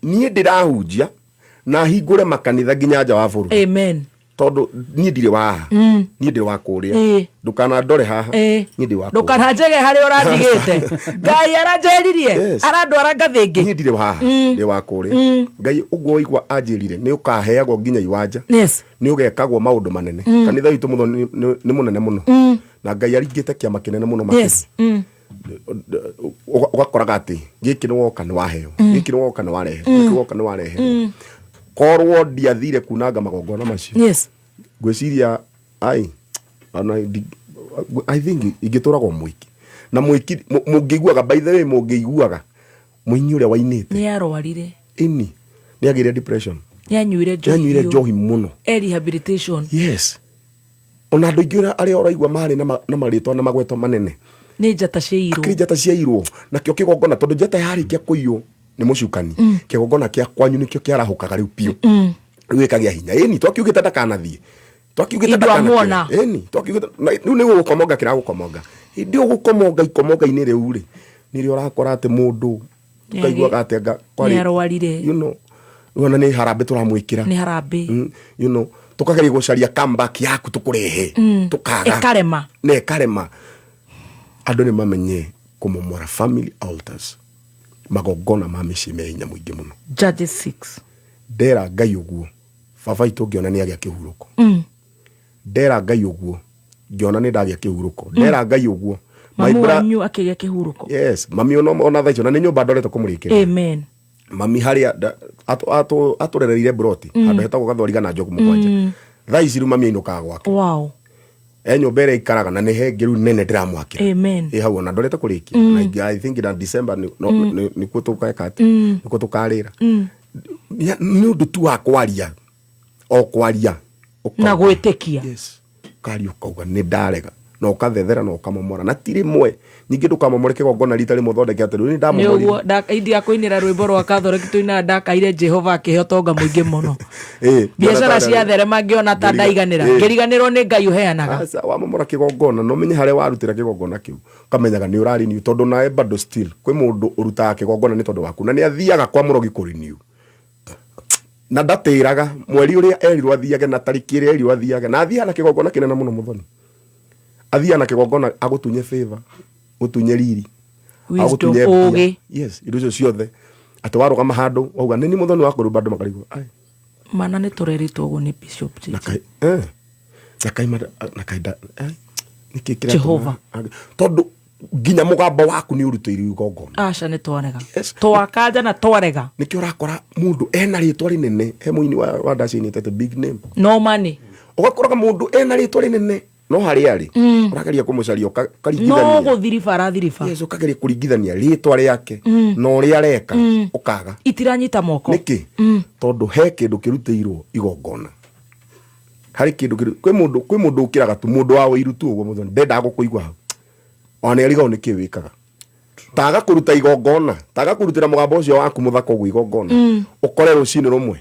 Niĩ ndĩrahunjia na hingũre makanitha nginya nja wa bũrũri. Amen. Tondũ niĩ ndirĩ wa haha. Niĩ ndĩ wa kũrĩa. Ndũkanandore haha. Niĩ ndĩ wa kũrĩa. Ndũkananjege harĩa ũrandigĩte. Ngai aranjeririe. Arandwara ngathĩ ĩngĩ. Niĩ ndirĩ wa haha. Ndĩ wa kũrĩa. Ngai ũguo waigua anjĩrire nĩ ũkaheagwo nginya iwanja. Nĩ ũgekagwo maũndũ manene. Kanitha witũ mũno nĩ mũnene mũno. Na Ngai aringĩte kĩama kĩnene mũno makĩria. Ũgakoraga atĩ gĩkĩ nĩ woka nĩ waheo. Gĩkĩ nĩ woka nĩ warehe. Gĩkĩ woka nĩ warehe. Korwo ndiathire kunanga magongona macio. Ngwĩciria ai ona I think ingĩtũragwo mũiki. Na mũiki mũngĩiguaga, by the way, mũngĩiguaga mũini ũrĩa wainĩte. Nĩ arwarire. Ĩni, nĩ agĩire depression. Nĩ anyuire njohi. Nĩ anyuire njohi mũno. E rehabilitation. Yes. Ona andũ aingĩ arĩa ũraigua marĩ na marĩtwa na magwetwa manene. Nĩ njata ciairwo. Akĩrĩ njata ciairwo. Nakĩo kĩgongona, tondũ njata yarĩkia kũiywo nĩ mũcukani. Kĩgongona kĩa kwanyu nĩkĩo kĩarahũkaga rĩu biũ. Rĩu gĩkagĩa hinya. Ĩni, twakiugĩte ndakanathiĩ. Twakiugĩte Indũ ndakanakĩre. amuona. Ĩni, twakiugĩte, na rĩu nĩ gũgũkomonga kĩragũkomonga. Hĩndĩ ĩyo gũkomonga ikomonga-inĩ rĩu rĩ, nĩrĩo ũrakora atĩ mũndũ tũkaiguaga atĩ anga kwarĩ- Nĩ arwarire. You know, rĩu ona nĩ harambĩ tũramwĩkĩra. Nĩ harambĩ. You know, tũkageria gũcaria comeback yaku tũkũrehe. Tũkaga. Ĩkarema. Na ĩkarema. Andũ nĩ mamenye kũmomora family altars. Magongona ma mĩciĩ me hinya mũingĩ mũno. Judges 6. Ndera Ngai ũguo, baba itũ ngĩona nĩ agĩa kĩhurũko. Ndera Ngai ũguo, ngĩona nĩ ndagĩa kĩhurũko. Ndera Ngai ũguo, my Mamu wanyu akĩgĩa kĩhurũko. Yes, mami ona thaa icio, na nĩ nyũmba ndorete kũmũrĩkĩria. Amen. Mami harĩa atũrereire broti, handũ hetagwo Gathwariga na Njogu 7. Thaa ici rĩu mami ainũkaga gwake. Wow. E nyũmba ĩrĩa aikaraga na nĩ hengĩ rĩu nene ndĩramwakĩra. Amen. Ĩ hau ona ndorete kũrĩkia. Na I think na December nĩkuo tũgeka atĩ, nĩkuo tũkarĩra. Nĩ ũndũ tu wa kwaria. O kwaria. Ũkauga. Na gwĩtĩkia. Yes. Ũkaria ũkauga nĩ ndarega. Na ũkathethera na ũkamomora. Na ti rĩmwe. Ningĩ ndũkamomore kĩgongona rita rĩmwe ũthondeke atĩ rĩu nĩ ndamomorire. Nĩũguo, indi ya kũinĩra rwĩmbo rwa Catholic tũinaga ndakaire Jehova akĩhe ũtonga mũingĩ mũno. Biacara ciatherema ngĩona ta ndaiganĩra. Ngĩriganĩrwo nĩ Ngai ũheanaga. Aca, wamomora kĩgongona, no ũmenye harĩa warutĩra kĩgongona kĩu. Ũkamenyaga nĩ ũrarenew, tondũ nawe bado still kwĩ mũndũ ũrutaga kĩgongona nĩ tondũ waku. Na nĩ athiaga kwa mũrogi kũrenew. Na ndatĩraga mweri ũrĩa erirwo athiage na tarĩki ĩrĩa erirwo athiage. Na athiaga na kĩgongona kĩnene mũno mũthoni. Athiaga na kĩgongona agũtunye favor, agũtunye riri, Wisdom, agũtunye mbia. ũũgĩ. Yes, indo icio ciothe. Atĩ warũgama handũ wauga nĩ niĩ mũthoni wa kũrumba andũ makarigwo. Ai. Mana nĩ tũrerĩtwo ũguo nĩ Bishop J. Na kai, na kai mada, na kai da, nĩkĩ kĩratũma Jehova. Tondũ nginya mũgambo waku nĩ ũrutĩirwo igongona. Aca nĩ twarega. Twakanja na twarega. Nĩkĩo ũrakora mũndũ ena rĩtwa rĩnene, he mũini wa ndaci inĩte the big name. No money. Ũgakoraga mũndũ ena rĩtwa rĩnene. No harĩa arĩ ũrageria kũmũcaria No ũkaringithania. gũthiriba arathiriba. Yes, ũkageria kũringithania rĩtwa rĩake na ũrĩa areka ũkaga. Itiranyita moko. Nĩkĩ? Tondũ he kĩndũ kĩrutĩirwo igongona. Harĩ kĩndũ kwĩ mũndũ ũkĩraga tu, mũndũ wa ũiru tu ũguo, mũthoni ndendaga gũkũigua hau, ona nĩ arigagwo nĩkĩ wĩkaga, taga kũruta igongona, taga kũrutĩra mũgambo ũcio waku mũthaka ũguo igongona, ũkore rũcinĩ rũmwe.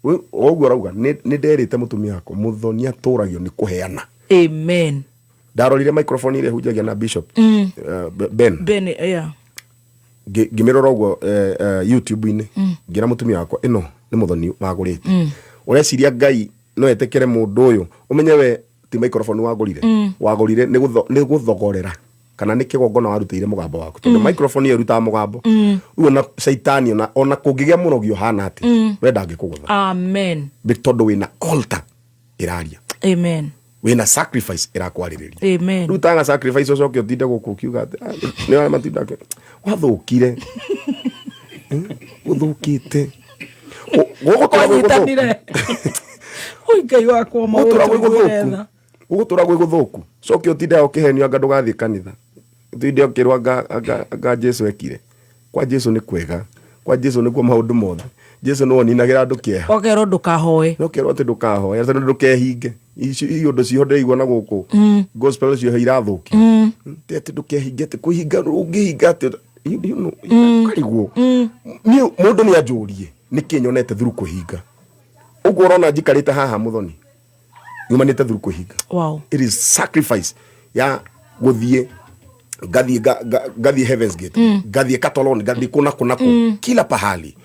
O ũguo ũrauga, nĩ nderĩte mũtumia wakwa, mũthoni atũragio nĩ kũheana. Amen. Ndarorire microphone ĩrĩa hunjagia na bishop Ben. Ben, yeah. Ngĩmĩrora ũguo YouTube-inĩ, ngĩra mũtumia wakwa, ĩno nĩ mũthoni wagũrĩte. Ũreciria Ngai no etĩkĩre mũndũ ũyũ? Ũmenye we ti microphone wagũrire, wagũrire nĩ gũthogorera kana nĩ kĩgongona warutĩire mũgambo waku, tondũ microphone ĩyo ĩrutaga mũgambo. Rĩu ona caitani ona kũngĩgĩa mũrogi ũhana atĩ, we ndangĩkũgũtha. Amen. Tondũ wĩna altar ĩraria. Amen. Wĩna sacrifice ĩrakwarĩrĩria. Amen. Rĩu taga sacrifice, ũcoke ũtinde gũkũ ũkiuga atĩ, "Ah, nĩ arĩa matinda wathũkire." Gũthũkĩte. Gũgũtũra gwĩ gũthũku. Kwanyitanire. Oi Ngai wakwa. Gũgũtũra gwĩ maũndũ gũthũku. tha. Gũgũtũra gwĩ gũthũku, coke ũtinde ũkĩhenio anga ndũgathiĩ kanitha, ũtinde ũkĩrwo anga Jesu ekire. Kwa Jesu nĩ kwega, kwa Jesu nĩkuo maũndũ mothe. Jesu nĩwe ũninagĩra andũ kĩeha. Okerwo ndũkahoe. No kerwo atĩ ndũkahoe, atĩ ndũkehinge. Ici iũndũ ciho ndĩraigua na gũkũ gospel ciohe irathũkia. Ti atĩ ndũkehinge, atĩ kwĩhinga ũngĩhinga atĩ karigwo. Niĩ mũndũ nĩ anjũrie nĩkĩ nyonete through kwĩhinga ũguo ũrona njikarĩte haha, mũthoni nyumanĩte through kwĩhinga. It is sacrifice ya gũthiĩ, ngathiĩ ngathiĩ Heavens Gate, ngathiĩ Katoloni, ngathiĩ kũna kũna kũ kila pahali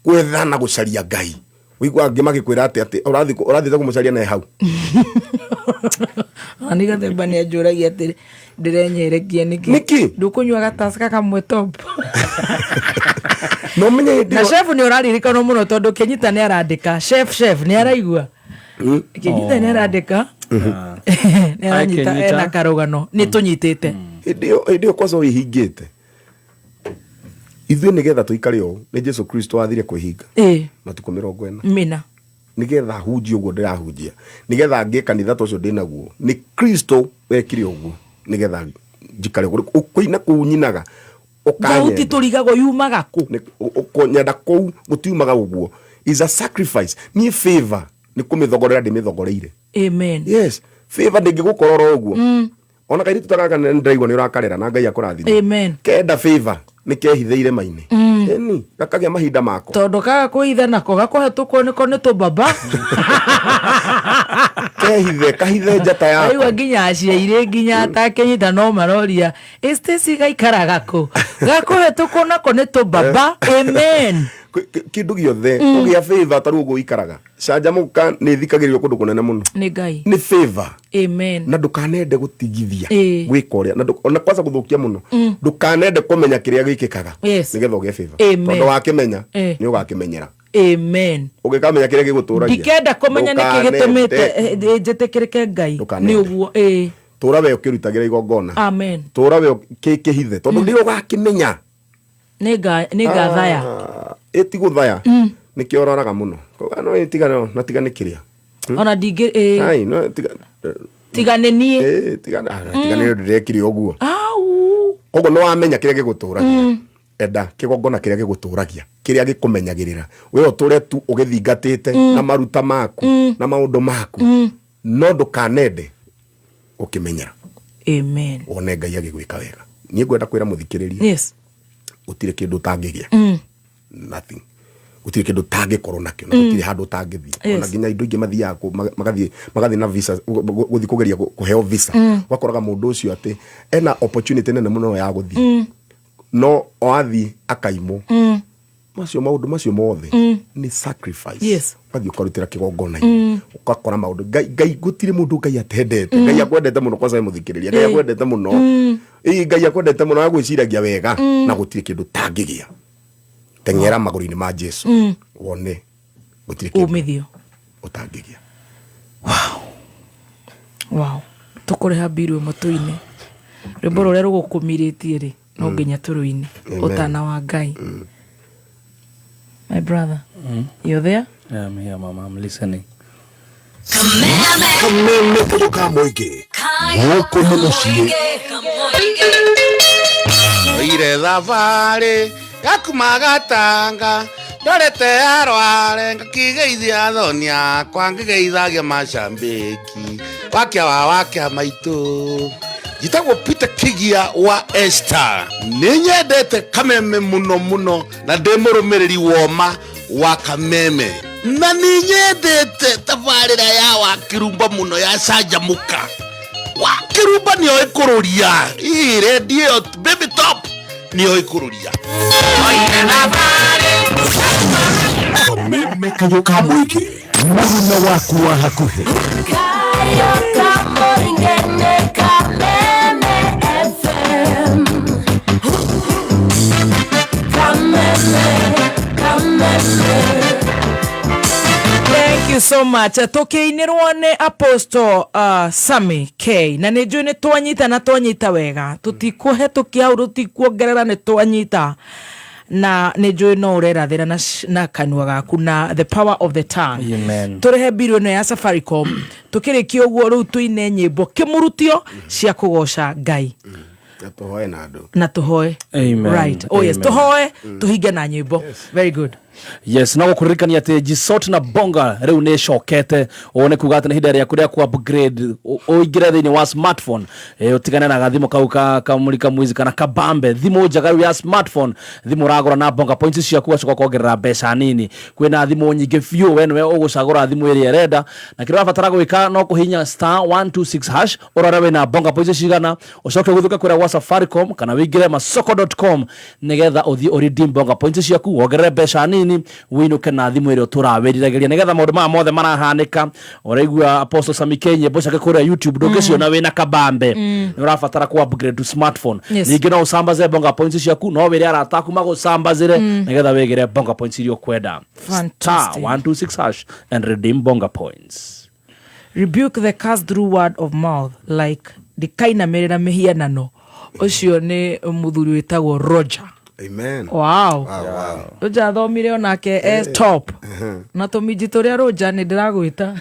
gwetha na gũcaria Ngai. Wĩigua angĩ magĩkwĩra atĩ ũrathiĩte kũmũcaria na hau. Ona nĩ gathemba nĩ anjũragia atĩ ndĩrenyerekia nĩkĩ. Nĩkĩ? Ndũkũnyua gataska kamwe top? No menye hĩndĩ Na ĩyo- chef nĩ ũraririkanwo mũno tondũ Kĩnyita nĩ arandĩka. Chef nĩ araigua. Kĩnyita nĩ arandĩka, nĩ aranyita. Kĩnyita. Ena karũgano nĩ tũnyitĩte. Hĩndĩ ĩyo kwanza wĩhingĩte, ithuĩ nĩgetha tũikare ũũ, nĩ Jesu Kristo wathire kwĩhinga matukũ 40 Mina. nĩgetha hunjie ũguo ndĩrahunjia, nĩgetha ngĩe kanitha ta ũcio ndĩnaguo. Nĩ Kristo wekire ũguo nĩgetha njikare ũguo. Kũina kũu nyinaga Thauti ũkanyenda. Tũrigagwo yumaga kũ? Kũnyenda kũu gũtiumaga ũguo, is a sacrifice. Niĩ favor nĩ kũmĩthogorera ndĩmĩthogoreire. Amen. Yes, favor ndĩngĩgũkorora ũguo. Ona kairĩtu ta gaka nĩ ndĩraigua nĩ ũrakarera, na Ngai akũrathime. Amen. Kenda favor nĩ kehithĩire mainĩ, ĩni gakagĩa mahinda mako. Tondũ kaga kwĩitha nako gakũhetũkwo nĩko nĩ tũmbamba. Kehithe, kahithe njata yako. Aigua nginya aciairĩ nginya atakĩnyita no maroria, "Ĩ Stacy gaikaraga kũ?" Gakũhetũkwo nako nĩ tũmbamba. Amen. Kĩndũ gĩothe ũgĩa favor, ta rĩu ũguo ũikaraga canjamũka, nĩ thikagĩrĩrio kũndũ kũnene mũno. Nĩ Ngai. Nĩ favor. Amen. Na ndũkanende gũtigithia gwĩka ũrĩa na ona kwanza gũthũkia mũno, ndũkanende kũmenya kĩrĩa gĩkĩkaga nĩgetha ũgĩe favor. Amen. Tondũ wakĩmenya, nĩ ũgakĩmenyera. Amen. Ũngĩkamenya kĩrĩa gĩgũtũragia, Ndikenda kũmenya nĩkĩ gĩtũmĩte njĩtĩkĩrĩke Ngai. Ndũkanende. Nĩ ũguo ĩ. Tũra we ũkĩrutagĩra igongona. Amen. Tũra we kĩhithe, tondũ rĩrĩa ũgakĩmenya, nĩ ngathaya. Ĩti gũthaya, nĩkĩo ũroraga mũno. Kauga, no ĩtiga na tiga nĩ kĩrĩa. Ona ndingĩ ĩ. Ai, no tiga. Tiga nĩ niĩ. Tiga tiga nĩ ndĩrekire ũguo. Au. Koguo nĩ wamenya kĩrĩa gĩgũtũragia, enda kĩgongona kĩrĩa gĩgũtũragia, kĩrĩa gĩkũmenyagĩrĩra we, ũtũre tu ũgĩthingatĩte na maruta maku na maũndũ maku, no ndũkanende ũkĩmenyera. Amen. Wone Ngai agĩgwĩka wega. Niĩ ngwenda kwĩra mũthikĩrĩria, gũtirĩ kĩndũ ũtangĩgĩa. Nothing, gũtirĩ kĩndũ ũtangĩkorwo nakĩo, na gũtirĩ handũ ũtangĩthiĩ. Ona nginya indo ingĩ mathiaga magathiĩ na visa, gũthiĩ kũgeria kũheo visa. Ũgakoraga mũndũ ũcio atĩ ena opportunity nene mũno ya gũthiĩ, no o athiĩ akaimwo. Macio maũndũ macio mothe nĩ sacrifice. Ũgathiĩ ũkarutĩra kĩgongona-inĩ, ũgakora maũndũ Ngai gũtirĩ mũndũ Ngai atendete. Ngai akwendete mũno. Kwanza we mũthikĩrĩria, Ngai akwendete mũno. Ĩ, Ngai akwendete mũno, agwĩciragia wega, na gũtirĩ kĩndũ ũtangĩgĩa. Teng'era magũrũ-inĩ ma Jesu, wone gũtirĩ kĩndũ umithio ũtangĩgĩa. Wow, tũkũrĩha mbiru ĩmwe tũine rwĩmbo rũrĩa rũgũkũmirĩtie rĩ, no nginya tũrũine. Amen. Ũtana wa Ngai. My brother, you there? Yeah, I'm here, Mama. I'm listening. Kameme kayũ ka mũingĩ gũkũ nĩ mũciĩ. Oire thabarĩ ya kuma Gatanga ndorete arware ngakigeithia athoni akwa ngĩgeithagia macambĩki wakia wa wakia maitũ. Njĩtagwo Peter Kigia wa Esther. Nĩ nyendete Kameme mũno mũno na ndĩ mũrũmĩrĩri woma wa Kameme, na nĩ nyendete tabarĩra ya Wakĩrumba mũno ya Canjamũka. Wakĩrumba nĩoĩ kũrũria ii redio ĩyo Baby Top nĩoĩ kũrũria. Kameme kayũ ka mũingĩ, mũruna waku wa hakuhĩ. Kayo Kamoingene Kameme FM. Kameme, Kameme. Thank you so much. Tukiinirwo nĩ Apostle Sammy K, na nĩ njũĩ nĩ twanyita na twanyita wega, tũtikũhetũkia hau, tũtikuongerera, nĩ twanyita, na nĩ njũĩ no ũrerathĩra na kanua gaku na the power of the tongue. Amen. Tũrĩhe mbiru ĩno ya Safaricom, tũkĩrĩkia ũguo rĩu tũine nyĩmbo kĩmũrutio cia kũgoca Ngai. Na tũhoe na andũ. Na tũhoe. Amen. Right, oh yes. Amen. Tũhoe tũhinge na nyĩmbo. Very good. Yes, no gũkũririkania atĩ Jisot na Bonga rĩu nĩ ĩcokete. Ũũ nĩ kuga atĩ nĩ ihinda rĩaku rĩa ku upgrade, ũingĩre thĩinĩ wa smartphone, ũtigane na gathimũ kau ka kamũrika mwizi kana kabambe. Thimũ njega rĩu ya smartphone, thimũ ũragũra na Bonga points ciaku, ũgacoka ũkongerera mbeca nini. Kwĩna thimũ nyingĩ biũ, we nĩwe ũgũcagũra thimũ ĩrĩa ĩrenda, na kĩrĩa ũrabatara gwĩka no kũhihinya *126# ũrore wĩna Bonga points cigana, ũcoke ũgũthũke kũrĩa gwa Safaricom kana wĩingĩre masoko.com nĩgetha ũthiĩ ũredeem Bonga points ciaku, wongerere mbeca nini, wĩinũke na thimũ ĩrĩa ũtũrawĩriragĩria, nĩgetha maũndũ maya mothe marahanĩka ũraigua Apostle Sammy K nyĩmbo ciake kũrĩa YouTube ndũngĩciona wĩna kabambe. Nĩ ũrabatara ku upgrade to smartphone. Ningĩ no ũsambaze Bonga points ciaku, no wĩre arata aku magũcambazĩre nĩgetha wĩgĩre Bonga points iria ũkwenda. Fantastic. *126# and redeem Bonga points. Rebuke the curse through word of mouth like ndikainamĩrĩra mĩhianano. Ũcio nĩ mũthuri wĩtagwo Roger. Amen. Wow. Wow. Roger athomire onake e top na tũminji tũrĩa. Roger, nĩ ndĩragwĩta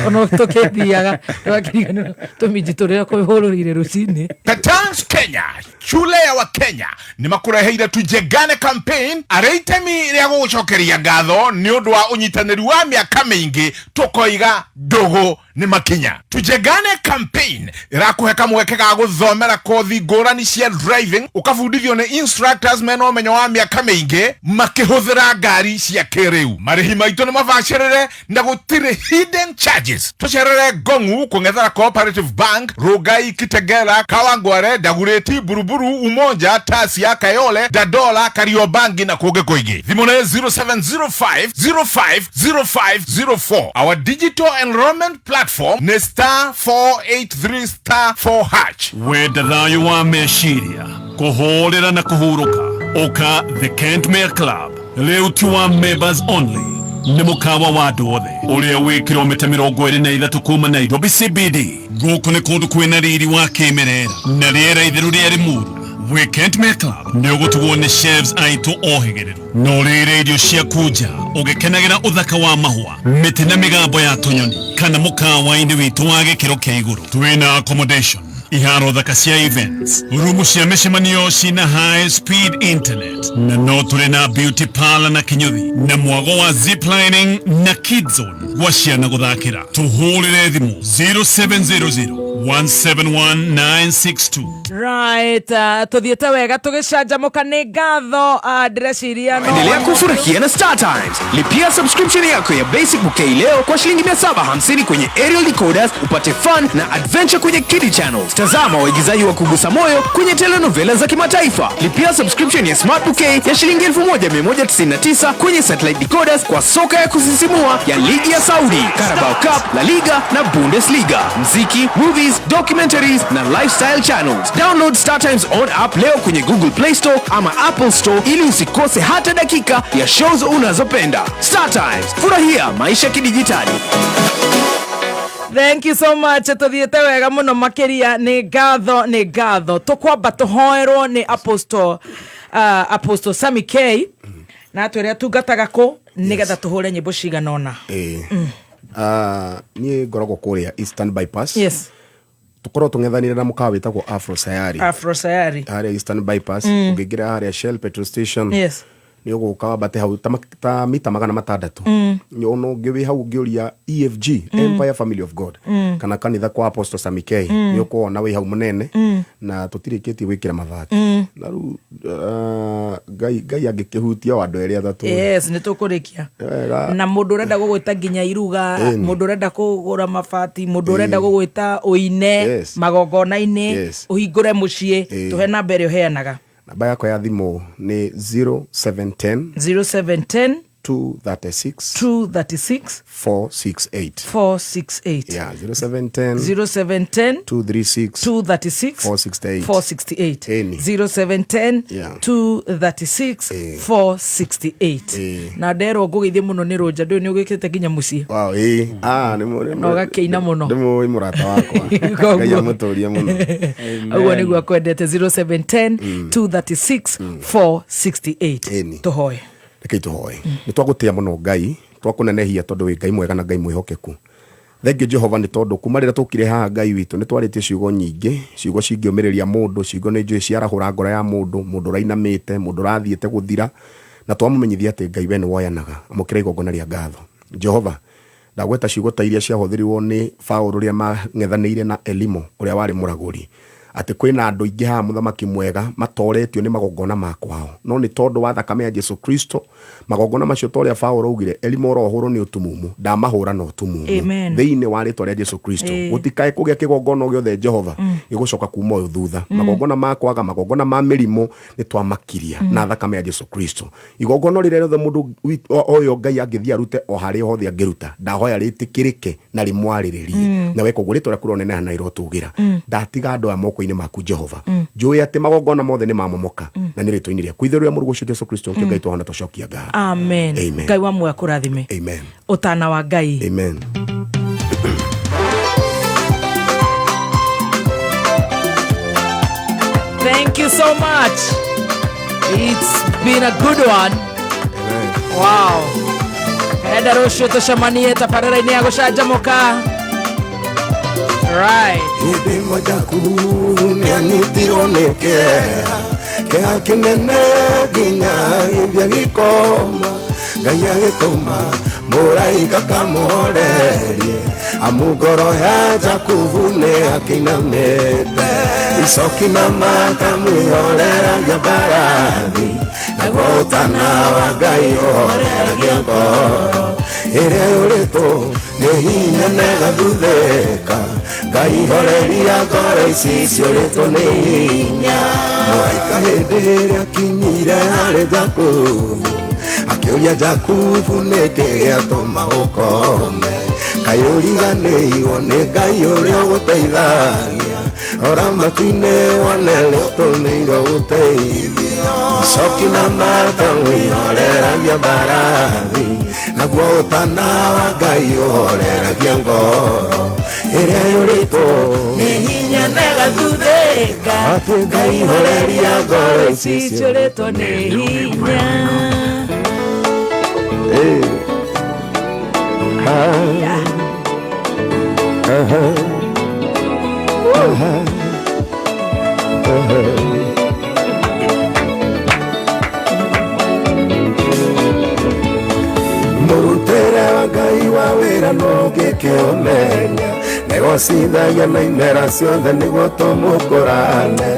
ona tũkĩthiaga ndũgakĩriganĩrwo tũminji tũrĩa kũhũrũrire rũcinĩ. Petans Kenya, shule ya Wakenya, nĩ makũreheire Tujengane campaign arĩ itemi rĩa gũgũcokeria ngatho nĩ ũndũ wa ũnyitanĩri wa mĩaka mĩingĩ. Tũkoiga ndũgũ nĩ makinya. Tujengane campaign ĩrakũhe kamweke ga gũthomera kothi ngũrani cia driving, ũkabundithio nĩ instructors mena ũmenyo wa mĩaka mĩingĩ makĩhũthĩra ngari cia kĩrĩu. Marĩhi maitũ nĩ mabacĩrĩre na gũtirĩ hidden charges. Tũcerere Ngongu kũng'ethera Cooperative Bank, Rongai, Kitegera, Kawangware, Dagureti, Buruburu, Umoja, Tasia, Kayole, Dadola, Kariobangi na kũngĩ kũingĩ. Thimũ nĩ 0705 050504. Our digital enrollment platform nĩ *483*4#. Wenda thayũ wa meciria, kũhũrĩra na kũhurũka, ũka The Kentmere Club. Rĩu ti wa members only, nĩ mũkawa wa andũ othe ũrĩa wĩ kilomita 23 kuma Nairobi CBD. Gũkũ nĩ kũndũ kwĩna riri wa kĩmerera na rĩera itheru rĩa Limuru. Wĩ Kentmere Club nĩ ũgũtugwo nĩ chefs aitũ ohĩgĩrĩru na ũrĩre irio ciaku nja ũgĩkenagĩra ũthaka wa mahũa, mĩtĩ na mĩgambo ya tũnyoni, kana mũkawa-inĩ witũ wa gĩkĩro kĩa igũrũ. Twĩna accommodation, iharo thaka cia events, rumu cia mĩcemanio cina high speed internet, na no tũrĩ na beauty parlor na kinyũthi na mwago wa ziplining na kids zone gwa ciana gũthakĩra. Tũhũrĩre thimũ 0700 171962. Right, tuthiĩte wega tũgĩcanjamũka, nĩ ngatho, ndĩreciria no Endelea kufurahia na Star Times. Lipia subscription yako ya Basic Bouquet leo kwa shilingi 750 kwenye aerial decoders, upate fun na adventure kwenye Kiddie Channels. Tazama waigizaji wa kugusa moyo kwenye telenovela za kimataifa. Lipia subscription ya Smart Bouquet ya shilingi 1199 kwenye satellite decoders kwa soka ya kusisimua ya ligi ya Saudi, Carabao Cup, La Liga na Bundesliga, mziki, movies, documentaries na lifestyle channels. Download Star Times on app leo kwenye Google Play Store ama Apple Store ili usikose hata dakika ya shows unazopenda. Star Times, furahia maisha kidijitali. Thank you so much. Tuthiĩte wega mũno makĩria, nĩ ngatho, nĩ ngatho. Tũkwamba tũhoerwo nĩ Apostle Sammy K na atwĩre atungataga kũ nĩgetha tũhũre nyĩmbo cigana ũna. Ĩĩ. Niĩ ngoragwo kũrĩa Eastern Bypass. Yes. Tũkorwo tũng'ethanĩire na mũkawa wĩtagwo Afro Sayari. Afro Sayari. Harĩa Eastern Bypass. Ũngĩingĩra harĩa Shell petrol station. Yes. Nĩ ũgũka wambate hau ta mita 600. Ona ũngĩ wĩ hau ũngĩũria EFG, Empire Family of God, kana kanitha kwa Apostle Samikei, nĩ ũkuona wĩ hau mũnene, na tũtirĩkĩtie gwĩkĩra mabati. Na rĩu Ngai angĩkĩhutia o andũ erĩ atatũ. Yes, nĩ tũkũrĩkia. Wega. Na mũndũ ũrenda gũgwĩta nginya iruga, mũndũ ũrenda kũgũra mabati, mũndũ ũrenda gũgwĩta ũine magongona-inĩ, ũhingũre mũciĩ, tũhe namba ĩrĩa ũheanaga. Namba yakwa ya thimũ nĩ 0710 0710 236 236 468. 468. Yeah, 0710 0710 236 236 468. 468. Ĩni. 0710 Yeah. 236 468. Na nderwo ngũgeithie mũno nĩ Rũnja, ndũĩ nĩ ũgĩkĩte nginya mũciĩ. Wow, ĩĩ. Ah, Na ũgakĩina mũno. Nĩ mũĩ mũrata wakwa. Koguo. Ngai amũtũrie mũno. Ũguo nĩguo akwendete. 0710 236 468. Ĩni. Tũhoe. Rekei tũhoe. Nĩ twagũtĩa mũno Ngai, twakũnenehia tondũ wĩ Ngai mwega na Ngai mwĩhokeku. Thengiũ Jehova nĩ tondũ kuma rĩrĩa tũkire haha Ngai witũ nĩ twarĩtie ciugo nyingĩ, ciugo cingĩũmĩrĩria mũndũ, ciugo nĩ njũĩ ciarahũra ngoro ya mũndũ, mũndũ ũrainamĩte, mũndũ ũrathiĩte gũthira, na twamũmenyithia atĩ Ngai we nĩ woyanaga. Amũkĩra igongona rĩa ngatho. Jehova, ndagweta ciugo ta iria ciahũthĩrirwo nĩ Paũlũ rĩrĩa mang'ethanĩire na Elimo ũrĩa warĩ mũragũri, atĩ kwĩna andũ aingĩ haha mũthamaki mwega matoretio nĩ magongona ma kwao, no nĩ tondũ wa thakame ya Jesu Kristo magongona macio ta ũrĩa Paũlũ augire, Elimo ũrohũrwo nĩ ũtumumu, ndamahũra na ũtumumu. Amen. Thĩinĩ wa rĩtwa rĩa Jesu Kristo gũtikae kũgĩa kĩgongona o gĩothe Jehova gĩgũcoka kuma ũyũ thutha. Magongona ma kwaga, magongona ma mĩrimũ nĩ twamakiria na thakame ya Jesu Kristo. Igongona rĩrĩa rĩothe mũndũ ũyũ Ngai angĩthiĩ arute o harĩa hothe angĩruta, ndahoya rĩtĩkĩrĩke na rĩmwarĩrĩrie. Na weka ũguo rĩtwa rĩaku rĩroneneha na rĩrotũgĩra. Ndatiga andũ aya moko-inĩ maku Jehova. Njũĩ atĩ magongona mothe nĩ mamomoka na nĩ rĩtwa-inĩ rĩaku itheru rĩa Mũrũ ũcio Jesu Kristo nĩkĩo Ngai twahona tũcokia ngatho. Amen. Amen. Ngai wa muoyo akũrathime. Amen. Ũtana wa Ngai. Amen. Thank you so much. It's been a good one. Amen. Wow. Enda rũciũ tũcemanie tabarĩra-inĩ ya gũcanjamũka. Right. Hĩndĩ ĩmwe Jakubu nĩanyitirwo nĩ kĩeha, kĩeha kĩnene nginya agĩthiĩ agĩkoma. Ngai agĩtũma mũraika kamũhorerie, amu ngoro ya Jakubu nĩakĩinamĩte. Icoki na makamwĩhoreragia mbarathi, naguo ũtana wa Ngai ũhoreragia ngoro. Ĩrĩa yũrĩtwo nĩ hinya na ĩgathuthĩka, Ngai horeria ngoro ici ciũrĩtwo nĩ hinya. Mũraika hĩndĩ ĩrĩa akinyire harĩ Jakubu, akĩũria Jakubu nĩkĩ gĩatũma ũkome, kaĩ ũriganĩirwo nĩ Ngai ũrĩa ũgũteithagia, rora matu-inĩ wone nĩũtũmĩirwo gũteithio. Icoki na makamwĩhoreragia mbarathi, naguo ũtana wa Ngai ũhoreragia ngoro. Ĩrĩa yũrĩtwo nĩ hinya na ĩgathuthĩka, atĩ Ngai horeria ngoro ici ciũrĩtwo nĩ hinya. Mũrutĩre wa Ngai wa wĩra no ũngĩkĩũmenya, nĩgocithagia na imera ciothe nĩguo tũmũkũrane.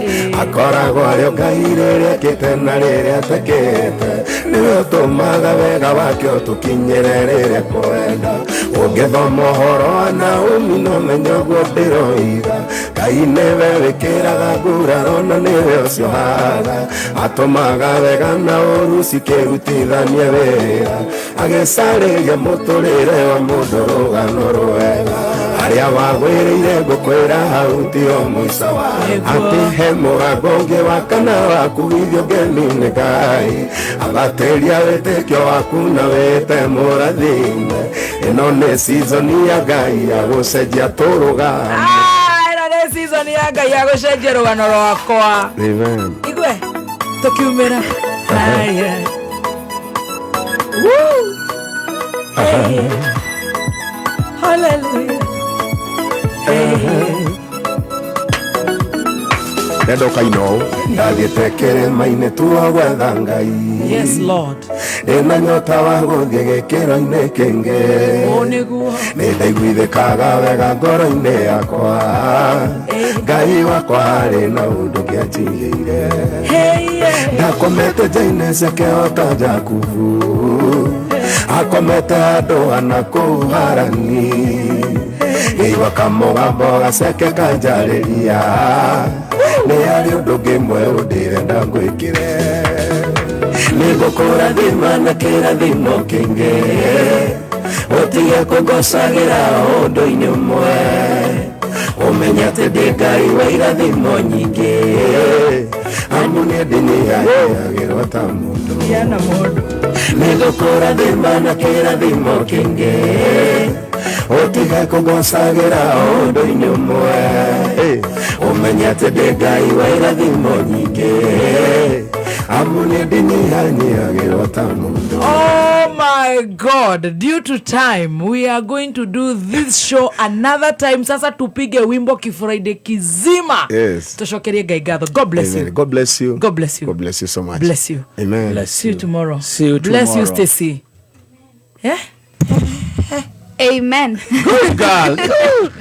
Akoragwo arĩ o Ngai rĩrĩa ekĩte na rĩrĩa atekĩte, nĩwe ũtũmaga wega wake ũtũkinyĩre rĩrĩa kwenda. Ũngĩthoma ũhoro wa Naomi no menye ũguo ndĩroiga, Ngai nĩwe wĩkĩraga nguraro na nĩwe ũciohaga, atũmaga wega na ũũru cikĩrutithania wĩra, agĩcarĩria mũtũrĩre wa mũndũ rũgano rwega. Arĩa wagwĩrĩire ngũkwĩra hau tio mũico, atĩ he mũrango ũngĩ wa kana wa kugithio ngemi-inĩ Ngai, abatĩria wĩtĩkio waku na wĩte mũrathime. Ĩno nĩ season ya Ngai ya gũcenjia tũrũgano. Ĩno nĩ season ya Ngai ya gũcenjia rũgano rwakwa. Amen. Igue tũkiumĩra. Haya. Woo. Hey. Hallelujah. Ndenda ũkaina ũũ. Ndathiĩte kĩrĩma-inĩ tuo gwetha Ngai. Yes, Lord. Ndĩna nyota wa gũthiĩ gĩkĩro-inĩ kĩngĩ. Ũũ nĩguo. Nĩ ndaiguithĩkaga wega ngoro-inĩ yakwa. Ngai wakwa harĩ na ũndũ kĩanjigĩire. Hey, yeah. Ndakomete nja-inĩ ciake o ta Jakubu. Akomete handũ hana kũu Harani. Ngĩigua kamũgambo gaceke kanjarĩria. Nĩ harĩ ũndũ ũngĩ mwerũ ndĩrenda ngwĩkĩre. Nĩngũkũrathima na kĩrathimo kĩingĩ. Ũtige kũngocagĩra o ũndũ-inĩ ũmwe. Ũmenye atĩ ndĩ Ngai wa irathimo nyingĩ. Amu niĩ ndinyihanyiihagĩrwo ta mũndũ. Yana mũndũ. Nĩngũkũrathima na kĩrathimo kĩingĩ. Ũtige kũngocagĩra o ũndũ-inĩ ũmwe. Ũmenye atĩ ndĩ Ngai wa irathimo nyingĩ. Amu niĩ ndinyihanyiihagĩrwo ta mũndũ. Oh my God, due to time we are going to do this show another time. Sasa tupige wimbo kifriday kizima. Yes. Tushokerie Ngai ngatho. God bless Amen. you. God bless you. God bless you. God bless you so much. Bless you. Amen. Bless See you tomorrow. See you Bless you, tomorrow. Stacy. Yeah? Amen. Good girl. Good.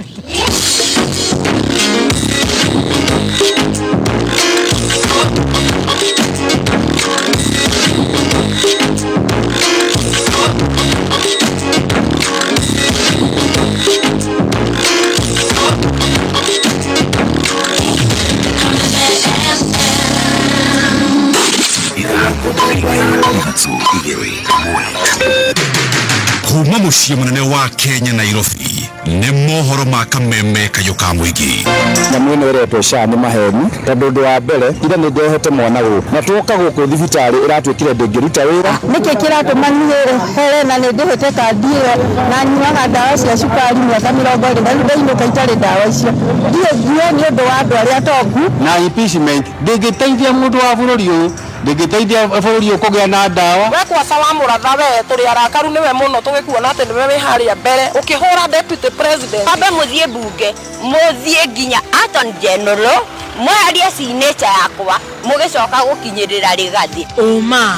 Kuma muciĩ mũnene wa Kenya Nairobi nĩ mohoro ma kameme kayũ ka mũingĩ. Nyamũ ĩno ĩretwo SHA nĩ maheni tondũ ũndũ wa mbere ira nĩ ndehete mwana gũkũ na twoka gũkũ thibitarĩ ĩratuĩkire ndĩngĩruta wĩra. Nĩkĩ kĩratũma niĩ here na nĩ ndĩhĩte kandi ĩyo na nyuaga ndawa cia cukari mĩaka 20 na rĩu ndainũka itarĩ ndawa icio ndiĩ ngue nĩ ũndũ wa andũ arĩa atongu. Na impeachment ndĩngĩteithia mũndũ wa bũrũri ũyũ, ndĩngĩteithia bũrũri ũyũ kũgĩa na ndawa. We kwaca wa mũratha we tũrĩ arakaru nĩwe mũno tũgĩkuona atĩ nĩwe wĩ harĩa mbere ũkĩhũra deputy president. Ambe mũthiĩ mbunge mũthiĩ nginya Attorney General mweherie signature yakwa mũgĩcoka gũkinyĩrĩra Rigathi. Ũma,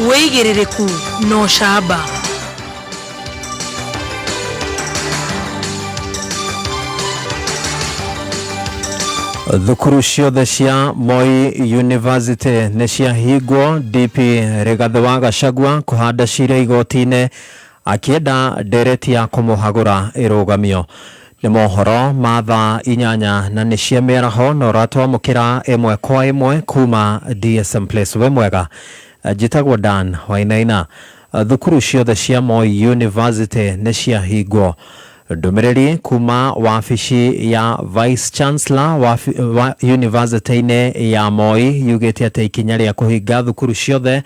wĩigĩrĩrĩku na ũcamba. Thukuru ciothe cia Moi University nĩ ciahingwo. DP Rigathi wa Gachagua kũhanda cira igoti-inĩ akĩenda ndereti ya kũmũhagũra ĩrũgamio. Nĩ mohoro ma thaa 8 na nĩ cia mĩaraho na ũratwamũkĩra ĩmwe kwa ĩmwe kuma DSM Place. Wĩ mwega, njĩtagwo Dan Wainaina. Thukuru ciothe cia Moi University nĩ ciahingwo. Ndũmĩrĩri kuma wabici ya Vice Chancellor wa University-inĩ ya Moi yugĩte atĩ ikinya rĩa kũhinga thukuru ciothe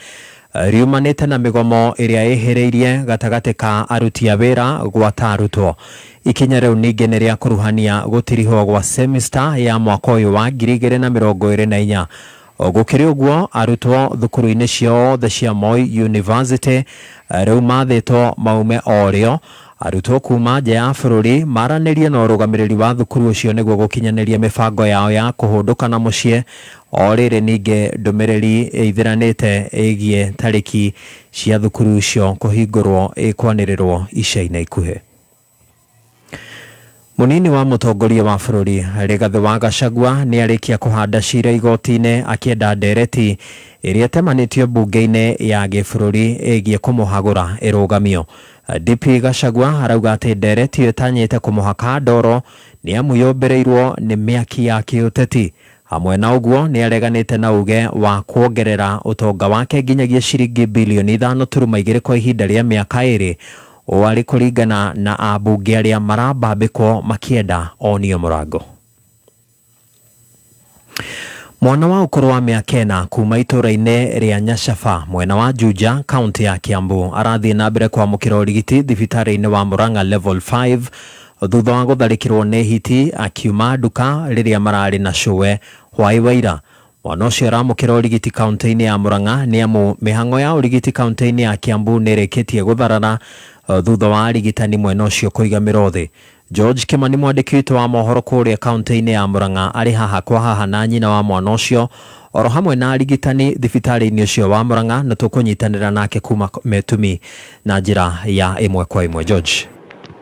riumanĩte na mĩgomo ĩrĩa ĩhĩrĩirie gatagatĩ ka aruti a wĩra gwata arutwo. Ikinya rĩu ningĩ nĩ rĩa kũruhania gũtirihwo gwa semester ya mwaka ũyũ wa 2024. Gũkĩrĩ ũguo arutwo thukuru-inĩ ciothe cia Moi University rĩu mathĩtwo maume o rĩo. Arutwo kuma nja ya bũrũri maranĩrie na ũrũgamĩrĩri wa thukuru ũcio nĩguo gũkinyanĩria mĩbango yao ya kũhũndũka na mũciĩ. O rĩrĩ ningĩ ndũmĩrĩri ĩithiranĩte ĩgiĩ tarĩki cia thukuru ũcio kũhingũrwo ĩkwanĩrĩrwo ica-inĩ ikuhĩ. Munini wa mũtongoria wa bũrũri Rigathi wa Gachagua nĩ arĩkia kũhanda cira igoti-inĩ akĩenda ndereti ĩrĩa ĩtemanĩtio mbunge-inĩ ya gĩbũrũri ĩgiĩ kũmũhagũra ĩrũgamio. DP Gachagua arauga atĩ ndereti ĩyo ĩtanyĩte kũmũhaka ndoro nĩ amu yũmbĩrĩirwo nĩ mĩaki ya kĩũteti. Hamwe na ũguo nĩ areganĩte na uge wa kuongerera ũtonga wake nginyagia ciringi bilioni 5.2 kwa ihinda rĩa mĩaka 2 o arĩ kũringana na ambunge arĩa marambambĩkwo makĩenda onio mũrango. Mwana wa ũkũrũ wa mĩaka 4 kuma itũũra-inĩ rĩa Nyacaba mwena wa Juja kaunti ya Kiambu arathiĩ na mbere kwamũkĩra ũrigiti thibitarĩ-inĩ wa Murang'a level 5 thutha wa gũtharĩkĩrwo nĩ hiti akiuma nduka rĩrĩa mararĩ na cũwe hwaĩ wa ira. Mwana ũcio aramũkĩra ũrigiti kaunti-inĩ ya Murang'a nĩ amu mĩhang'o ya ũrigiti kaunti-inĩ ya Kiambu nĩ ĩrĩkĩtie gũtharara Thutha wa arigitani mwena ũcio kũiga mĩro thĩ. George Kimani, mwandĩki witũ wa mohoro kũrĩa kaunti-inĩ ya Murang'a, arĩ haha kwa haha na nyina wa mwana ũcio oro hamwe na arigitani thibitarĩ-inĩ ũcio wa Murang'a, na tũkũnyitanĩra nake kuma Metumi na njĩra ya ĩmwe kwa ĩmwe. George.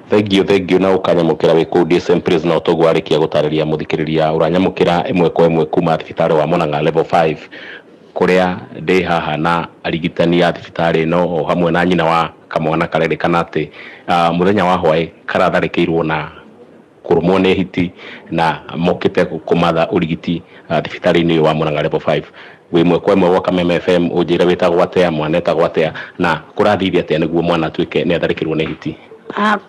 Thengio, thengio na ũkanyamũkĩra wĩ kũu DSM Praise, na ũtoguo warĩkia gũtarĩria mũthikĩrĩria, ũranyamũkĩra ĩmwe kwa ĩmwe kuma thibitarĩ wa Murang'a level 5, kũrĩa ndĩ haha na arigitani a thibitarĩ ĩno o hamwe na nyina wa kamwana karerĩkana atĩ mũthenya wa hwaĩ karatharĩkĩirwo na kũrũmwo nĩ hiti, na mokĩte kũmatha ũrigiti thibitarĩ-inĩ ũyũ wa Murang'a level 5. Wĩ ĩmwe kwa ĩmwe gwa Kameme FM, ũnjĩre wĩtagwo atĩa, mwana etagwo atĩa, na kũrathire atĩa nĩguo mwana atuĩke nĩ atharĩkĩrwo nĩ hiti?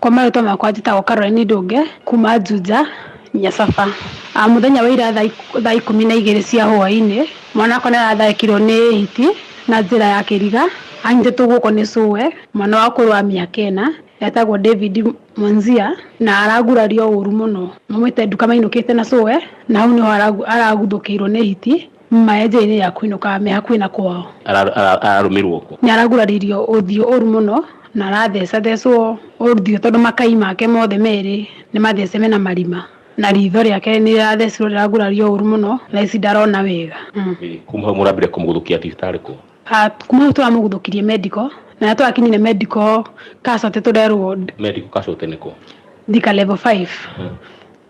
Kwa marĩtwa makwa njĩtagwo Caroline Ndũnge kuma Juja Nyacaba. Mũthenya wa ira thaa 12 cia hwaĩ-inĩ, mwana wakwa nĩ aratharĩkĩirwo nĩ hiti na njĩra ya kĩriga, anyitĩtwo guoko nĩ cũwe. Mwana wa ũkũrũ wa mĩaka 4, etagwo David Mwanzia, na aragurario ũru mũno. Maumĩte nduka mainũkĩte na cũwe, na hau nĩho araguthũkĩirwo nĩ hiti maenjeinĩ ya kũinũka me hakuhĩ na kwao. Ararũmirwo kũ? Nĩ araguraririo ũthiũ ũru mũno na arathecathecwo ũthiũ, tondũ makai make mothe merĩ nĩ mathece mena marima, na ritho rĩake nĩ rĩrathecirwo, rĩragurario ũru mũno, thaa ici ndarona wega. Kuma hau mũrambire kũmũgũthũkia thibitarĩ kũ? Kuma hau tũramũgũthũkirie medical, na rĩrĩa tũrakinyire medical casualty tũrerwo Medical casualty nĩ kũ? Thika level 5.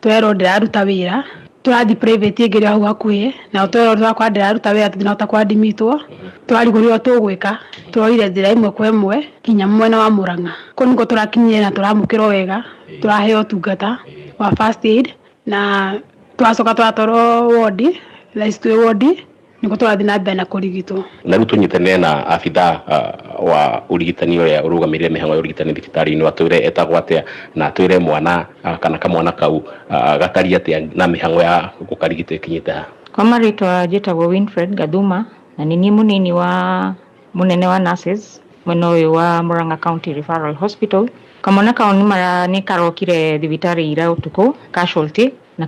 Tũrerwo ndĩraruta wĩra. Tũrathiĩ private ĩngĩ ĩrĩ hau hakuhĩ, nayo tũrerwo tũrakora ndĩraruta wĩra, tũtinahota kwadmitwo. Tũrarigwo nĩũrĩa tũgwĩka. Tũroire njĩra ĩmwe kwa ĩmwe nginya mwena wa Murang'a. Kũu nĩkuo tũrakinyire na tũramũkĩrwo wega, tũraheo ũtungata wa first aid, na twacoka twatwarwo wodi. Thaa ici twĩ wodi, nĩkuo tũrathiĩ na mbere na kũrigitwo. Na rĩu tũnyitanĩre na abithaa wa ũrigitani ũrĩa ũrũgamĩrĩire mĩhang'o ya ũrigitani thibitarĩ-inĩ, atwĩre etagwo atĩa na atwĩre mwana kana kamwana kau gatariĩ atĩa na mĩhang'o ya gũkarigita ĩkinyĩte ha. Kwa marĩtwa njĩtagwo Winfred Gathuma, na nĩ niĩ mũnini wa mũnene wa nurses mwena ũyũ wa Murang'a County Referral Hospital. Kamwana kau nĩ mara nĩ karokire thibitarĩ ira ũtukũ casualty, na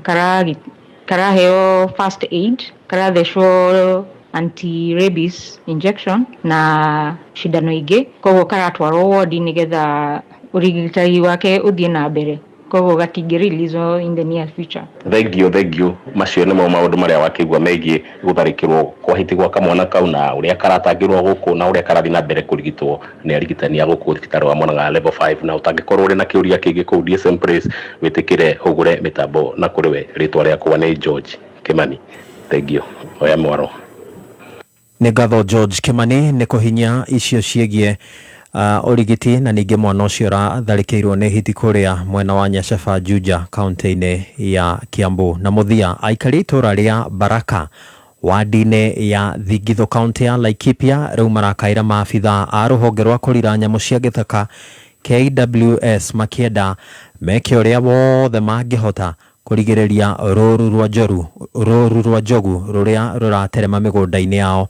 karaheo first aid, karathecwo anti rabies injection na cindano ingĩ, koguo karatwarwo wodi nĩgetha ũrigitani wake ũthiĩ na mbere, koguo gatingĩ release in the near future. Thengio, thengio. Macio nĩmo maũndũ marĩa wakĩigua megiĩ gũtharĩkĩrwo kwa hiti gwa kamwana kau, na ũrĩa karatangĩrwo gũkũ, na ũrĩa karathiĩ na mbere kũrigitwo nĩ arigitani a gũkũ thibitarĩ wa Murang'a level 5. Na ũtangĩkorwo ũrĩ na kĩũria kĩngĩ kũu DSM Place, wĩtĩkĩre ũgũre mĩtambo na kũrĩ we. Rĩtwa rĩakwa nĩ George Kimani. Thengio, oya mwaro. Nĩ ngatho George Kimani nĩ kũhinya icio ciĩgiĩ ũrigiti, na ningĩ mwana ũcio ũratharĩkĩirwo nĩ hiti kũrĩa mwena wa Nyacaba, Juja, kaunti-inĩ ya Kiambu. Na mũthia, aikari a itũra rĩa Baraka, wadi-inĩ ya Thingitho, kaunti ya Laikipia, rĩu marakaĩra maabitha a rũhonge rwa kũrira nyamũ cia gĩthaka KWS, makĩenda meke ũrĩa wothe mangĩhota kũrigĩrĩria rũru rwa njogu rũrĩa rũraterema mĩgũnda-inĩ yao,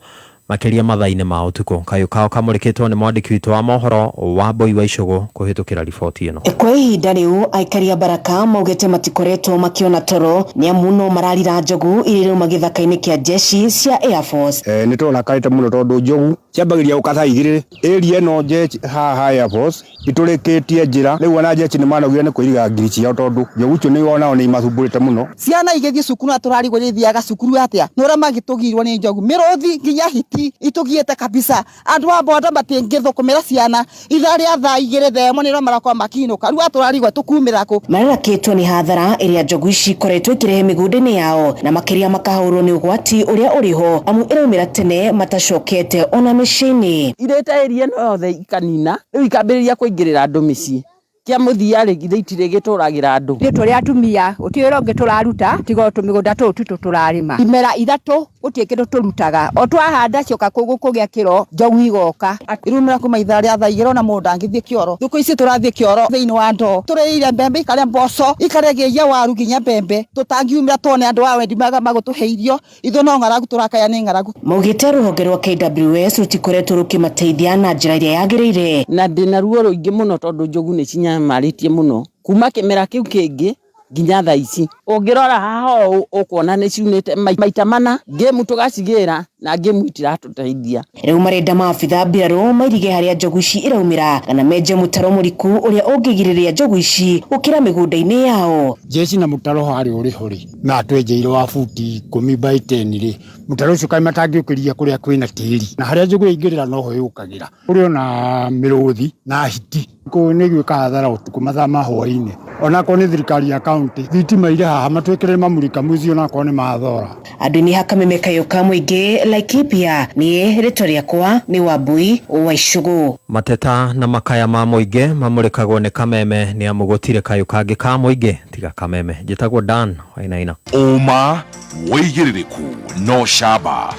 makĩria mathaa-inĩ ma ũtukũ. Kayũ kao kamũrĩkĩtwo nĩ mwandĩki witũ wa mohoro wa Mbui wa Icũgũ kũhĩtũkĩra riboti ĩno. Kwa ihinda rĩu, aikari a Baraka maugĩte matikoretwo makĩona toro, nĩ amu no mararira njogu iria irauma gĩthaka-inĩ kĩa jeshi cia Air Force. Nĩ tũrakarĩte mũno tondũ njogu ciambagĩrĩria gũka thaa 2 area ĩno jeshi haha Air Force itũrĩkĩtie njĩra. Rĩu ona jeshi nĩ manogire nĩ kwĩriga ngiri ciao, tondũ njogu icio nĩ onao nĩ imathumbũrĩte mũno. Ciana igĩthiĩ cukuru na tũrarigwo ithiaga cukuru atĩa, nĩ ũrĩa magĩtũgirwo nĩ njogu, mĩrũthi nginya hiti itũgiĩte kabisa. Andũ a boda matingĩthũkũmĩra ciana ithaa rĩa thaa 2, 1:30 nĩrĩo marakorwo makinũka. Rĩu atũrarigwo tũkumĩra kũ? Mararakĩtwo nĩ hathara ĩrĩa njogu ici ikoretwo ikĩrehe mĩgũnda-inĩ yao, na makĩria makahũrwo nĩ ũgwati ũrĩa ũrĩho, amu ĩraumĩra tene matacokete ona mĩciĩ-inĩ. Irĩte area ĩno yothe ikanina, rĩu ikambĩrĩria kũingĩrĩra andũ mĩciĩ. Kĩa mũthia rĩ, githĩ itirĩ gĩtũragĩra andũ? Ithuĩ tũrĩ atumia gũtirĩ wĩra ũngĩ tũraruta tiga o tũmĩgũnda tũtũ twitũ tũrarĩma. Imera 3 gũtirĩ kĩndũ tũrutaga, o twahanda cioka kũgĩa kĩro, njogu igoka. Irumĩra kuma ithaa rĩa thaa 2, ona mũndũ ndangĩthiĩ kĩoro. Thukũ ici tũrathiĩ kĩoro thĩinĩ wa ndoo, tũrĩire mbembe, ikarĩa mboco, ikarĩa nginya waru, nginya mbembe. Tũtangiumĩra tuone andũ a wendi magũtũhe irio, ithuĩ no ng'aragu tũrakaya nĩ ng'aragu. Maugĩte rũhonge rwa KWS rũtikoretwo rũkĩmateithia na njĩra ĩrĩa yagĩrĩire. Na ndĩna ruo rũingĩ mũno tondũ njogu nĩ cinyamarĩtie mũno kuma kĩmera kĩu kĩngĩ. Nginya thaa ici ũngĩrora haha ũũ ũkuona nĩ ciunĩte maita mana ngĩmu tũgacigĩra na ngĩmu itiratũteithia. Rĩu marenda maabitha mbirarũ mairige harĩa njogu ici iraumĩra kana menje mũtaro mũriku ũrĩa ũngĩgirĩrĩria njogu ici gũkĩra mĩgũnda-inĩ yao. Jeci na mũtaro harĩa ũrĩ ho rĩ, na twenjeire wa buti 10 by 10 rĩ, mũtaro ũcio kaĩ matangĩũkĩria kũrĩa kwĩna tĩri, na harĩa njogu yaingĩrĩra noho yũkagĩra. Kũrĩ ona mĩrũthi na hiti kũu nĩ gwĩka hathara ũtukũ mathaa ma hwaĩ-inĩ. Onakorwo nĩ thirikari ya kaunti, thitima irĩ haha matwĩkĩrĩre mamurika mwizi onakorwo nĩ mathora. Andũ-inĩ ha Kameme kayũ ka mũingĩ Laikipia, niĩ rĩtwa rĩakwa nĩ Wambui wa Icũgũ. Mateta na makaya ma mũingĩ mamũrĩkagwo nĩ Kameme nĩ amu gũtirĩ kayũ kangĩ ka mũingĩ tiga Kameme. Njĩtagwo Dan Wainaina. Ũma, wĩigĩrĩrĩku na ũcamba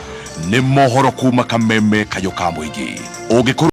nĩ mohoro kuma Kameme kayũ ka mũingĩ. Ũngĩkorwo